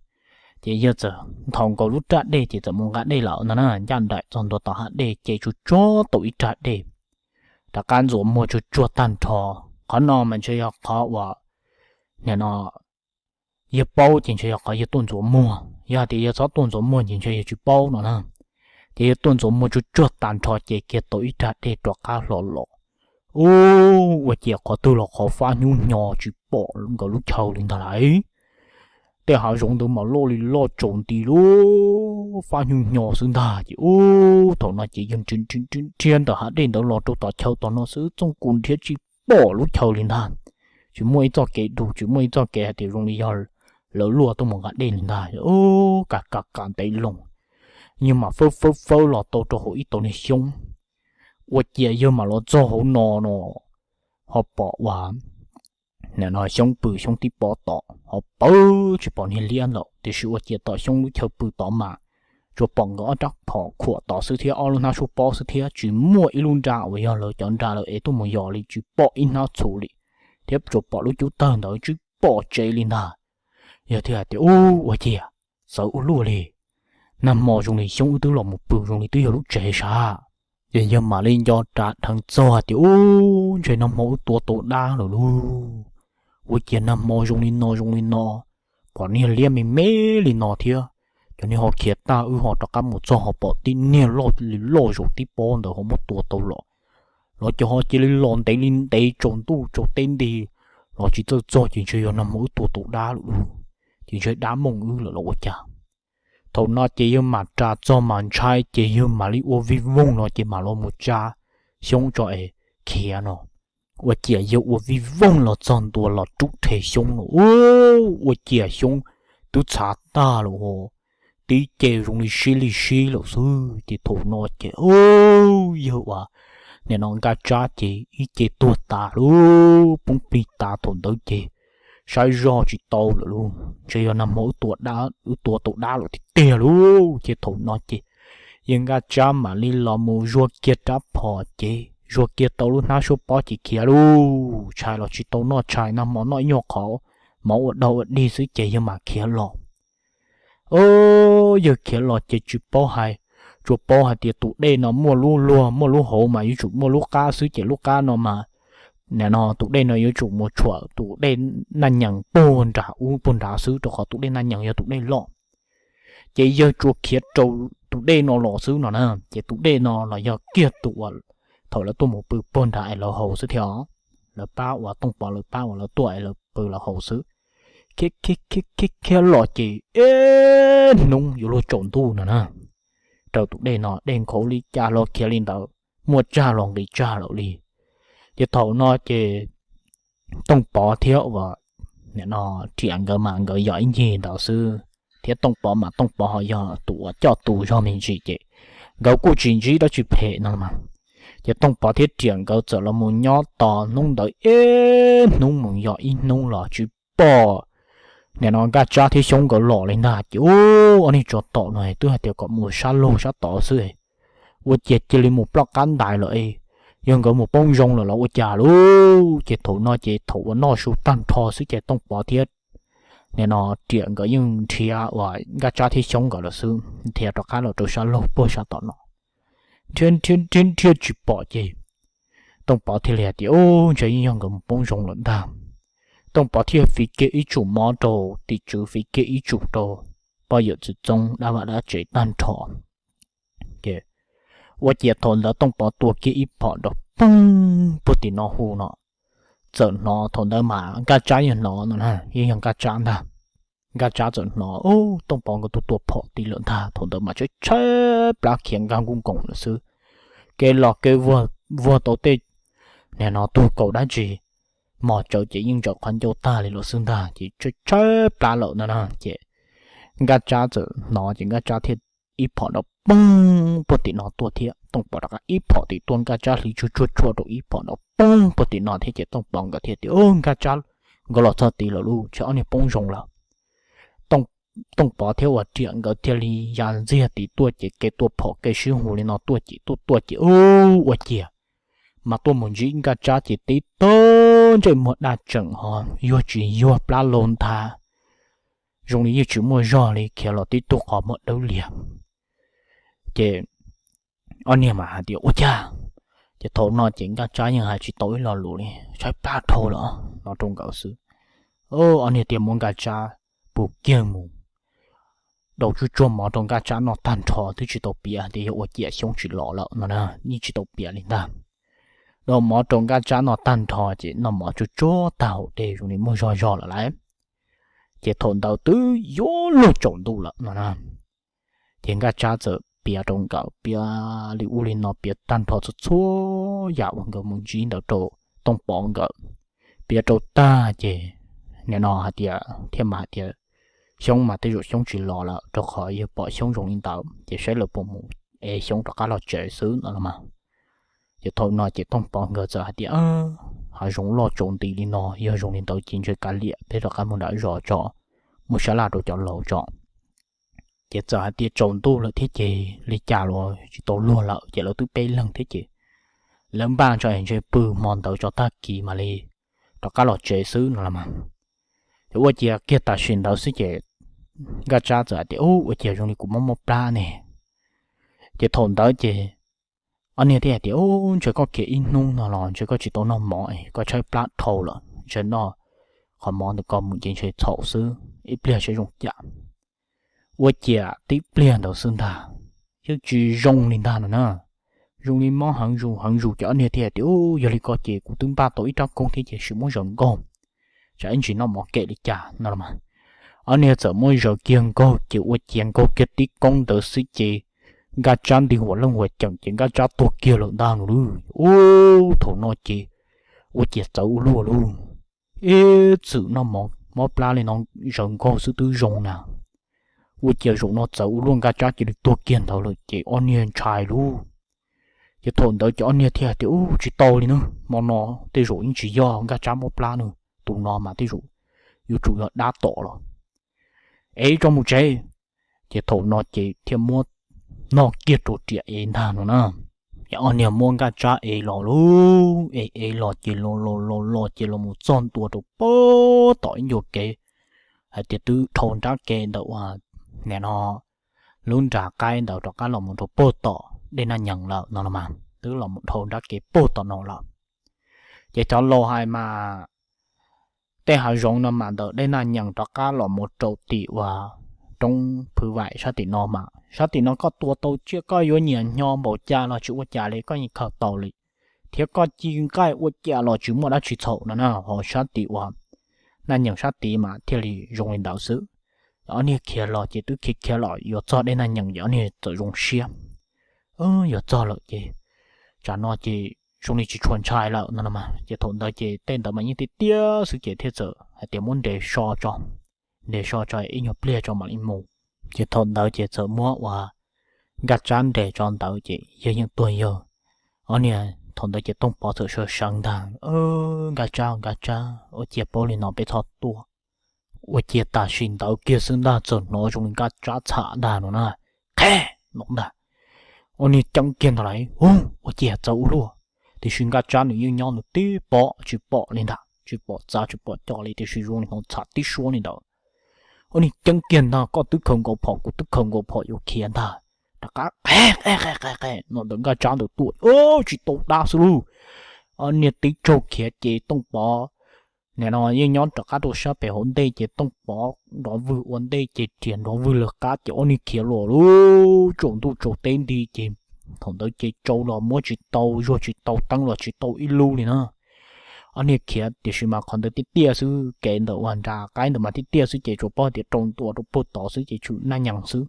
Ces yawg txawm nthos nkaus lub raj dej ces txawm mus nqa dej lawm no na. Ncaj nraim txog ntua tom hav dej ces tsuag tsuag tau ib raj dej, rov qab ntxuav muag tsuag tsuag tag nrho. Qhov no mas ntshe yog qhov uas nim no yawg paub ces ntshe yog qhov yawg tuaj ntxuav muag, yog hais tias yawg txhob tuaj ntxuav muag ces ntshe yawg tsis paub no na. Ces yawg tuaj ntxuav muag tsuag tsuag tag nrho ces kiag tau ib raj dej rov qab hlo los. Ub, ua ciav qhov twg los qhov fab hnyo hnyo tsis pom nkawd lub chaw li ntag lauj. Tej hav zoov ntawd mas loj li loj tsaus nti lub fab hnyo hnyo xwb ntag. Ces ub, thaum no ces yawg nrhiav ntawm hav dej ntawd los rau tom chaw tom no xwb txooj kuv nrhiav tsis pom lub chaw li ntag. Tsis muaj ib txoj kev dug, tsis muaj ib txoj kev hais tias zoo li yog lawv luaj tuaj mus nqa dej li ntag. Ub, ka ka ka ntev loo, yawg mam fawb fawb fawb los tau rau hauv ib tau niag xyoob. Ua ciav yawg mam los txog hauv no no, ho pom uas nim no xyoob pw xyoob tib pob tod ho pawg tsis pom niag liab lawm, tiam sis ua ciav tom xyoob lub chaw pw tod mas tsuas pom nkawd ob rab phom khuam tod xwb thiab ob lub hnab suab pob xwb thiab tsis muaj ib lub nra uas yog lawv cov nra lawv ev tuaj mus yos li, tsis pom ib hnab txhuv li, thiab tsuas pom lub cub tawg ntawd tsis pom tsev li ntag. Yawg thiaj hais tias, Ub, ua ciav txawv ua luaj li, nag hmo zoo li xyoob wb twb los mus pw zoo li twb yog lub tsev sav. Ces yawg mam li nco ras dheev txog hais tias, Ub, ntshe nag hmo wb tua tau dab lawm lauj. Ua ciav nag hmo zoo li no zoo li no, pom niag liab me me li no thiab, cov niag ho khiav tag wb ho rov qab mus txog ho pom tib niag loj li loj zaum tib pob ntawd ho muab tua tau los, los cov ho cia li los ntev li ntev tsaus ntuj tsaus teb nti los tsis txawj txog ces ntshe yog nag hmo wb tua tau dab lawm lauj. Ces ntshe dab mooj wb lawm los ua cas. Thaum no ces yawg mam ras txog mas ntshai ces yawg mam li ua vij voog los ces mam los mus tsa xyoob tso es khiav no. Ua ciav yawg ua vij voog los txog ntua los rub rhe xyoob no, ua ciav xyoob twb txhav tag lawm, tib ce zoo li sib li sib lawm xwb. Ces thaum no ces yawg uas nim no Nkaj Tsab ces ib ce tuag tas lauj, poob plig tas thaum ntawd ces saib zoj tsis tau lawm lauj, ntshe yog nag hmo wb tua dab, wb tua tau dab lawm tiag tiag lauj. Ces thaum no ces yawg Nkaj Tsab mam li los mus zuag kiag rab phom ces zuag kiag tau lub hnab suab pob ces khiav lauj. Tshais los tsis tau noj, tshais nag hmo noj ib nyuag qhov mov ua dog ua dig xwb ces yawg mam khiav los. Yawg khiav los ces tsis paub hais, tsuas paub hais tias tus dej no muaj lub luag muaj lub hauv mas yuav tsum muaj lub qab xwb ces lub qab no mas, nim no tus dej no yuav tsum mus tshuam tus dej Naj Nyees puag nram ub puag nrad xwb rau qhov tus dej Naj Nyees yog tus dej loj. Ces yawg tsuas khiav rau tus dej no los xwb no na, ces tus dej no los yog kiag tus uas thaum lawv tuaj mus pw puag nrad es lawv haus xwb thiab os. Lawv pab uas Tooj Pov lawv pab uas lawv tuaj es lawv pw lawv haus xwb. Khiav khiav khiav khiav los ces ib hnub yuav luag tsaus ntuj no na, raws tus dej no dej nkhaus li cas los khiav li ntawd, muaj tsag los nqis tsag lawm li. Ces thaum no ces Tooj Pov thiab uas nim no Riam nkawd mas nkawd yog ib ncig ntawd xwb. thiab Tooj Pov mas Tooj Pov ho yog tus uas coj tus zog me ntsis ces nkawd kuj tsis ntsib dab tsi phem no mas. Ces Tooj Pov thiab Riam nkawd txawm los mus nyob tos hnub ntawd ib hnub mus yog ib hnub los tsis pom nim no Nkaj Tsab thiab Xyoob nkawd los li ntag. Ces ub, ob niag tsov tom no twb hais tias kom mus sab laug sab tod xwb, ua cas cia li mus ploj qab ntais lawm. Yog nkawd mus poob zoo lawm los ua cas lauj? Ces thaum no ces thaum uas noj su tag nrho xwb ces Tooj Pov thiab nim no Riam nkawd yeej nrhiav uas Nkaj Tsab thiab Xyoob nkawd lawm xwb, nrhiav rov qab los rau sab laug puag sab tom no, nrhiav nrhiav nrhiav tsis pom ces Tooj Pov thiaj li hais tias, ub, ntshe yeej yog nkawd mus poob zoo lawm ntag. Tooj Pov thiaj fiv kiag ib tsum mov rau tim tswv, fiv kiag ib tsum rau poj yawm txwv txoob dab vaj dab tsev tag nrho. Ces ua ciav thaum ntawd Tooj Pov tua kiag ib phom nrov poob puag tim no hu no, txawm hnov thaum ntawd mas Nkaj Tsab yeej hnov no na, yeej yog Nkaj Tsab ntag. Nkaj Tsab txawm hnov, ub, Tooj Pov nkawd tus tua phom tid lawm ntag. Thaum ntawd mas tshaib tshaib plab khiav nkag nkuj nkoos lawm xwb. Kev los kev vuag tau tej nim no tuag kaus dab tsi mos tsawv ces yeej ntsaws qhov ncauj tag li lawm xwb ntag, ces tshaib tshaib plab lawm no na. Ces Nkaj Tsab txawm hnov ces Nkaj Tsab thiaj ib phom nrov poob puag tim no tuaj thiab. Tooj Pov rov qab ib phom tim tuaj, Nkaj Tsab hliv tsuag tsuag tsuag rau ib phom nrov poob puag tim no thiab ces Tooj Pov nkawd thiaj tias, ub, Nkaj Tsab nkawd los txog tid lawm lauj, ntshe ob niag poob zoo lawm. Tooj Pov thiab uas Riam nkawd thiaj li ya ntxiag tim tuaj ces kev tua phom kev sib hu li no tuaj ces tuaj tuaj ces ub, ua ciav mas tuaj mus ntsib Nkaj Tsab ces tib tug ntsej muag daj tseem ho yuag tsis yuag plab laug nthav, zoo li yeej tsis muaj zog li, khiav los tib tug qhov muag dawb liag. Ces ob niag mas hais tias, ua cas? Ces thaum no ces Nkaj Tsab yeej hais tsis tau ib lo lus li, tshaib plab dhau lawm no rau nkawd xwb. Ob niag thiaj muab Nkaj Tsab pus kiag mus dau tsuag tsuag mov rau Nkaj Tsab noj tag nrho, twb tsis tau piav tias yog ua ciav Xyoob tsis los lawm no na, yeej tsis tau piav li ntag. Dau mov rau Nkaj Tsab noj tag nrho ces noj mov tsuag tsuag tag hauv dej zoo li muaj zog zog lawm lauj. Ces thaum ntawd twb yuav luag tsaus ntuj lawm no na. Ces Nkaj Tsab txawm piav rau nkawd, piav li ub li no, piav tag nrho txhua txhua yam uas nkawd mus ntsib ntawd rau Tooj Pov nkawd. Piav rau tag ces nim no hais tias thiaj mas hais tias Xyoob mas tej zaum Xyoob tsis los lawm, rau qhov yog pom Xyoob zoo li ntawd ces saib lawv puas mus ev Xyoob rov qab los tsev xwb no los mas. Ces thaum no ces Tooj Pov nkawd txawm hais tias, hav zoov loj tsaus nti li no, yog zoo li ntawd ces ntshe kav liam peb rov qab mus nram zos tso, mus sab laj rau cov laus tso. Ces txawm hais tias tsaus ntuj lawm thiab ces li cas los tsis tau luag lawm ces lawv twb peb leeg thiab ces lawv npaj tso es ntshe pw hmo ntawd tso tag kis mam li rov qab los tsev xwb no los mas. Ces ua ciav kiag tam sim ntawd xwb ces Nkaj Tsab txawm hais tias, ub, ua ciav zoo li kuv mob mob plab ne. Ces thaum ntawd ces ob niag thiaj hais tias, ub, ntshe koj khiav ib hnub no los ntshe koj tsis tau noj mov, koj tshaib plab dhau lawm, ntshe noj qhov mov ntawm koj mus ces ntshe txhaum xwb, ib pliag saib zoo cas. Ua ciav tib pliag ntawd xwb ntag, yeej tsis zoo li ntag no na. Zoo li mob heev zus heev zus ces ob niag thiaj hais tias, ub, yog li ko ces kuv twb npaj tau ib rab koob thiab ces sim muab zaws nkaug, tsam ib ntsis noj mov kem li cas no los mas. Ob niag txawm muab zaws kiag nkaug ces ua ciav nkaug kiag tib koob ntawd xwb ces Nkaj Tsab nti huam leej huam ceem ces Nkaj Tsab tuag kiag lawm ntag no lauj. Ub, thaum no ces ua ciav txawv ua luaj lauj. Ib txwm noj mov mob plab li no zaws nkaug xwb twb zoo na, ua ciav zaum no txawv ua luaj, Nkaj Tsab cia li tuag kiag ntawd lawm ces ob niag ntshai lauj. Ces thaum ntawd ces ob niag thiaj hais tias, ub, tsis tau li na, hmo no tej zaum yeej tsis yog Nkaj Tsab mob plab na, tus no mas tej zaum yuav tsum yog dab tom los, ev tso mus tsev. Ces thaum no ces thiaj muab noj kiag rau riam ev ntag no na. Ces ob niag muab Nkaj Tsab ev los lauj, ev ev los ces los los los los ces los mus txog ntua rau puag tom ib ncua kev, hais tias twb dhau nrab kev ntawm uas nim no lub nram qaib ntawd rov qab los mus rau puag tom dej Naj Nyees lawm no los mas, twb los mus dhau nrab kev puag tom no lawm. Ces cov laus hais mas tej hav zoov no mas ntawm dej Naj Nyees rov qab los mus rau tim uas roob Phwv Vaim sab tim no mas, sab tim no koj tua tau tsiaj koj yuav nyiam hnyo npaum cas los tsis ua cas li, koj yeej khaws tau li, thiab koj ci nqaij ua cas los tsis muaj dab tsi txhaum no na. Ho sab tim uas Naj Nyees sab tid mas thiaj li zoo li ntawd xwb. Ob niag khiav los ces twb khiav khiav los yuav txog dej Naj Nyees ces ob niag txawm zoo siab, yuav txog lawm ces tsam no ces zoo li tsis tshua ntshai lawm no no mas. Ces thaum ntawd ces tej ntawd mas yeej tiaj tiaj xwb ces thiaj txawm hais tias muab nres so tso, nres so tso ib nyuag pliag tso mam li mus. Ces thaum ntawd ces txawm muab uas Nkaj Tsab nres tso ntawd ces yawg yeej tuag yawg. Ob niag thaum ntawd ces Tooj Pov txawm sawv sawv ntag, Nkaj Tsab, Nkaj Tsab, ua ciav paub li no peb txhob tuaj. Ua ciav tam sim ntawd kiag xwb ntag txawm hnov zoo li Nkaj Tsab txham ntag no na, qhe no ntag. Ob niag ceeb kiag ntag lauj, ua ciav txawv ua luaj. Tiam sis Nkaj Tsab nws yeej nyob nws tib pom tsis pom li ntag, tsis pom txav tsis pom cos li, tiam sis zoo li hnov txham tib suab li ntawd. Ob niag ceeb kiag ntag, koj twb khaws nkaus phom kuv twb khaws nkaus phom yuav khiav ntag. Rov qab qe qe qe qe qe no ntawm Nkaj Tsab ntawd tuaj, tsis tau dab xwb lauj. Ob niag tib tsaug khiav ces Tooj Pov nim no yeej nyob rov qab rau sab pem hauv ntej ces Tooj Pov nrov vwg ua ntej ces riam nrov vwg lawv qab ces ob niag khiav los lub tsaus ntuj tsaus teb nti ces thaum ntawd ces tsau los muab tsis tau, zuag tsis tau, teeb los tsis tau ib lub li na. Ob niag khiav tiam sis mas qhov ntawd tiaj tiaj xwb, kev ntawm uas nram qaib ntawd mas tiaj tiaj xwb ces tsuas paub tias rau ntua rau puag tod xwb ces tshwm naj nyees xwb.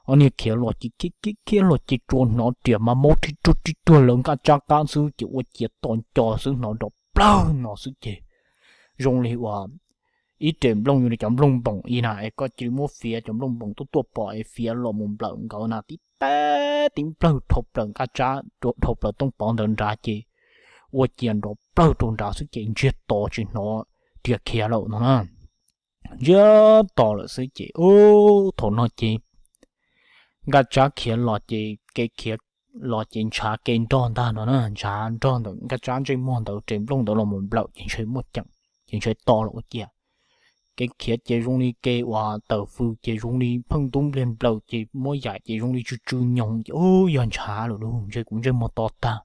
Ob niag khiav los ces khiav khiav los ces tsuas hnov riam mas maub rib ruag rib ruag lawv Nkaj Tsab qab xwb ces ua ciav to nco xwb hnov nrov plawg no xwb ces zoo li uas ib rev nplooj zoo li cov nplooj npoom ib na es koj cia li muab fiav cov nplooj npoom tuaj tuaj pom es fiav los mus nplawm nkawd na tib teb tib nplawg dhau plaws Nkaj Tsab, dhau plaws Tooj Pov ntawd nrad ces ua ciav nrov plawg rau nrad xwb ces ntsiag to tsis hnov riam khiav lawm no na. Ntsiag to lawm xwb ces thaum no ces Nkaj Tsab khiav los ces kev khiav los ces ntshav kev nrog ntag no na, ntshav nrog ntawm Nkaj Tsab ntsej muag ntawd rev nplooj ntawd los mus nplawm ces ntshe muaj ceem ces ntshe to lawm ua ciav. Kev khiav ces zoo li kev uas tawm fws ces zoo li pheej ntub npliag nplaws ces muab yaim ces zoo li tsw tsw nyoos ces yog ntshav lawm lauj, ntshe kuv ntsej muag to tag,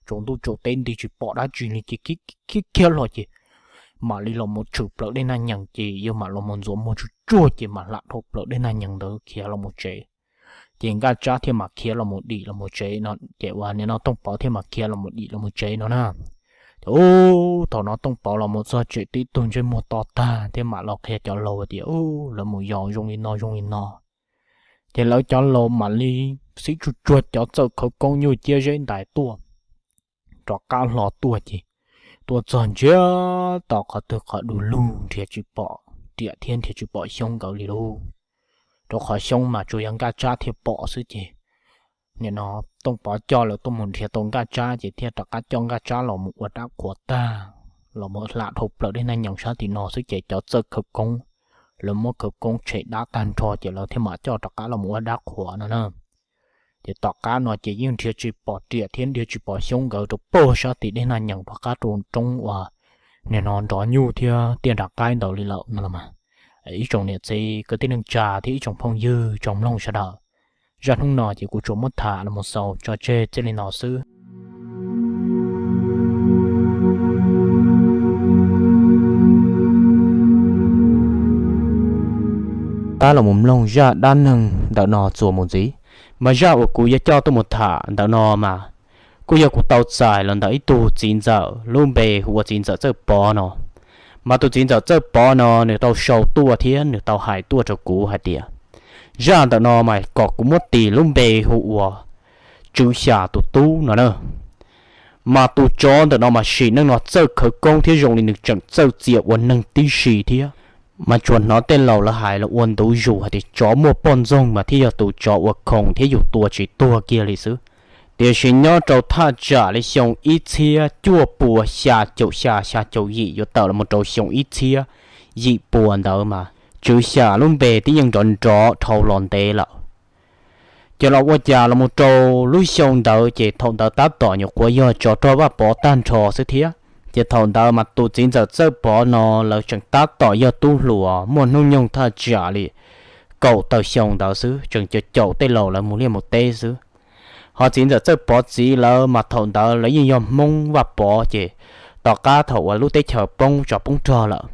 tsaus ntuj tsaus teb nti tsis pom dab tsi li ces khiav khiav los ces mam li los mus tshwm plaws dej naj nyees ces yog mam los mus ntxuav muag tsuj tsuag ces mam hla dhau plaws dej naj nyees ntawd khiav los mus tsev. Ces Nkaj Tsab thiaj mam khiav los mus dim los mus tsev no ces uas nim no Tooj Pov thiaj mam khiav los mus dim los mus tsev no na. Ces thaum no Tooj Pov los mus txog tsev tib tug ntsej muag to tag thiaj mam los qhia cov laus tias lawv mus yos zoo li no zoo li no. Ces lawv cov laus mam li xib tsuj tsuag cov txawj khawv koob nyuj ciab zeb ntais tuaj, rov qab hlo tuaj ces tuaj txog ntsiag to qhov twg qhov du lug nrhiav tsis pom riam thiab nrhiav tsis pom xyoob nkawd li lauj. Rau qhov xyoob mas tsuas yog Nkaj Tsab thiaj pom xwb ces nim no Tooj Pov coj lawv tuaj mus nrhiav tau Nkaj Tsab ces thiaj rov qab coj Nkaj Tsab los mus ua dab qhuas tag, los mus hla dhau plaws dej naj nyees sab tim no xwb ces cov txawj khawv koob lawv muab khawv koob tshem dab tag nrho ces lawv thiaj mam coj rov qab los mus ua dab qhuas no na. Ces tom qab no ces yeej nrhiav tsis pom riam thiab nrhiav tsis pom xyoob nkawd rau puag sab tim dej naj nyees rov qab rau roob uas nim no nrov nyuj thiab tiaj nram qaib ntawd li lawm no los mas. Ib tsoom niam txiv kwv tij neej tsa thiab ib tsoom phooj ywg tsoom mloog sawv daws, zaj hnub no ces kuv tsuas muab tham los mus xaus tso tseg txij li no xwb. Pab los mus mloog zaj dab neeg ntawm no txuas mus ntxiv, mas zaj uas kuv yuav coj tuaj mus tham ntawm no mas kuj yog kuv tau txais los ntawm ib tug txiv ntxawm lub npe hu ua txiv ntxawm Txawj Pov no. Mas tus txiv ntxawm Txawj Pov no nws tau sau tuaj thiab nws tau hais tuaj rau kuv hais tias zaj ntawm no mas kom kuv muab tis lub npe hu ua Tswv Xyas tus tub no na. Mas tus tsov ntawm no mas sim neej no txawj khawv koob thiab zoo li nws tseem txawj txia ua neeg tib si thiab. Mas tsuas hnov tej laus lawv hais los ua ntu zus hais tias tsov muaj poj ntxoog mas thiaj yog tus tsov uas khoom thiab yus tua tsis tuag kiag li xwb. Tiam sis nyob rau thaj tsam li xyoo ib txhiab cuaj pua xya caum xya xya caum yim yuav tawm los mus rau xyoo ib txhiab yim pua ntawd mas Tswv Xyas lub npe twb yeej nrov nrov dhau los ntev lawm. Ces los ua cas los mus rau lub xyoo ntawd ces thaum ntawd tab tom nyuam qhuav yog tsov rog Vaj Pov tag nrho xwb thiab. Ces thaum ntawd mas tus txiv ntxawm Txawj Pov no lawv tseem tab tom yog tub hluas muaj hnub nyoog thaj tsam li kaum tawm xyoo ntawd xwb, tseem caum caum tej laus lawv mus liaj mus teb xwb. Ho txiv ntxawm Txawj Pov txiv lawv mas thaum ntawd lawv yeej yog Hmoob Vaj Pov ces tom qab thaum uas lub teb chaws poob tsov poob rog lawm,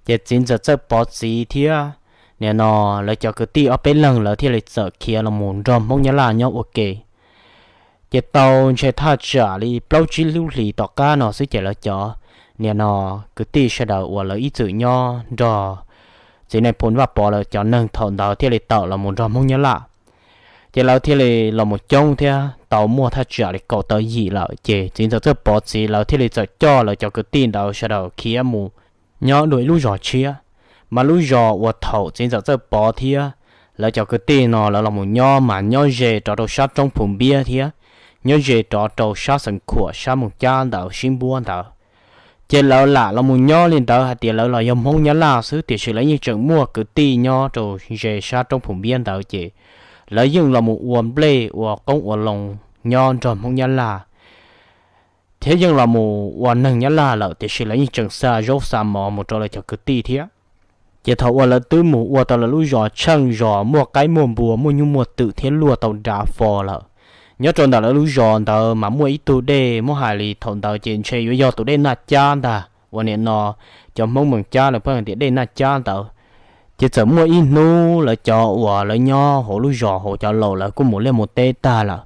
ces txiv ntxawm Txawj Pov txiv thiab nim no lawv cov kwv tij ob peb leeg lawv thiaj li txawm khiav los mus nrog Hmoob Nyab Laj nyob ua ke. Ces tau ntshe thaj tsam li plaub tsib lub hlis tom qab no xwb ces lawv cov nim no kwv tij sawv daws uas lawv ib txwm nyob nrog txiv Nais Phoo Vaj Pov lawv cov neeg thaum ntawd thiaj li tawm los mus nrog Hmoob Nyab Laj. Ces lawv thiaj li los mus coob thiab tau muaj thaj tsam li kaum tawm yim lawm ces txiv ntxawm Txawj Pov txiv lawv thiaj li txawm coj lawv cov kwv tij ntawd sawv daws khiav mus nyob dua ib lub zos tshiab. Mas lub zos uas thaum txiv ntxawm Txawj Pov thiab lawv cov kwv tij no lawv los mus nyob mas nyob ze rov rau sab roob Phu Npiab thiab, nyob ze rov rau sab Xeev Khuam sab Moos Cab ntawd sib npuab ntawd. Ces lawv lam los mus nyob li ntawd hais tias lawv los yog Hmoob Nyab Laj xwb, tiam sis lawv yeej tseem muaj kwv tij nyob rau ze sab roob Phu Npiab ntawd, ces lawv yeej los mus ua nplej ua qoob ua loo nyob nrog Hmoob Nyab Laj, thiab yeej los mus ua neeg Nyab Laj lawm, tiam sis lawv yeej tseem xa zaub xa mov mus rau lawv cov kwv tij thiab. Ces thaum uas lawv twb mus ua tau lawv lub zos tsheej zos muaj qaib muaj npua muaj nyuj muaj twm thiab luaj tau dav fo lawm, nyob rau ntawm lawv lub zos ntawd mas muaj ib tug dej, muab hais li thaum ntawd ces ntshe yuav yog tus dej Naj Cab ntag uas nim no cov Hmoob Moos Cab lawv pheej hais tias dej Naj Cab ntawd. Ces txawm muaj ib hnub lawv cov uas lawv nyob hauv lub zos hauv cov laus lawv kuj mus liaj mus teb tag lawm,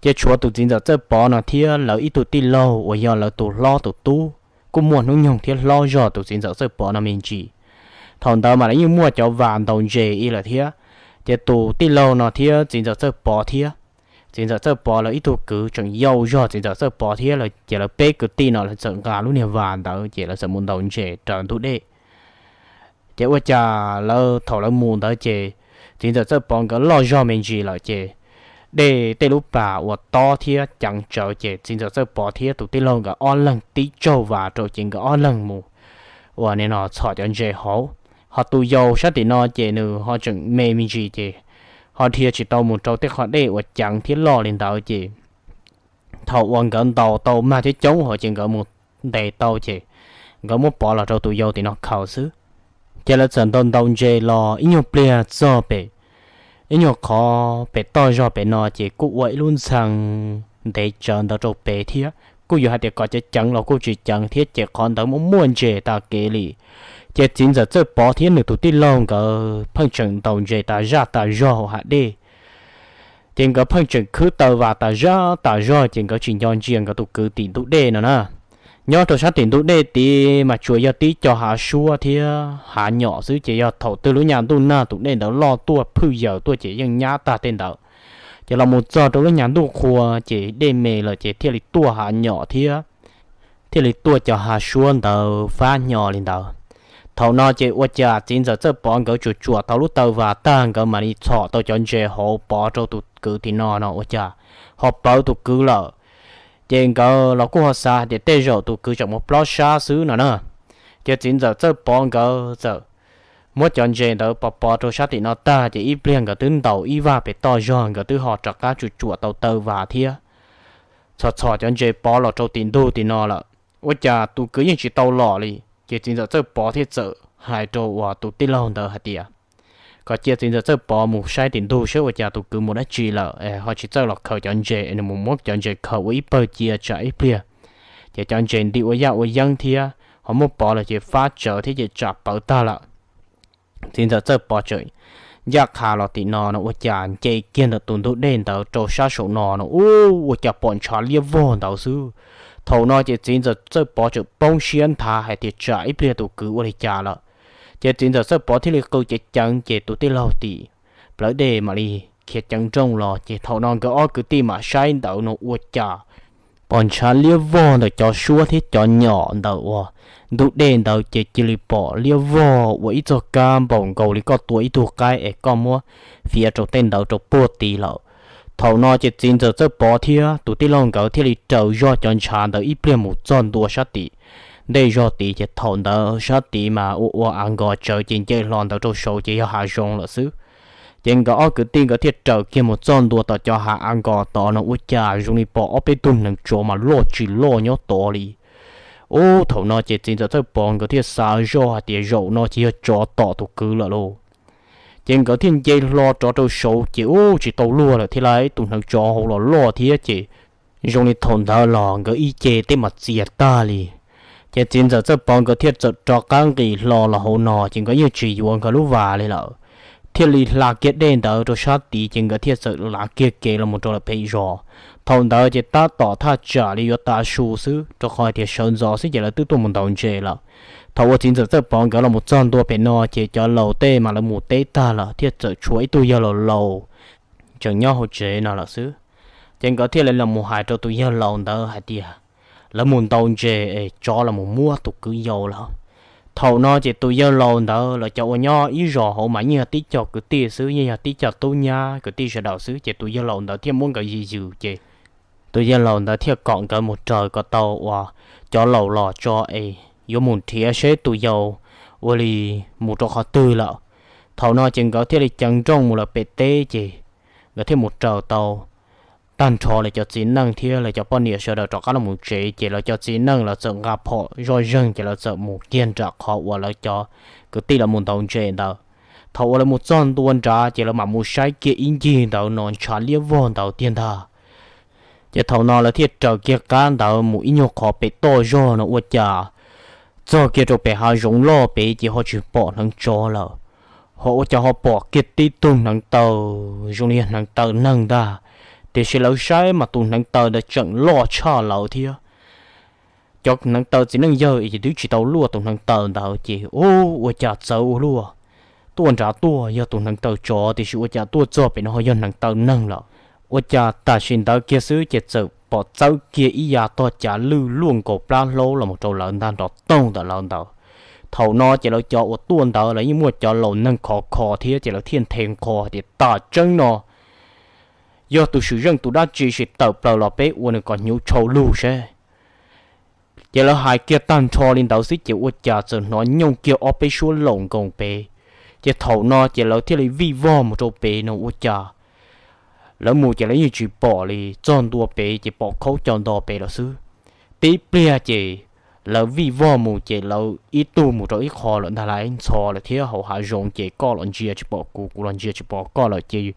ces tshuav tus txiv ntxawm Txawj Pov no thiab lawv ib tug tij laug uas yog lawv tus hlob tus tub kuj muaj hnub nyoog thiab hlob zog tus txiv ntxawm Txawj Pov no me ntsis. Thaum ntawd mas lawv yeej muaj cov vas ntaus ntses ib lawm thiab. Ces tus tij laug no thiab txiv ntxawm Txawj Pov thiab, txiv ntxawm Txawj Pov lawv ib tug kwv tseem yau zog txiv ntxawm Txawj Pov thiab, ces lawv peb kwv tij no lawv txawm nqa lub niag vas ntawd ces lawv txawm mus ntaus ntses raws ntug dej. Ces ua cas lawv thaum lawv mus ntawd ces txiv ntxawm Txawj Pov nkawd loj zog me ntsis lawm ces dej tej lub pas uas tob thiab ceev tsawv ces txiv ntxawm Txawj Pov thiab tus tij laug nkawd ob leeg tib tsaug vas rau ces nkawd ob leeg mus uas nim no txhom cov ntses hauv. Ho tus yau sab tim no ces nws ho tseem me me ntsis ces ho dhia tsis tau mus rau tej qhov dej uas ceev thiab loj li ntawd ces thaum uas nkawd ntaus tau mag thiab coob hauv ces nkawd mus ntes tau ces nkawd muab pov los rau tus yau tim no khaws xwb. Ces lawv txawm ntaus ntaus ntses los ib nyuag pliag txog pem, ib nyuag qhov pem toj zog pem no ces kuj ua ib lub ntxhee ntev tsawv ntawd rau pem thiab, kuj yuav hais tias kom ceev ceev los kuj tsis ceev thiab ces qhov ntawd muaj muaj ntses tas kev li. Ces txiv ntxawm Txawj Pov thiab nws tus tij laug nkawd pheej tseem ntaus ntses tas zaj tas zog hauv hav dej. Ces nkawd pheej tseem khwb taw vas tas zaj tas zog ces nkawd tsis nco ntsia nkawd tus kwv tim ntug dej no na. Nyob rau sab tim ntug dej tid mas tsuas yog tib co hav suab thiab hav nyom xwb, ces yog thaum twg lub nyas ntuj nag tus dej ntawd loj tuaj phwj yaws tuaj ces yeej nyab tag tej ntawd. Ces los mus txog rau lub nyas ntuj qhua ces dej me lawm ces thiaj li tuaj hav nyom thiab thiaj li tuaj cov hav suab ntawd fab hnyo li ntawd. Thaum no ces ua cas txiv ntxawm Txawj Pov nkawd tsuas tsuam tau lub taw vas tag nkawd mam li txhom tau cov ntses hauv pov rau tus kwv tim no no ua cas ho pawv tus kwv lawm. Ces nkawd los kuj ho xav hais tias tej zaum tus kwv tseem mus plob sab xwb no na. Ces txiv ntxawm Txawj Pov nkawd txawm muab cov ntses ntawd pov pov rau sab tim no tag ces ib pliag nkawd twb ntaus ib vag pem toj zog nkawd twb ho rov qab tsuas tsuam tau taw vas thiab txhom txhom cov ntses pov los rau tim ntug tim no lawm. Ua cas tus kwv yeej tsis tau los li, ces txiv ntxawm Txawj Pov thiaj txawm hais rau uas tus tij laug ntawd hais tias kom cia txiv ntxawm Txawj Pov mus saib tim ntug saib ua cas tus kwv mus dab tsi lawm es ho tsis txawj los khaws cov ntses es nws mus muab cov ntses khaws ua ib pawg cia tsam ib pliag ces cov ntses nti ua yaj ua yeeb thiab ho muab pov los ces fab tsawv thiab ces tsam pawv tag lawm. Txiv ntxawm Txawj Pov tseem ncaj qha los tim no no ua cas nce kiag ntawm tus ntug dej ntawd rau sab saum no no ua cas pom ntshav liab vog ntawd xwb. Thaum no ces txiv ntxawm Txawj Pov tseem poob siab nthav hais tias tsam ib pliag tus kwv ua li cas lawm. Ces txiv ntxawm Txawj Pov thiaj li qw ceev ceev ces tus tij laug tim plawv dej mam li khiav ceev nrooj los ces thaum no nkawd ob kwv tij mam saib ntawd no ua cas pom ntshav liab vog ntawm cov suab thiab cov nyom ntawm uas ntug dej ntawd ces cia li pom liab vog ua ib txoj kab npaum nkaus li koj tua ib tug qaib es koj muab fiav rau tej ntawd rau puag tid lawm. Thaum no ces txiv ntxawm Txawj Pov thiab tus tij laug nkawd thiaj li raws zog cov ntshav ntawd ib pliag mus txog ntua sab tim ntej zog tid ces thaum ntawd sab tid mas ua ua av nkos tsawv ces nce hlo ntawd rau saud ces yog hav zoov lawm xwb. Ces nkawd ob kwv tij nkawd thiaj raws kiag mus txog ntua tom cov hav av nkos tod no ua cas zoo li pom ob peb tug hneev tsov mas loj tsis loj nyob tod li. Ub, thaum no ces txiv ntxawm Txawj Pov nkawd thiaj xav zoj hais tias zaum no ces yog tsov tom tus kwv lawm lauj. Ces nkawd thiaj nce hlo rov rau saud ces ub tsis tau luag lawm thiab lauj, tus hneev tsov hauv los loj thiab ces zoo li thaum ntawd los nkawd ib ce tej mas txias tag li. Ces txiv ntxawm Txawj Pov nkawd thiaj txawm rov qab nqis hlo los hauv no ces nkawd yeej tsis yuav nkawd lub vas li lawm, thiaj li hla kiag dej ntawd rau sab tid ces nkawd thiaj txawm lav kiag kev los mus rau lawm pem zos. Thaum ntawd ces tab tom thaj tsam li yuav tav su xwb rau qhov hais tias sawv ntxov xwb ces lawv twb tuaj mus ntaus ntses lawm. Thaum uas txiv ntxawm Txawj Pov nkawd los mus txog ntua pem no ces cov laus tej mas lawv mus teb tag lawm thiaj txawm tshuav ib tug yawg laus laus tseem nyob hauv tsev no lawm xwb. Ces nkawd thiaj li los mus hais rau tus yawg laus ntawd hais tias lawv mus ntaus ntses es tsov los mus muab tus kwv yau lawm. Thaum no ces tus yawg laus ntawd lawv cov uas nyob ib zos hauv mas yeej yog tib co kwv tij xwb, yeej yog tib co tub nyab kwv tij sawv daws xwb, ces tus yawg laus ntawd thiaj muab nkawd yws yws ces tus yawg laus ntawd thiaj kom nkawd mus raws kom tau uas cov laus los tso es yuav mus nrhiav seb tus yau ua li mus rau qhov twg lawm. Thaum no ces nkawd thiaj li ceev nrooj mus lawm pem teb ces nkawd thiaj mus raws tau tag nrho lawv cov txiv neej thiab lawv cov poj niam sawv daws rov qab los mus tsev, ces lawv cov txiv neej lawv txawm nqa phom zoj zeeg ces lawv txawm mus kiag nram qhov uas lawv cov kwv tij lawv mus ntaus ntses ntawd. Thaum uas lawv mus txog ntua nrad ces lawv mam mus saib kiag ib ncig ntawd no ntshav liab vog ntawd tiag ntag. Ces thaum no lawv thiaj raws kiag qab ntawd mus ib nyuag qhov pem toj zog no ua cas txog kiag rau pem hav zoov loj pem ces ho tsis pom hneev tsov lawm, ho ua cas ho pom kiag tib tug hneev taw zoo li hneev taw neeg ntag. Tiam sis lawv saib mas tus hneev taw ntawd tseem loj tshaj lawv thiab. Cov hneev taw txiv neej yawg ces twb tsis tau luaj tus hneev taw ntawd ces ua cas txawv ua luaj, tuaj nrad tuaj yog tus hneev taw tsov tiam sis ua cas tuaj txog pem no ho yog hneev taw neeg lawm. Ua cas tam sim ntawd kiag xwb ces txawm pom txawb kiag ib yav tog cav lwj luaj nkaus plab hlaub los mus rau lawv ntag nrov toog ntawm lawv ntawd. Thaum no ces lawv cov uas tuaj ntawd lawv yeej muaj cov laus neeg khov kho thiab ces lawv thiaj nthe nqho tias tam tseeb no yog tus swm zeej tus dab tsi sim tawm plaws los peb ua nws kom hnyuv tshau lug seb. Ces lawv hais kiag tag nrho li ntawd xwb ces ua cas txawm hnov nyooj kiag ob peb suab laum nkoos pem. Ces thaum no ces lawv thiaj li vij vog mus rau pem no ua cas lawv mus ces lawv yeej tsis pom li, txog ntua pem ces pom khaub co nto pem lawm xwb. Tib pliag ces lawv vij vog mus ces lawv ib tug mus rau ib qho lawm ntag lauj, ntxhov lawm thiab hauv hav zoov ces koj los ntsia tsis pom kuv, kuv los ntsia tsis pom koj lawm ces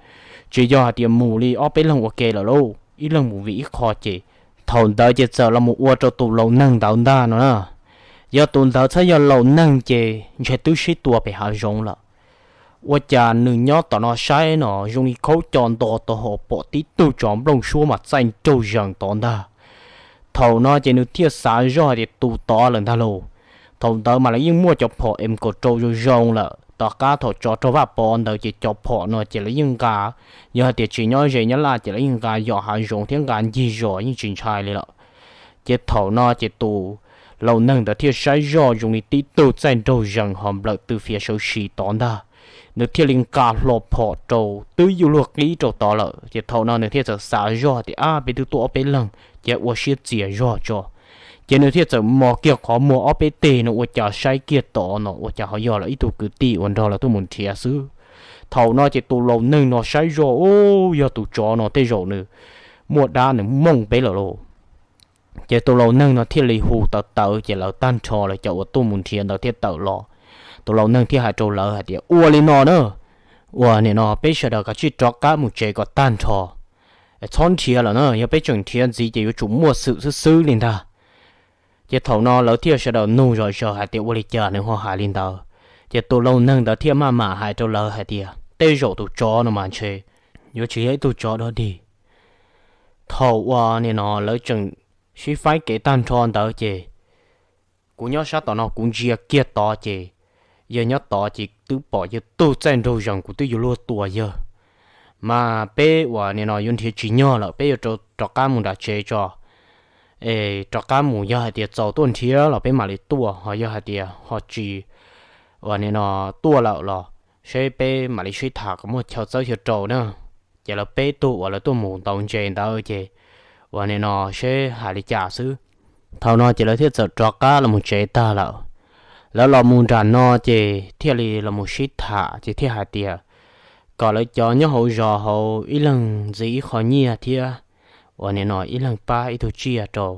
tsis yog hais tias mus li ob peb leeg ua ke lawm lauj, ib leeg mus vim ib qho ces thaum ntawd ces txawm los mus ua rau tus laus neeg ntawd ntag no na. Yog tus ntawd txhob yog laus neeg ces ntshe twb sib tua pem hav zoov lawm. Ua cas nws nyob tom no saib no zoo li khaub co nto tau hos pom tib tug tsov nplooj suab mas txaij nraug zees tod ntag. Thaum no ces nws thiaj xav zoj hais tias tus tod lawm ntag lauj. Thaum ntawd mas lawv yeej muaj cov phom M kaum rau zoo zoo lawm, tom qab thaum tsov raug Vaj Pov ntawd ces cov phom no ces lawv yeej nqa, yog hais tias tsis nyob ze nyob laj ces lawv yeej nqa yos hav zoov thiab nqa ncig zos yeej tsis ntshai li lawm. Ces thaum no ces tus laus neeg ntawd thiaj saib zoj zoo li tib tug txaij nraug zees ho nplawm tw fiav sawv si tod ntag. Nws thiaj li nqa hlo phom rau twb yuj luag qib rau tod lawm, ces thaum no nws thiaj txawm xav zoj tias ab peb twb tuaj ob peb leeg, ces ua siab txias zog tso. Ces nws thiaj txawm mos kiag qhov muag ob peb teg no ua cas saib kiag tod no ua cas ho yog lawv ib tug kwv tij uas nrog lawv tuaj mus nrhiav xwb. Thaum no ces tus laus neeg no saib zoj u, yog tus tsov no tej zaum nws muaj dab nws mooj peb lawm lauj. Ces tus laus neeg no thiaj li hu tawv tawv ces lawv tag nrho lawv cov uas tuaj mus nrhiav ntawd thiaj tawm los. Tus laus neeg thiaj hais rau lawv hais tias ua li no na, uas nim no peb sawv daws kav tsij rov qab mus tsev kom tag nrho, txhob nrhiav lawm na, yog peb tseem nrhiav ntxiv ces yuav tsum muaj xwm xwb xwb li ntag. Ces thaum no lawv thiaj sawv daws nug zom zaws hais tias ua li cas nws ho hais li ntawd. Ces tus laus neeg ntawd thiaj maj mam hais rau lawv hais tias tej zaum tus tsov no mas ntshe yuav tsis yog ib tug tsov dog dig. Thaum uas nim no lawv tseem sib faib kev tag nrho ntawd ces kuv nyob sab tom no kuv ntsia kiag tod ces yawg nyob tod ces twb pom yawg tug txaij nraug zees kuv twb yuav luag tua yawg. Mas peb uas nim no yuav nrhiav tsis nyog lawm peb yuav rov qab mus nram tsev tso. Es rov qab mus yog hais tias txaus tuaj nrhiav los peb mam li tuaj, ho yog hais tias ho tsis uas nim no tuaj lawm los seb peb mam li sib tham kom muaj chaw txawb chaw rau na. Ces lawv peb tug uas lawv tuaj mus ntaus ntses ntawd ces uas nim no seb hais li cas xwb. Thaum no ces lawv thiaj txawm rov qab los mus tsev tag lawm. Lawv los mus nram no ces thiaj li los mus sib tham ces thiaj hais tias kom lawv cov nyob hauv zos hauv ib leeg ntxiv ib qho nyiaj thiab uas nim no ib leeg pab ib tug tsiaj rau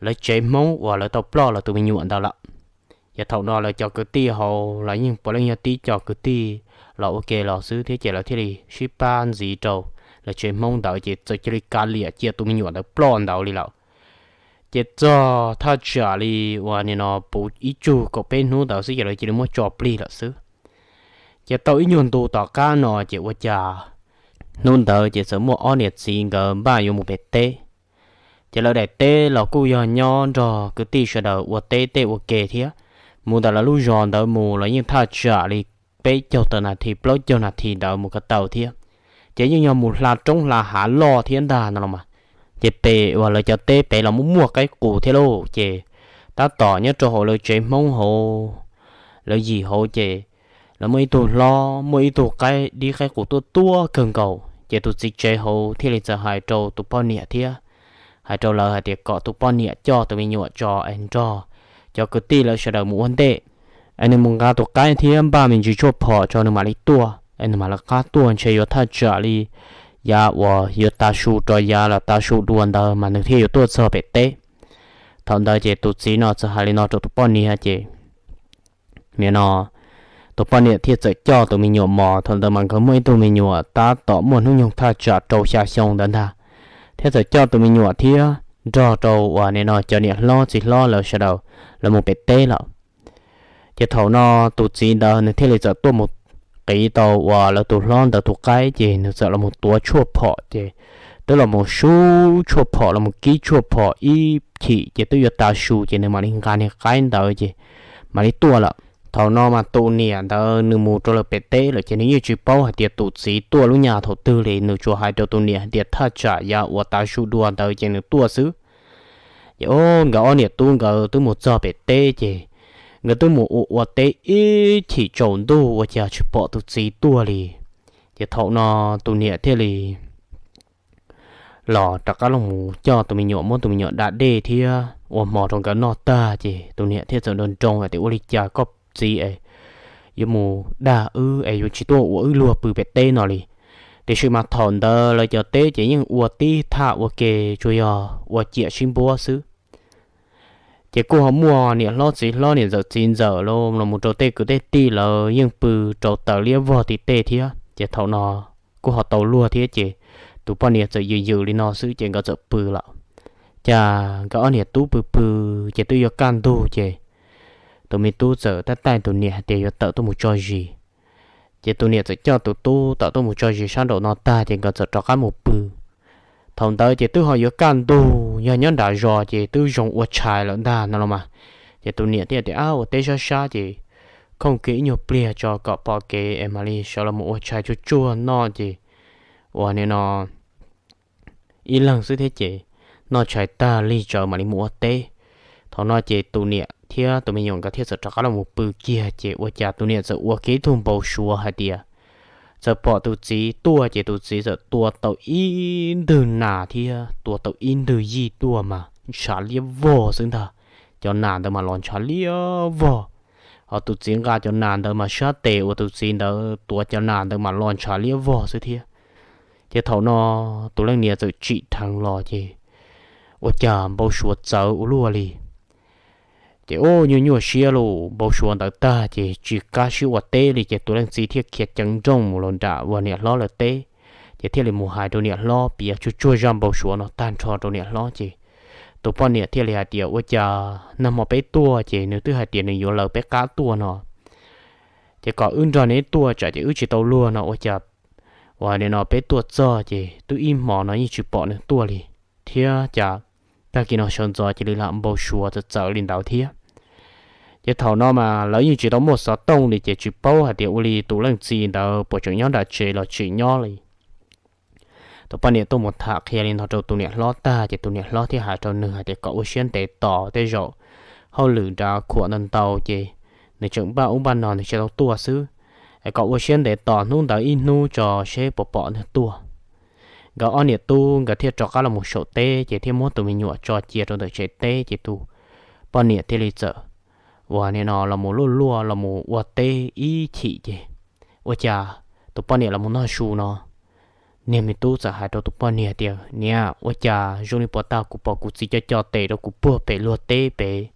lawv tsev Hmoob uas lawv tau ploj lawv tus me nyuam ntawd lawm. Ces thaum no lawv cov kwv tij hauv los yeej puav leej yog tib co kwv tij los ua ke los xwb thiab ces lawv thiaj li sib pab ntxiv rau lawv tsev Hmoob ntawd ces txawm cia li kav liam cia tus me nyuam ntawd ploj ntawd li lawm. Ces txog thaj tsam li uas nim no puv ib tsug kaum peb hnub ntawd xwb ces lawv cia li muab tso plig lawm xwb. Ces tau ib nyuag ntu tom qab no ces ua cas hnub ntawd ces txawm muaj ob niam txiv nkawd npaj yuav mus pem teb. Ces lawv daim teb los kuj yog nyob nrog kwv tij sawv daws ua teb tej ua ke thiab. Mus ntawm lawv lub zos ntawd mus los yeej thaj tsam li peb caug tawm nas this plaub caug nas this ntawd mus ko taw thiab. Ces yeej yog mus hla roob hla hav loj thiab ntag no los mas. Ces pem uas lawv cov teb pem los muaj muaj qaib qus thiab lauj, ces tab tom nyob rau hauv lawv tsev Hmoob hauv lawv yim hauv ces lawv muaj ib tug hlob muaj ib tug qaib dib qaib qus tuaj tuaj kawg nkaus. Ces tus txiv tsev hauv thiaj li txawm hais rau tus poj niam thiab hais rau lawv hais tias kom tus poj niam coj tus me nyuam tso es nrog cov kwv tij lawv sawv daws mus ua ntej, es nws mus nqa tus qaib thiab npaj me ntsis tshuaj phom tso nws mam li tuaj, es nws mam lawv qab tuaj ntshe yuav thaj tsam li yav uas yuav tav su rau yav los tav su dua ntawd mas nws thiaj yuav tuaj txog pem teb. Thaum ntawd ces tus txiv no txawm hais li no rau tus poj niam ces nim no tus poj niam thiaj txawm coj tus me nyuam mos, thaum ntawd mas nkawd muaj ib tug me nyuam tab tom muaj hnub nyoog thaj tsam rau xya xyoo ntawd ntag, thiab txawm coj tus me nyuam thiab nrog rau uas nim no cov niam hlob txiv hlob lawv sawv daws lawv mus pem teb lawm. Ces thaum no tus txiv ntawd nws thiaj li txawm tuaj mus qiv tau uas lawv tus hlob ntawd tus qaib ces nws txawm los mus tuav tshuaj phom ces twb los mus sub tshuaj phom los mus kib tshuaj phom ib chim ces twb yuav tav su ces nws mam li nqa niag qaib ntawd ces mam li tuaj lawm. Thaum no mas tus niam ntawd nws mus rau lawv pem teb lawm ces nws yeej tsis paub hais tias tus txiv tuaj lub nyas thaum twg li, nws tsuas hais rau tus niam hais tias thaj tsam yav uas tav su dua ntawd ces nws tuaj xwb. Ces o, nkawd ob niam tub nkawd twb mus txog pem teb ces nkawd twb mus ua ua teb ib chim tsaus ntuj ua cas tsis pom tus txiv tuaj li. Ces thaum no tus niam thiaj li los rov qab los mus coj tus me nyuam muab tus me nyuam da dej thiab ua hmo rau nkawd noj tag ces tus niam thiaj txawm nroo nroo hais tias ua li cas koj txiv es yuav mus dag wb es yuav tsis tuaj ua wb luag pw pem teb no li. Tiam sis mas thaum ntawd lawv cov teb ces yeej ua tib thaj ua ke, tsuas yog ua ciam sib npuab xwb. Ces kuj ho muaj niam hlob txiv hlob niam ntxawm txiv ntxawm los los mus rau tej kwv tej tij lawv yeej pw rau taws liab vog tim tej thiab. Ces thaum no kuj ho tau luag thiab ces tus poj niam txawm yws yws li no xwb ces nkawd txawm pw lawm. Cas nkawd ob niam tub pw pw ces twb yuav kaj ntug ces tus me tub txawm taij taij tus niam hais tias yuav tawm tuaj mus tso zis. Ces tus niam txawm coj tus tub tawm tuaj mus tso zis sab nraum no tag ces nkawd txawm rov qab mus pw. Thaum ntawd ces twb ho yuav kaj ntug, yog nyob nram zos ces twb zoo ua tshais lawm ntag no los mas. Ces tus niam thiaj tias ab ua teb sab sab ces khooj kiag ib nyuag pliag tso kom pom kev es mam li sawv los mus ua tshais tsuag tsuag noj ces uas nim no ib leeg xwb thiab ces noj tshais tag lig tsawv mam li mus ua teb. Thaum no ces tus niam thiab tus me nyuam nkawd thiaj txawm rov qab los mus pw kiag ces ua cas tus niam txawm ua kiag ib tug npau suav hais tias txawm pom tus txiv tuaj ces tus txiv txawm tua tau ib ntwg nas thiab tua tau ib ntwg yij tuaj mas ntshav liab vog xwb ntag. Cov nas ntawd mas los ntshav liab vog, ho tus txiv nqa cov nas ntawd mas sab tes uas tus txiv ntawd tuav cov nas ntawd mas los ntshav liab vog xwb thiab. Ces thaum no tus leej niam txawm tsim dheev los ces ua cas npau suav txawv ua luaj li. Ces ua nyuaj nyuaj siab los npau suav ntawd tag ces tsis qab siab ua teb li ces tus leej txiv thiaj khiav ceev nrooj mus los nram uas niam hlob lawv teb. Ces thiaj li mus hais rau niam hlob piav tsuag tsuag zaj npau suav no tag nrho rau niam hlob ces tus poj niam thiaj li hais tias ua cas nag hmo peb tuaj ces nws twb hais tias nws yuav lawv peb qab tuaj no, ces kom wb nrog neb tuaj tsam ces wb tsis tau luag no ua cas uas nim no peb tuaj txog ces twb ib hmo no yeej tsis pom nws tuaj li, thiab cas tag kis no sawv ntxov cia li lam npau suav txawv txawv li ntawd thiab. Ces thaum no mas lawv yeej tsis tau muaj xov tooj li ces tsis paub hais tias ua li tus leej txiv ntawd puas tseem nyob nram tsev los tsis nyob li. Tus poj niam tuaj mus tham qhia li no rau tus niam hlob tag ces tus niam hlob thiaj hais rau nws hais tias kom ua siab ntev tos, tej zaum hauj lwm nrad khuam ntau ntau ces nws tseem npaj ub npaj no nws tsis tau tuaj xwb, es kom ua siab ntev tos hnub ntawd ib hnub tso seb puas pom nws tuaj. Nkawd ob niam tub nkawd thiaj rov qab los mus saum teb ces thiaj muab tus me nyuam tso cia rau ntawm tsev teb ces tus poj niam thiaj li txawm uas nim no los mus luaj luaj los mus ua teb ib chim ces ua cas tus poj niam los mus noj su no, niag me tub txawm hais rau tus poj niam tias niam, ua cas zoo li puag ta kuv pom kuv txiv co co tes rau kuv puag pem luag teb pem.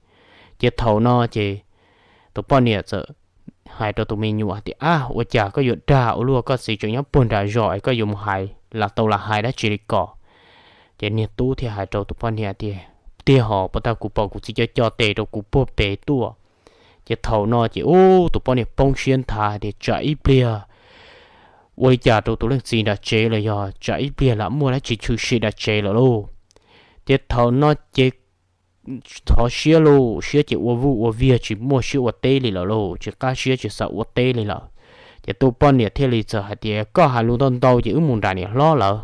Ces thaum no ces tus poj niam txawm hais rau tus me nyuam hais tias ab, ua cas koj yuav dag ua luaj, koj txiv tseem nyob puag nram zos es koj yuav mus hais lam tau lam hais dab tsi li ko? Ces niag tub thiaj hais rau tus poj niam tias tiag hos, puag ta kuv pom kuv txiv co co tes rau kuv puag pem tuaj. Ces thaum no ces ub tus poj niam poob siab nthav hais tias tsam ib pliag ua li cas rau tus leej txiv nram tsev los yog tsam ib pliag lam muaj dab tsi tshwm sim nram tsev lawm lauj. Ces thaum no ces thov siab lauj, siab ces ua vuj ua viag tsis muaj siab ua teb li lawm lauj, tsis qab siab tsis xav ua teb li lawm. Ces tus poj niam thiaj li txawm hais tias koj hais lus ntau ntau ces wb mus nram niam hlob lawm.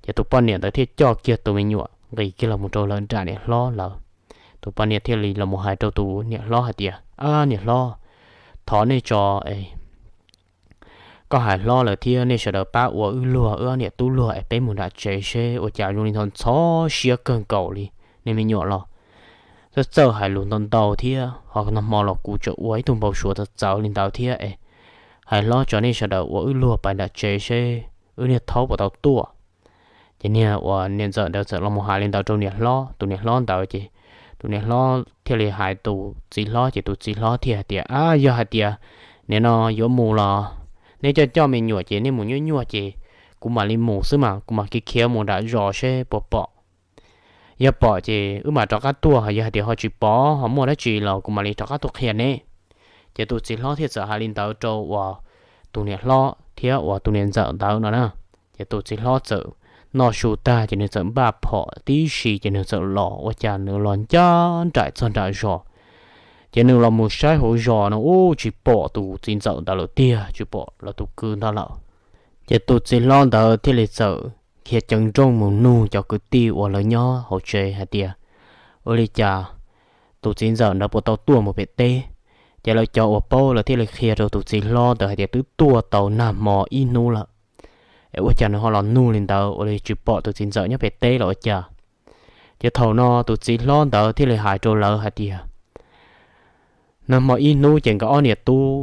Ces tus poj niam ntawd thiaj coj kiag tus me nyuam nqis kiag los mus rau lawv nram niam hlob lawm. Tus poj niam thiaj li los mus hais rau tus niam hlob hais tias ab niam hlob, thov nej tso es koj hais hlob lawm thiab nej sawv daws pab ua wb luag, wb ob niam tub luag es peb mus nram tsev seb ua cas zoo li ntxhov siab kawg nkaus li nej me nyuam los. Txawj txawj hais lus ntau ntau thiab ho nag hmo los kuv tseem ua ib tug npau suav txawv txawv li ntawd thiab es hais hlob tso nej sawv daws ua wb luag pais nram tsev seb wb niag thaub puas tau tuaj. Ces niag uas niam ntxawm ntawd txawm los mus hais li ntawd rau niam hlob, tus niam hlob ntawd ces tus niam hlob thiaj li hais tus txiv hlob ces tus txiv hlob thiaj hais tias, Ab, yog hais tias nim no yuav mus los nej coj coj me nyuam ces nej mus nyuaj nyuaj ces kuv mam li mus xwb mas kuv mam li khiav mus nram zos seb puas pom. Yog pom ces wb mam rov qab tuaj, yog hais tias ho tsis pom ho muaj dab tsi los kuv mam li rov qab tuaj qhia neb. Ces tus txiv hlob thiaj txawm hais li ntawd rau uas tus niam hlob thiab uas tus niam ntxawm ntawd no na. Ces tus txiv hlob txawm noj su tag ces nws txawm npaj phom tib si ces nws txawm los, ua cas nws los ncaj nraim txog nram zos. Ces nws los mus saib hauv zos no ub tsis pom tus txiv ntxawm ntawd lawm tiag, tsis pom lawv tus kwv ntawd lawm. Ces tus txiv hlob ntawd thiaj li txawm khiav ceev nrooj mus nug cov kwv tij uas lawv nyob hauv tsev hais tias, Ua li cas tus txiv ntxawm ntawd puas tau tuaj mus pem teb? Ces lawv cov uas paub lawv thiaj li qhia rau tus txiv hlob ntawd hais tias twb tuaj tau nag hmo ib hnub lawm, es ua cas nws ho los nug li ntawd, ua li tsis pom tus txiv ntxawm nyob pem teb los ua cas. Ces thaum no tus txiv hlob ntawd thiaj li hais rau lawv hais tias, nag hmo ib hnub ces nkawd ob niam tub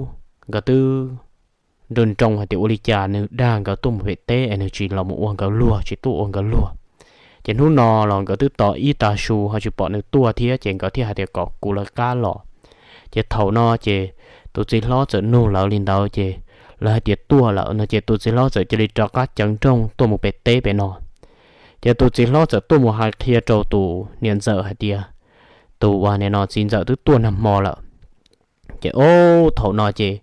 nkawd twb nroo nroo hais tias ua li cas nws dag nkawd tuaj mus pem teb es nws tsis los mus ua nkawd luag, tsis tuaj ua nkawd luag. Ces hnub no los nkawd twb tos ib tag su ho tsis pom nws tuaj thiab ces nkawd thiaj hais tias kom kuv lawv qab los. Ces thaum no ces tus txiv hlob txawm nug lawv li ntawd ces lawv hais tias tuaj lawm no ces tus txiv hlob txawm cia li rov qab ceev nrooj tuaj mus pem teb pem no. Ces tus txiv hlob txawm tuaj mus hais qhia rau tus niam ntxawm hais tias, tus uas nim no txiv ntxawm twb tuaj nag hmo lawm. Ces ob thaum no ces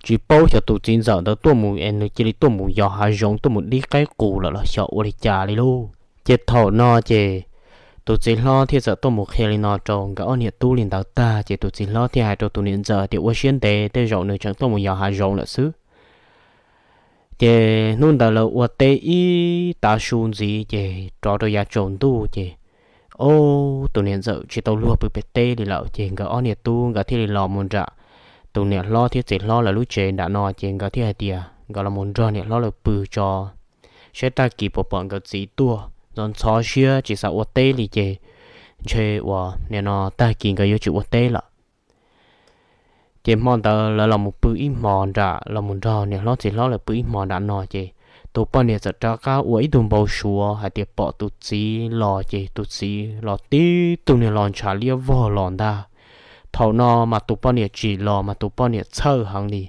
tsis paub xyov tus txiv ntxawm ntawd tuaj mus es nws cia li tuaj mus yos hav zoov tuaj mus dib qaib qus lawm los xyov ua li cas li lauj. Ces thaum no ces tus txiv hlob thiaj txawm tuaj mus qhia li no rau nkawd ob niam tub li ntawd tag ces tus txiv hlob thiaj hais rau tus niam ntxawm tias ua siab ntev, tej zaum nws tseem tuaj mus yos hav zoov lawm xwb. Ces hnub ntawd lawv ua teb ib tav su ntxiv ces rov rau yav tsaus ntuj ces, ob, tus niam ntxawm tsis tau luag pw pem teb li lawm ces nkawd ob niam tub nkawd thiaj li los mus nram tus niam hlob thiab txiv hlob lawv lub tsev nram no ces nkawd thiaj hais tias nkawd los mus nrog niam hlob lawv pw tso, saib tag kis puas pom nkawd txiv tuaj. Ntxhov ntxhov siab tsis xav ua teb li ces ntshe uas nim no tag kis nkawd yuav tsis ua teb lawm. Ces hmo ntawd lawv los mus pw ib hmo nram, los mus nrog niam hlob txiv hlob lawv pw ib hmo nram no ces tus poj niam txawm rov qab ua ib tug npau suav hais tias pom tus txiv los ces tus txiv los tib tug niag los ntshav liab vog los ntag. Thaum no mas tus poj niam tsis los mas tus poj niam txhawj heev li.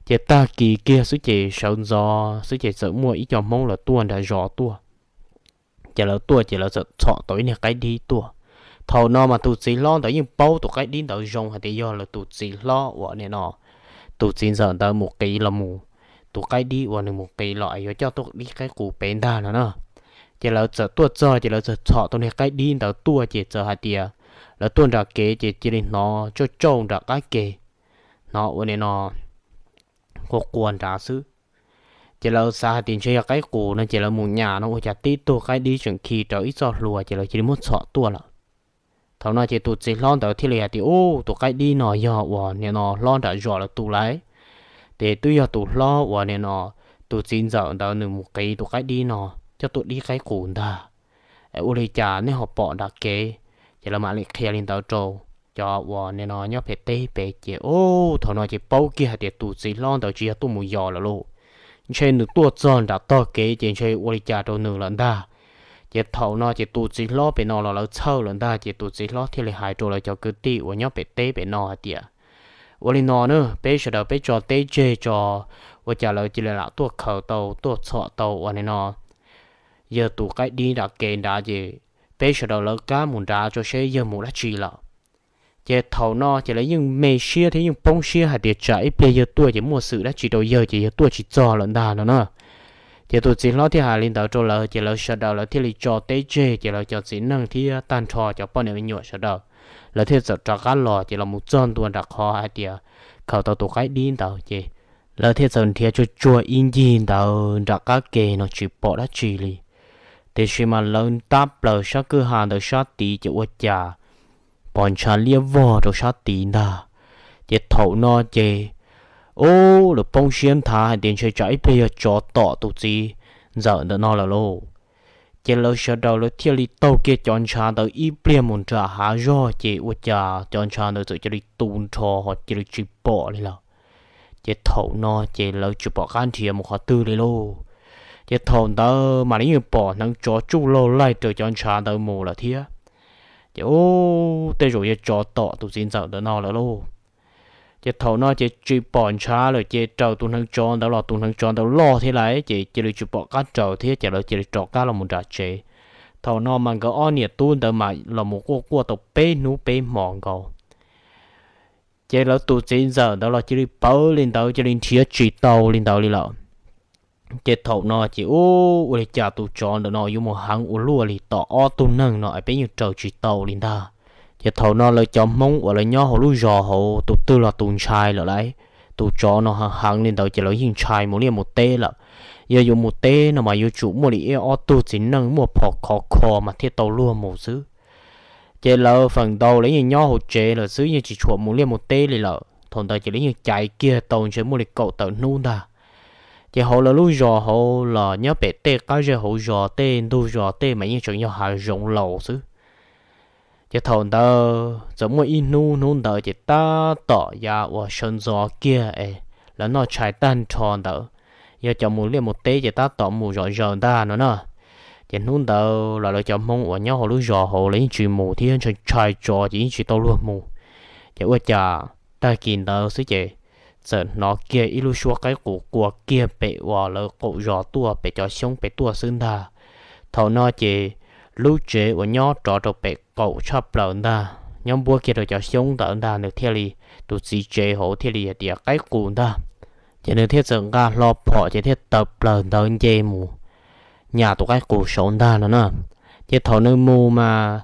Ces tag kis kiag xwb ces sawv ntxov xwb ces txawm muaj ib co hmoob lawv tuaj nram zos tuaj. Ces lawv tuaj ces lawv txawm txhom tau ib niag qaib dib tuaj. Thaum no mas tus txiv hlob ntawd yeej paub tus qaib dib ntawd zoo hais tias yog lawv tus txiv hlob uas nim no tus txiv ntxawm ntawd mus qiv los mus, tus qaib dib uas nws mus qiv los yuav coj tuaj dib qaib qus pem ntag no na. Ces lawv txawm tuaj txog ces lawv txawm txhom tau niag qaib dib ntawd tuaj ces txawm hais tias lawv tuaj nram kev ces cia li hnov tsauj tsauj nram qab ke, hnov ua nim no qua qua nrad xwb. Ces lawv xav hais tias ntshe yog qaib qus no ces lawv mus nyas no ua cas tib tug qaib dib tseem khi rau ib txoj hlua ces lawv cia li muab txhom tuaj lawm. Thaum no ces tus txiv hlob ntawd thiaj li hais tias, Ub, tus qaib dib no yog uas nim no hlob nram zos lawv tus lawm. Ces twb yog tus hlob uas nim no tus txiv ntxawm ntawd nws mus qiv tus qaib dib no coj tuaj dib qaib qus ntag. Es ua li cas nej ho pom nram kev? Ces lawv mam li qhia li ntawd rau cov uas nim no nyob pem teb pem ces, ub, thaum no ces paub kiag hais tias tus txiv hlob ntawd tsis yog tuaj mus yos lawm lauj, ntshe nws tuaj txog nram tog kev ces ntshe ua li cas rau nws lawm ntag. Ces thaum no ces tus txiv hlob pem no los lawv txhawj lawm ntag ces tus txiv hlob thiaj li hais rau lawv cov kwv tij uas nyob pem teb pem no hais tias, Ua li no na, peb sawv daws peb tso teb tseg tso. Ua cas lawv cia li lam tuaj khaws tau tuaj txhom tau uas nim no yawg tus qaib dib nram kev nrad ces peb sawv daws lawv qab mus nrad tso seb yawg mus dab tsi lawm. Ces thaum no ces lawv yeej me siab thiab yeej poob siab hais tias tsam ib pliag yawg tuaj ces muaj xwm dab tsi rau yawg ces yawg tuaj tsis txog lawm ntag no na. Ces tus txiv hlob thiaj hais li ntawd rau lawv ces lawv sawv daws lawv thiaj li tso teb tseg ces lawv cov txiv neej thiab tag nrho cov poj niam me nyuam sawv daws lawv thiaj txawm rov qab los ces los mus txog ntua nram qhov hais tias khaws tau tus qaib dib ntawd ces lawv thiaj txawm nrhiav tsuag tsuag ib ncig ntawd nram qab ke no tsis pom dab tsi li. Tiam sis mas lawv ntab plaws sab kwj ha ntawd sab tid ces ua cas pom ntshav liab vog rau sab tid ntag. Ces thaum no ces, ub, lawv poob siab nthav hais tias ntshe tsam ib pliag yog tsov tom tus txiv ntxawm ntawm no lawm lauj. Ces lawv sawv daws lawv thiaj li taug kiag cov ntshav ntawd ib pliag mus nram hav zog, ces ua cas cov ntshav ntawd txawm cia li tu nrho ho cia li tsis pom li lawm. Ces thaum no ces lawv tsis pom qab nrhiav mus qhov twg li lauj. Ces thaum ntawd mam li yeej pom hneev tsov tsuj laug laig raws cov ntshav ntawd mus lawm thiab. Ces ub, tej zaum yog tsov tom tus txiv ntxawm ntawm no lawm lauj. Ces thaum no ces tsis pom ntshav lawm ces raws tus hneev tsov ntawd los tus hneev tsov ntawd loj thiab lawm ces cia li tsis pom qab raws thiab ces lawv cia li rov qab los mus nram tsev. Thaum no mas nkawd ob niam tub ntawd mas los mus quaj quaj tau peb hnub peb hmo nkaus. Ces lawv tus txiv ntxawm ntawd los cia li pawv li ntawd cia li nrhiav tsis tau li ntawd li lawm. Ces thaum no ces ub, ua li cas tus tsov ntawm no yuav mus heev ua luaj li tom ob tug neeg no es peb yeej raws tsis tau li ntag. Ces thaum no lawv cov Hmoob uas lawv nyob hauv lub zos hauv tus twg los tus ntshai lawm lauj. Tus tsov no heev heev li ntawd ces lawv yeej ntshai mus liaj mus teb lawm. Yog yuav mus teb no mas yuav tsum muaj li ib ob tug txiv neej muaj phom khov kho mas thiaj tau luag mus xwb. Ces lawv feem ntau lawv yeej nyob hauv tsev lawm xwb yeej tsis tshua mus liaj mus teb li lawm. Thaum ntawd ces lawv yeej caiv kiag tau ntshe muaj li kaum tawm hnub ntag. Ces hauv lawv lub zos hauv los nyob pem tej qab zej hauv zos tej ntug zos tej mas yeej tseem yog hav zoov laus xwb. Ces thaum ntawd txawm muaj ib hnub, hnub ntawd ces tab tom yav uas sawv ntxov kiag es lawv noj tshais tag nrho ntawd, yog cov mus liaj mus teb ces tab tom mus zom zaws ntag no na. Ces hnub ntawd los lawv cov Hmoob uas nyob hauv lub zos hauv lawv yeej tsis mus thiab ntshai ntshai tsov ces yeej tsis tau luag mus. Ces ua cas tag kis ntawd xwb ces txawm hnov kiag ib lub suab qaib qus qua kiag pem uas lawv qaum zos tuaj pem cov xyoob pem tuaj xwb ntag. Thaum no ces lub tsev uas nyob rov rau pem qaum tshaj plaws ntag, nyob npuab kiag rau cov xyoob ntawd ntag, nws thiaj li, tus txiv tsev hauv thiaj li hais tias qaib qus ntag. Ces nws thiaj txawm nqa hlo phom ces thiaj tawm plaws ntawd nce mus nyas tus qaib qus saud ntag no na. Ces thaum nws mus mas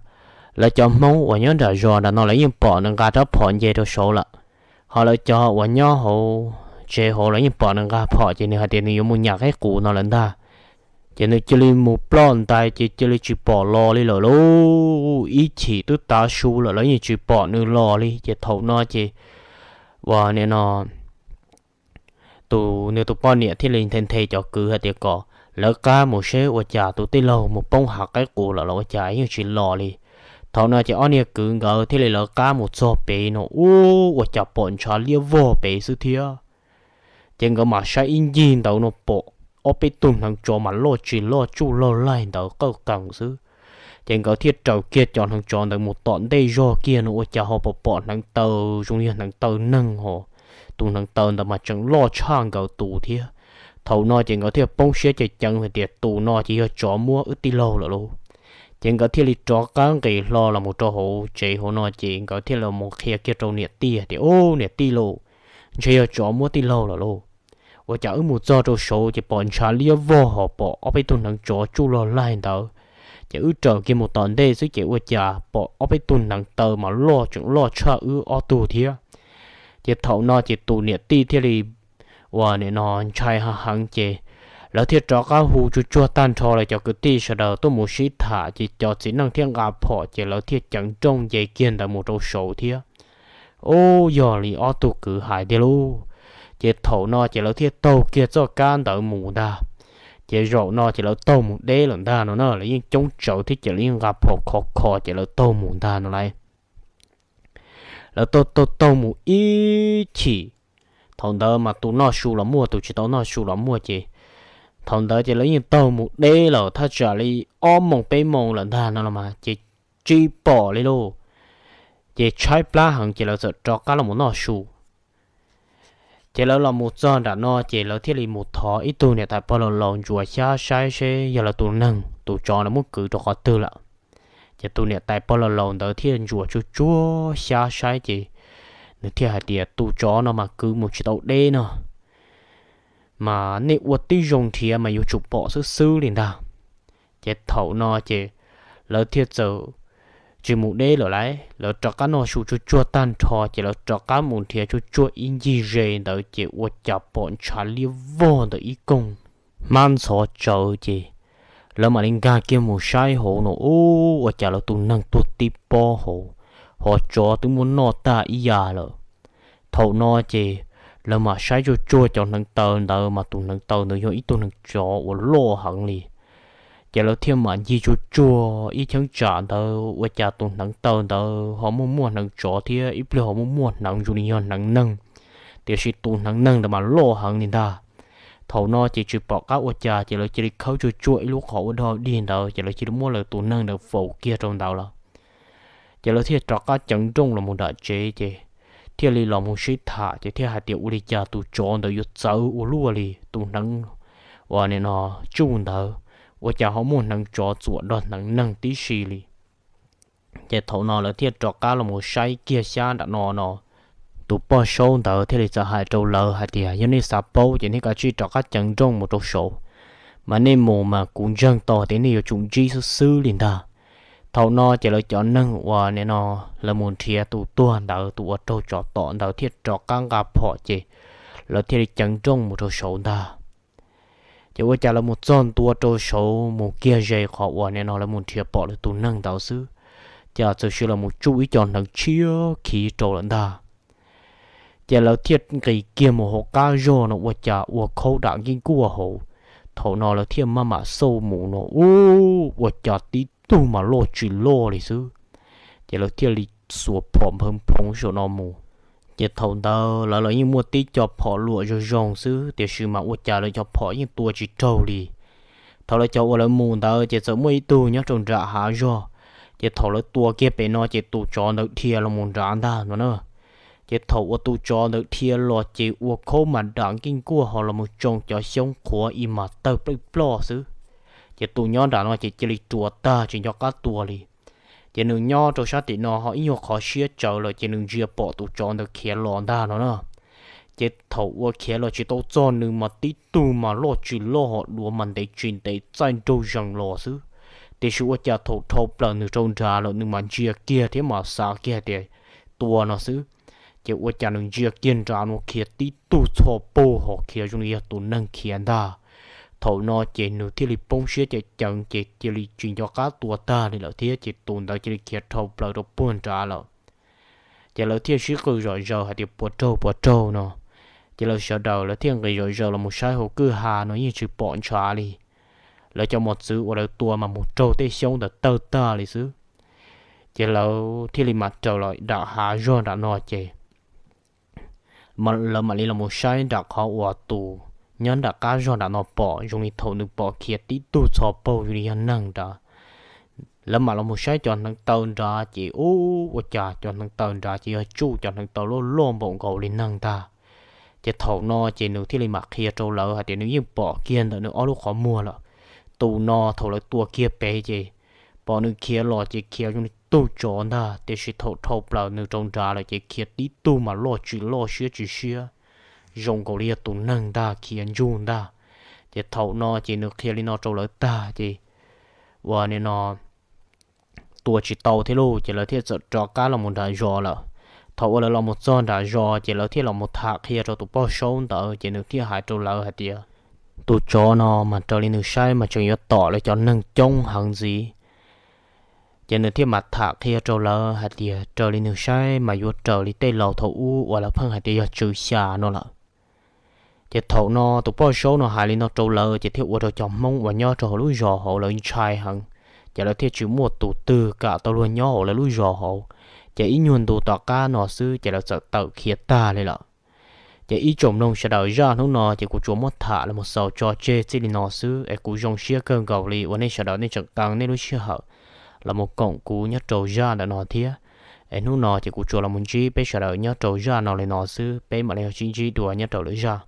lawv cov Hmoob uas nyob nram zos nram no lawv yeej pom nws nqa rab phom nce rau saud lawm. Ho lawv cov uas nyob hauv tsev hauv lawv yeej pom nws nqa phom ces nws hais tias nws yuav mus nyas qaib qus no lawm ntag. Ces nws cia li mus ploj ntais ces cia li tsis pom los li lawm lauj. Ib chim twb tav su lawm lawv yeej tsis pom nws los li. Ces thaum no ces uas nim no tus nws tus poj niam thiaj li nthe nthe cov kwv hais tias kom lawv qab mus seb ua cas tus tij laug mus poob hav qaib qus lawm los ua cas yeej tsis los li. Thaum no ces ob niag kwv nkawd thiaj li lawv qab mus txog pem no ub ua cas pom ntshav liab vog pem xwb thiab. Ces nkawd mam saib ib ncig ntawd no pom ob peb tug hneev tsov mas loj tsis loj tsuj laug laig ntawd qawj qees xwb. Ces nkawd thiaj raws kiag cov hneev tsov ntawd mus tom ntej zog kiag no ua cas ho pom pom hneev taw zoo yog hneev taw neeg ho. Tus hneev taw ntawd mas tseem loj tshaj nkawd tus thiab. Thaum no ces nkawd thiaj poob siab ceev ceev hais tias tus no ces yog tsov muab wb tij laug lawm lauj. Ces nkawd thiaj li rov qab nqis hlo los mus rau hauv tsev hauv no ces nkawd thiaj los mus qhia kiag rau niam tij hais tias, Ub, niam tij lauj, ntshe yog tsov muab tij laug lawm lauj. Ua cas wb mus txog rau saud ces pom ntshav liab vog ho pom ob peb tug hneev tsov tsuj laug laig ntawd. Ces wb raws kiag mus tom ntej xwb ces ua cas pom ob peb tug hneev taw mas loj tseem loj tshaj wb ob tug thiab. Ces thaum no ces tus niam tij thiaj li uas nim no ntshai heev heev ces lawv thiaj rov qab hu tsuag tsuag tag nrho lawv cov kwv tij sawv daws tuaj mus sib tham ces cov txiv neej thiaj nqa phom ces lawv thiaj ceev nrooj nce kiag ntawd mus rau saud thiab. Ub, yog li ob tug kwv hais tiag lauj. Ces thaum no ces lawv thiaj taug kiag txoj kab ntawd mus ntag. Ces zaum no ces lawv taug mus deb lawm ntag no na, lawv yeej coob tsawv thiab ces lawv yeej nqa phom khov kho ces lawv taug mus ntag no lauj. Lawv taug taug taug mus ib chim, thaum ntawd mas tus noj su los muaj tus tsis tau noj su los muaj ces thaum ntawd ces lawv yeej taug mus deb lawm thaj tsam li ob moos peb moos lawm ntag no los mas ces tsis pom li lauj. Ces tshaib plab heev ces lawv txawm rov qab los mus noj su. Ces lawv los mus txog nram no ces lawv thiaj li mus thov ib tug niam tais pog laus laus ntsuas xyab saib seb yog lawv tus neeg tus tsov no muab kwv rau qhov twg lawm. Ces tus niam tais pog laus laus ntawd thiaj ntsuas tsuag tsuag xyab saib ces nws thiaj hais tias, Tus tsov no mas kwv mus tsis tau deb no, mas nej ua tib zoo nrhiav mas yuav tsum pom xwb xwb li ntag. Ces thaum no ces lawv thiaj txawm tsis mus deb lawm lauj, lawv rov qab noj su tsuag tsuag tag nrho ces lawv rov qab mus nrhiav tsuag tsuag ib ncig ze ntawd ces ua cas pom ntshav liab vog ntawm ib koog hmab ntxhov tsawv ces lawv mam li nkag kiag mus saib hauv no ub ua cas lawv tus neeg tuag tib pob hauv, ho tsov twb muab noj tag ib yam lawm. Thaum no ces lawv mam saib tsuag tsuag cov hneev taw ntawd mas tus hneev taw ntawd yog ib tug hneev tsov uas loj heev li. Ces lawv thiaj mam ncig tsuag tsuag ib cheeb tsam ntawd ua cas tus hneev taw ntawd ho muaj muaj hneev tsov thiab ib pliag ho muaj muaj hneev zoo li yog hneev neeg, tiam sis tus hneev neeg ntawd mas loj heev li ntag. Thaum no ces tsis pom qab ua cas ces lawv cia li khawb tsuag tsuag ib lub qhov ua dog dig ntawd ces lawv cia li muab lawv tus neeg ntawd faus kiag rau ntawd lawm. Ces lawv thiaj rov qab ceev nrooj los mus nram tsev ces thiaj li los mus sib tham ces thiaj hais tias ua li cas tus tsov ntawd yuav txawv ua luaj li tus hneev uas nim no tsuj ntawd, ua cas ho muaj hneev tsov txuam nrog hneev neeg tib si li. Ces thaum no lawv thiaj rov qab los mus saib kiag xyab nram no no, tus poj saub ntawd thiaj li txawm hais rau lawv hais tias yog nej xav paub ces nej kav tsij rov qab ceev nrooj mus rau saud, mas nej mus mas kuv ntseeg tau tias nej yuav tsum ntsib xwb xwb li ntag. Thaum no ces lawv cov neeg uas nim no lawv mus nrhiav tus tuag ntawd, tus uas raug tsov tom ntawd thiaj rov qab nqa phom ces lawv thiaj li ceev nrooj mus rau saud ntag. Ces ua cas lawv mus txog ntua rau saud mus kiag ze qhov uas nim no lawv mus nrhiav pom lawv tus neeg ntawd xwb, cas txawm sis los mus tsuj ib co hneev tshiab khiv rau lawm ntag. Ces lawv thiaj nqis kiag mus hauv qab zog no ua cas ua khaub dam nkeej nkuaj hauv. Thaum no lawv thiaj maj mam xauj mus no ub, ua cas tib tug mas loj tsis loj li xwb. Ces lawv thiaj li xuas phom nphawv nphoov saum no mus. Ces thaum ntawd lawv los yeej muaj tib co phom luam zoo zoo xwb tiam sis mas ua cas lawv cov phom yeej tua tsis raug li. Thaum lawv cov uas lawv mus ntawd ces txawm muaj ib tug nyob rau nram hav zog, ces thaum lawv tua kiag pem no ces tus tsov ntawd dhia los mus nrad ntag no na. Ces thaum uas tus tsov ntawd dhia los ces ua khaub mas dam nkeej nkuaj ho los mus tsoo cov xyoob qhuav ib mas tawg plawj ploj xwb. Ces tus nyob nram no ces cia li ruam tag tsis nco qab tua li. Ces nws nyob rau sab tim no ho ib nyuag qhov siab tsawv lawm ces nws ntsia pom tus tsov ntawd khiav los ntag no na. Ces thaum ua khiav los tsis tau txog nws mas tib tug mas loj tsis loj ho duav mas ntev tsis ntev txaij nraug zees los xwb. Tiam sis ua cas thaum dhau plaws nws rau nrad lawm nws mas ntsia kiag thiab mas xav kiag tias tua no xwb. Ces ua cas nws ntsia kiag nrad no khiav tib tug txho paug ho khiav zoo li yog tus neeg khiav ntag. Thaum no ces nws thiaj li poob siab ceev ceev ces cia li tsis nco qab tua tag li lawm thiab ces tus ntawd cia li khiav dhau plaws rau puag nrad lawm. Ces lawv thiaj sib qw zom zaws hais tias puas raug puas raug no. Ces lawv sawv daws lawv thiaj nqis zom zaws los mus saib hauv kwj ha no yeej tsis pom ntshav li. Lawv cov mos txwv uas lawv tua mas mus raug tej xyoob ntawd tawg tag li xwb. Ces lawv thiaj li mam raws los nram hav zog nram no ces lawv mam li los mus saib nram qhov uas tus nyob nram qab zog nram no pom zoo li thaum nws pom khiav tib tug txho paug zoo li yog neeg nrad. Lawv mam los mus saib cov hneev taw nrad ces ub, ua cas cov hneev taw nrad ces yog tsuj cov hneev taw loj loj npaum nkaus li neeg ntag. Ces thaum no ces nws thiaj li mam qhia rau lawv hais tias nws yeej pom kiag ntawm nws ob lub qhov muag lawm. Tus no thaum lawv tua kiag pem ces pom nws khiav los ces khiav zoo li tug tsov ntag, tiam sis thaum dhau plaws nws rau nrad lawm ces khiav tib tug mas loj tsis loj siab tsis siab, zoo nkaus li yog tus neeg ntag khiav ntsug ntag. Ces thaum no ces nws qhia li no rau lawv tag ces ua li no tua tsis tau thiab lauj, ces lawv thiaj txawm rov qab los mus nram zos lawm. Thaum uas lawv los mus txog nram zos ces lawv thiaj los mus tham qhia rau tus poj saub ntawd ces nws thiaj hais rau lawv hais tias tus tsov no mas raws li nws saib mas tseem yuav tom lawv cov neeg coob heev ntxiv. Ces nws thiaj mam tham qhia rau lawv hais tias raws li nws saib mas yuav raws li tej laus thaum ub uas lawv pheej hais tias yog tswv xya no lawm. Ces thaum no tus poj saub no hais li no rau lawv ces thiaj ua rau cov Hmoob uas nyob rau hauv lub zos hauv lawv ntshai heev, ces lawv thiaj tsis muaj tus twg kam tau luag nyob hauv lawv lub zos hauv. Ces ib nyuag ntu tom qab no xwb ces lawv txawm tawm khiav tag li lawm. Ces ib tsoom mloog sawv daws, zaj hnub no ces kuv tsuas muab tham los mus xaus tso tseg txij li no xwb es kuv zoo siab kawg nkaus li uas nej sawv daws nej tseem qee nej lub sij hawm los mus koom kuv nyob rau zaj ntawm no thiab. Es hnub no ces kuv tsuas los mus ntsib peb sawv daws nyob rau zaj no li no xwb, peb mam li ho sib ntsib dua nyob rau lwm zaj.